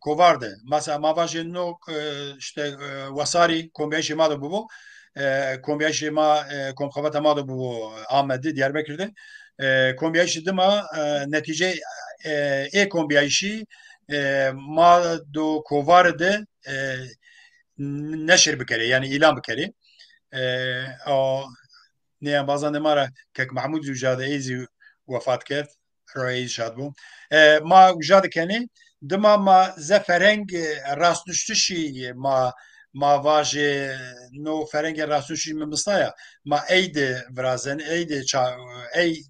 kovar de. Mesela ma vajê no e, işte e, wesarî kombiyayîşê ma de bibo. E, kombiyayîşê ma, e, komxebata ma de bibo Amedî, Diyarbekir de. E, kombiyayîşê dima e, netîcê e, ê kombiyayîşî e, ma do kovar de e, neşir bikerê, yani îlan bikerê. E, o nê embazan de ma ra Kek Mahmud zî uca de ê zî wefat kerd. Royê zî şad bû. E, ma uca dikenê, dima ma ze fereng e, rastnuştişî ma ma vajê no ferengê rastnuştişî mi misnaya. Ma ey de virazen, ey de ça, ey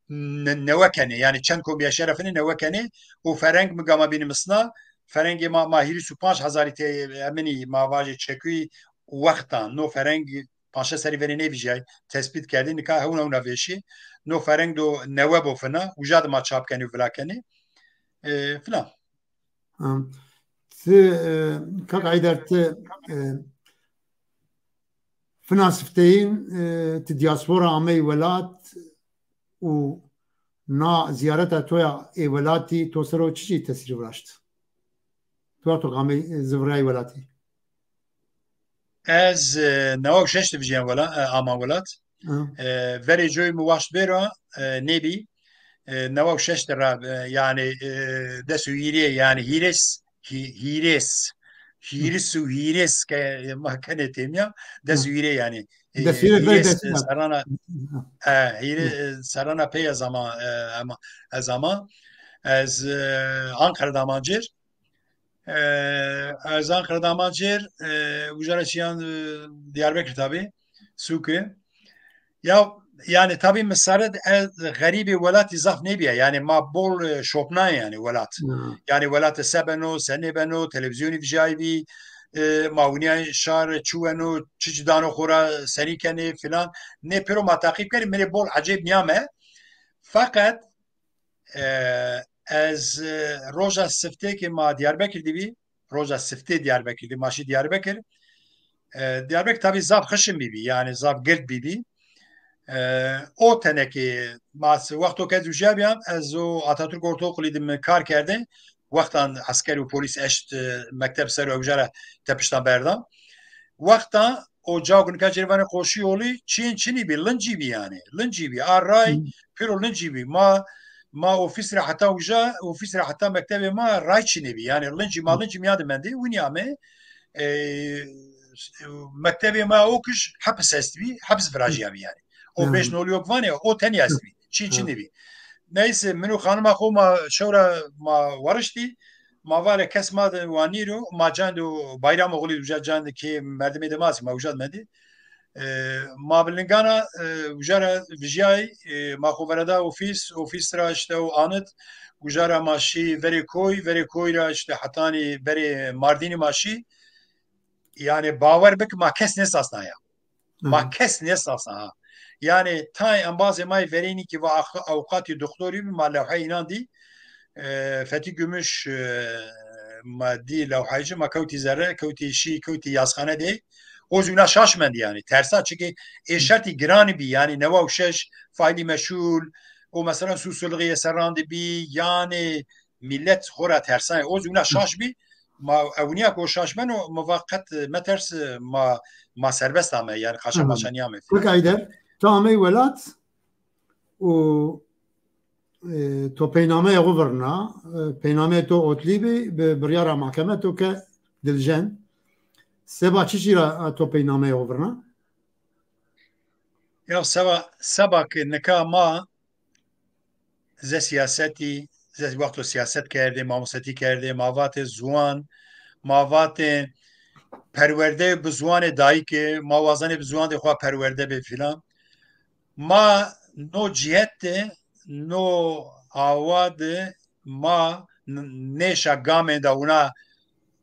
ne- newe kenê. Yani çend kombiyayîşê ra finê newe kenê û fereng mi gama bînî misna, ferengê ma, ma hîris û panc hezarî tê eminî ma vajê çekuyî wextan. No fereng panc şeş serî verê nêvijiyay, tespît kerdî, nika hewna hewna vêşî. No fereng do newe bo fina, uca de ma çap kenê û vila kenê. E, filan. Ha. Ti, e, Kak Eyder, ti, e, fina sifteyîn, e, ti diaspora ameyî welat û na ziyareta to ya ê welatî to ser o çi jî tesîr viraşt? Tu wexto ameyî, e, zivirayî welatî? Ez e, newa û şeş de vijiyam wela, e, ama welat. Hı. E, verê coyê mi waşt bêro, e, nêbî. E, newa û şeş de ra, e, yani, e, des û hîrê, yani hîrês, hî- hîrês, hîris û hîrês ke ma kenê têmiya, des û hîrê yani. E, Des û hîrê, verê hîrês, des û e, hîrê. Serana, e, hîrê, e, serana pey ez ama, e, ama, ez ama. Ez, e, Ankara damancêr. E, ez Ankara damancêr, e, uca ra çiyan, e, Diyarbekir tabi, sûki. Ya, yani tabi mi sare ez xerîbê welatî zaf nêbiya. Yani ma bol, e, şopnayê yani welat. Hmm. Yani welatê se beno, se nêbeno, televîzyonî vijayî bî, e, ma winiyayê şar çi weno, çi çi dano xora, senî kenê filan. Nê pêro ma taqîb kenê, mi rê bol ecêb niyame. Feqet E, ez, e, roja siftê ke ma Diyarbekir dibî, roja siftê Diyarbekir dibî, ma şî Diyarbekir. E, Diyarbekir tabi zaf xişin bîbî, yani zaf gird bîbî. E, o tenekê ma s- wexto ke ez ûjiyabiyam, ez o Atatürk Ortaokulu de mi kar kerde. Wextan esker û polîs eşt, e, mekteb ser û ew jara tepiştan berdan. Wexta o cawk nika cêrvanê qoşî olî çiyên çinî bî, lincî bî yani. Lincî bî. A ray Hmm. pêro lincî bî. Ma ma ofîs re heta uca, ofîs re heta mektebê ma ray çinê bî. Yani lincî ma lincî miya de mendê. Winî ame e, mektebê ma o kij hepis est bî, hepis virajîya bî yani. O Hmm. beş nol yok vanê, o tenî est bî. Çin Hmm. çinê bî. Neyse, min û xanima xwe ma şewra ma wariştî, ma vare kes ma de wa nîro, ma can de bayram oxlî uca can de kê merdimê de ma zî ma uca de mendî. E, ma bi lingana, e, uca ra vijiyayî, e, ma xwe vereda ofîs, ofîs ra işte o anit, uca ra ma şî verê koy, verê koy ra işte hetanî verê Mardînî ma şî. Yani bawer bik ma kes nêsasnaya. Ma Hı. kes nêsasna ha. Yani tay embazê ma yê verênî ki va ax- awqatî doktorî bi ma lewheyê înan dî. E, Fethi Gümüş, e, ma dî lewhayê ci, ma kewtî zere, kewtî şî, kewtî yazxane de. O zûna şaş mendî yani. Tersa çike ê şertî giranî bî yani newa û şeş faîlî meşûl, o mesela sûsilixê serran de bî yani millet xora tersayê. O zûna şaş bî, ma ewniya ku şaş beno, ma va qet meters, ma ma serbest ame, yani kaşa Hı. maşa niyame. Peki Eyder, tu amey welat û, e, to peynameya xwe virna, e, peynameyê to otlî bî, bi biryara mahkeme to ke diljen. Seba çi jî ra to peynameya xwe virna? Ya seba, seba ke nika ma ze siyasetî, ze wexto siyaset kerdê, mamosetî kerdê, ma vatê ziwan, ma vatê perwerde bi ziwanê dayikê, ma wazanê bi ziwanê xwe perwerde bê filan. Ma no cihet de, no awa de ma n-, nêşa gamên de wina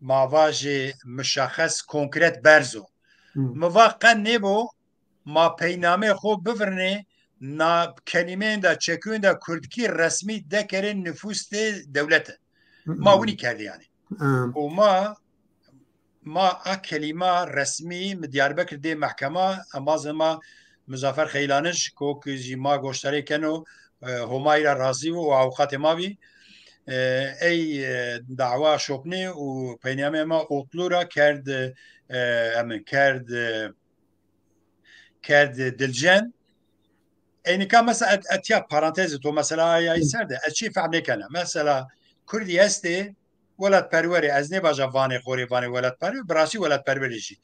ma vajê mişexes konkret berzo. Hmm. Mi va qe nêbo ma peynamê xwe bivirnê na kelîmeyên de çekuyên de kurdkî resmî dekerê nifûs tê dewlete. Ma winî kerdî yani. Hmm. Û ma, ma a kelîma resmî mi Diyarbekir dê mehkema, embazê ma Muzaffer Xeylanij, ko ki jî ma goştarê keno, e, Homayî ra razî bû û awqatê ma bî. E, ey, e, dawa şopnê û peynamê ma Otlu ra kerd, e, emin kerd, e, kerd diljen. Eynika mesela et-, etiya parantezê to mesela ayayî ser de, ez çi fehm nêkena. Mesela Kurdî estê, welatperwerê, ez nêbaja vanê xorê, vanê welatperwer, bi rastî welatperwerê jî.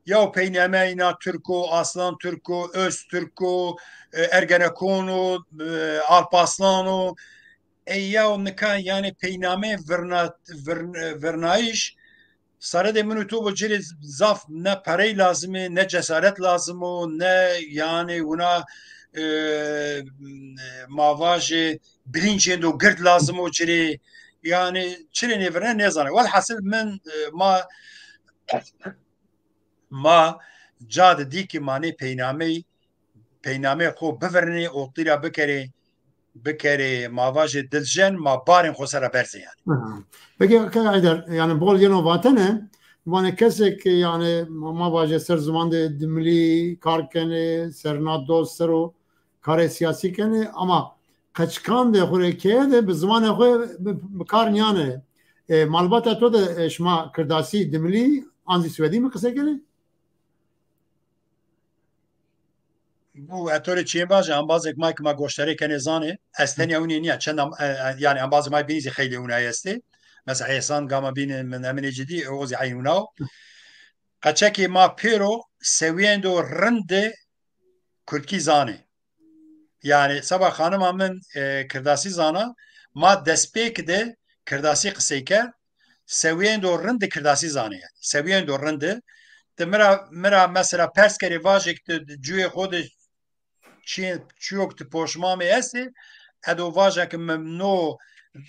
Ya peynameyna Türko, Aslan Türko, Öz Türko, e, Ergenekon o, e, Alp Aslan o, e, ya nika yani peyname virna-, vir-, virnayîş, Saredê min û to bo cirê zaf ne perey lazim e, ne cesaret lazim o, ne yani wina, e, ma vajê bilincên do gird lazim o cirê. Yani çirê nêvirne nêzane. Welhasil min, e, ma, ma ca di dîkî manê peynameyî, peynameyê xwe bivirnê, otlî ra bikerê, bikerê, ma vajê diljen, ma barên xwe sera berzê yani. Aha. Peki, kek Eyder, yani bol yeno vatene, vanê kesek yani ma, ma vajê ser ziwan de dimilî kar kenê, ser na doz ser o karê siyasî kenê, ama qeçkan de xwe rê keye de bi ziwanê xwe bi, bi kar niyane. E, malbata to de, e, şima kirdasî dimilî an zî swedî mi qise kenê? Bu etorê çiyên baş, embazek ma ki ma goştarê kenê zanê. Ez tenya winê niya. Çend em-, e, e, yani embazê ma bînî zî xeylê wina estê. Mesela Êsan gama bînê min eminê cidî, o zî eyn wina o. Qeçekê ma pêro sewiyên do rinde kurdkî zanê. Yani seba xanima min, e, kirdasî zana, ma destpêk de kirdasî qisey kerd, sewiyên do rind di kirdasî zanê yani. Sewiyên do rind di. Ti mira, mira mesela pers kerê vajek ti cuyê xwe de çi-, çiyok ti poşmamê estê, edo vaja ki mi no,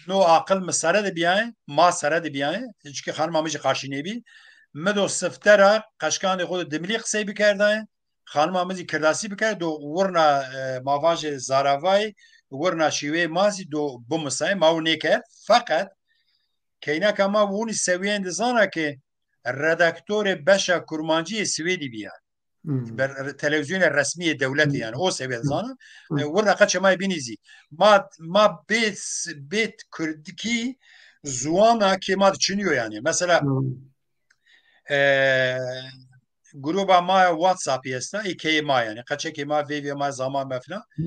no aqil mi sere de biyayê, ma sere de biyayê, çiki xanima min jî qarşî nêbî. Mi do sifte ra qeşkandê xwe de dimilî qisey bikerdayê, xanima min zî kirdasî bikerd, do wirna, e, ma vajê zaravayê, wirna şîweyê ma zî do bimisayê, ma û nêkerd. Feqet keyneka ma winî sewiyên dizana ke redaktorê beşa kurmancî yê Swêdî bî yani. Hmm. Ber-, televizyonê resmî yê dewletê yani, o seviye Hmm. dizana. Hmm. E, wirna qeçê ma yê bînî zî. Ma, ma bê s-, bê kurdkî ziwana kê ma diçiniyo yani. Mesela, Hmm. e, gruba ma ya WhatsApp'î esta, ê keyê ma yani. Qeçekê ma, vêvê ma, zaman me filan. Hı.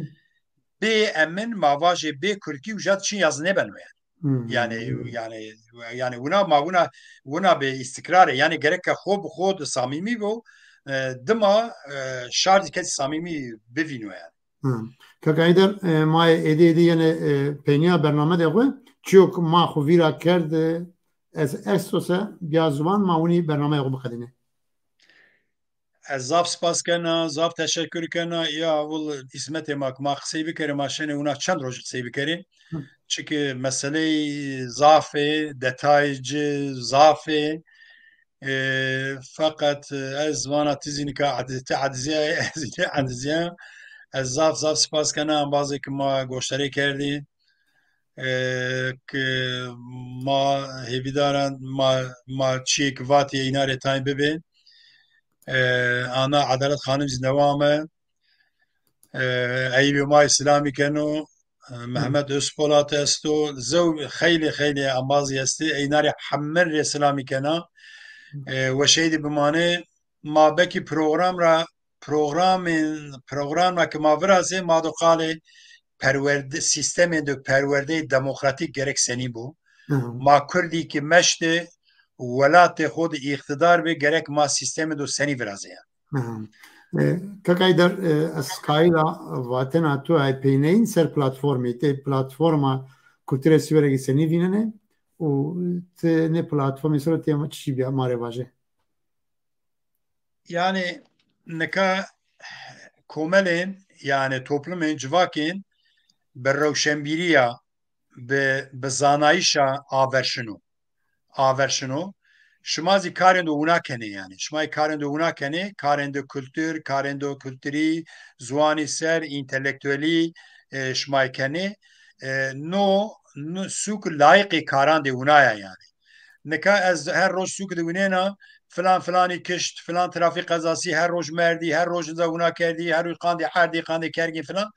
Bê emin, ma vajê bê kurdkî uca çin yaz nêbeno yani. Hı. Yani, yani, yani wina ma wina, wina bê îstikrarê. Yani gerek ke xwe bi xwe de samîmî bo, e, dima, e, şar zî kesî samîmî bivîno yani. Hı. Kaka Eyder, e, ma êdî êdî yene, e, peyniya bername de xwe, çiyok ma xwe vîra kerd, e, ez esto se biya ziwan ma winî bernameya xwe biqedîne. Ez zaf spas kena, zaf teşekkür kena. Ya, wil îsmetê ma, ma qisey bikerê, ma şenê wina çend roj qisey bikerê. Hı. Çiki meseley zaf ê, detaycî zaf ê. E, feqet, e, ez vana ti zî nika adi-, ti adiziyayê, ez zî adiziyayim. Ez zaf, zaf spas kena embazê ki ma goştarê kerdî. E, ki ma hêvîdaran, ma, ma çiyê ki vatî eyna rê tayn bibe. E, ana Edalet Xanim zî newa me. E, Eyîbê ma silamî keno. E, Mehmet Özpolat esto. Zew xeylê, xeylê embazî estê. Eyna rê hemin rê silamî kena. E, weşeydî bimane. ma bekî program ra programên programa ke ma virazê ma do qalê perwerde sîstemên de perwerdeyê demokratîk gerek senî bû. Ma Kurdî ki meşte welatê xwe de îqtidar bê gerek ma sîstemê de senî virazê ya. Kaka Heyder, ez qayîla vatena tu ay peyneyîn ser platformê, tê platforma kulturê Siwerekî senî vînenê û ti nê platformê ser tê çi bîya ma rê vaje. Yani nika komelên yani toplumên civakên bi rewşenbîriya bi, bi zanayişa averşino. Averşino. Şima zî karên do wina kenê yani. Şima karên do wina kenê, karên do kultur, karên do kulturî, ziwanî ser, întelektuelî e, şima kenê. E, no, no sûk layiqê karan de wina ya yani. Nika ez her roj sûk de winêna filan filanî kişt, filan trafîk qezasî, her roj merdî, her roj da wina kerdî, her roj qandî erdî, qandê kergî filan.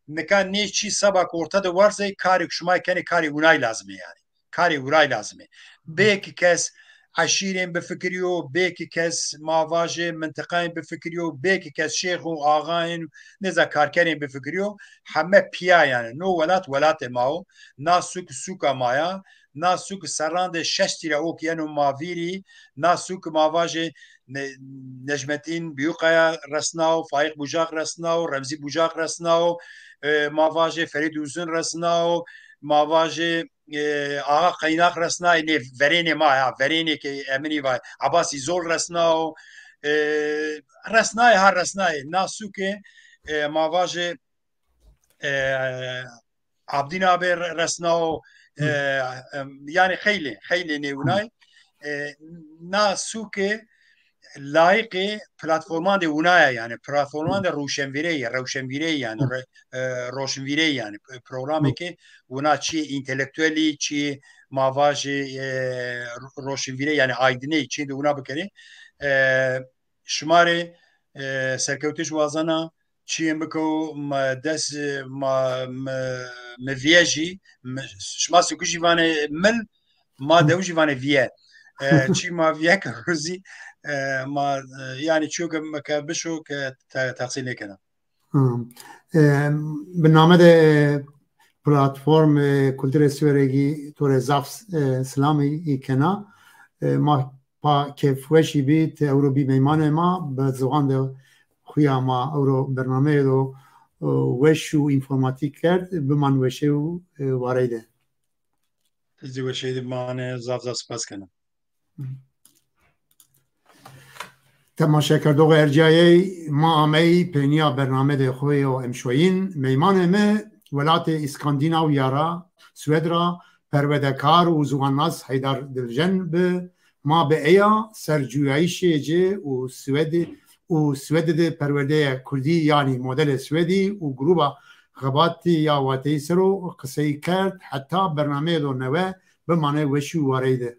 Nika nê çî seba ku orta de werzê karê ku şima kenê karê winay lazim e yani. Karê wiray lazim e. Bê ki kes eşîrên bifikiriyo, bê ki kes mavajê mintiqayên bifikiriyo, bê ki kes şêx û axayên nêza karkerên bifikiriyo, heme piya yani. No welat welatê ma o, na sûk sûka ma ya, na sûk serran de şeş tîra ok yeno ma vîrî, na sûk mavajê Ne-, Necmetîn Biyûkaya resnaw, Faîq Bûcak resnaw, Remzî Bûcak resnaw, e, mavajê Ferîd Uzun resnaw, mavajê e, Axa Qeynax resnayê nê verênê ma ya, verênê ke eminî vay, Abbas Îzol resnaw, e, resnayê ha resnayê, na sûkê, e, mavajê, e, Abdîn Abê re-, resnaw, e, em, yani xeylê, xeylê nêwinay, e, na sûkê, layîqê platforman de wina ye, yani platforman de rûşenvîrê ye, rewşenvîrê ye, yani re-, e, roşnvîrê ye, yani programekê wina çi întelektuelî, çi mavajê, e, roşnvîrê, yani aydinê çi de wina bikerê. E, şima rê, e, serkewtî ji wazana çiyên biko, me des, ma, me, me viye jî, me, şima sukujî vanê mil, ma dew jî vanê viye. E, çî ma viye ke rozî, e, ma, e, yani çiyo ke me ke bişo ke te-, texsîl nêkena. Hmm. E, bi name de, e, platform, e, kulturê Siwerekî to rê zaf, e, silamî kena. E, ma pa kêfweşî bî, te ewro bî meymanê ma, bi ziwan de xuya ma ewro bernameyê do, e, weş û înformatîk kerd, biman weşê û, e, wareyde. Ez jî weşê de mane, zaf zaf spas kenim. Temaşekerdoxê erciyayê, ma ameyî pêniya bernamedê xwe yo emşoyîn. Meymanê me welatê Îskandînawya ra, Swêd ra, perwedekar û ziwannas Heydar Diljen bi. Ma bi eya ser cuyayîşê ci û Swêdê û Swêdê de perwerdeyê kurdî, yanî modelê Swêdî û grûba xebatî ya wateyî ser o qiseyî kerd. Heta bernameyê do newe bimane weşî û wareyî de.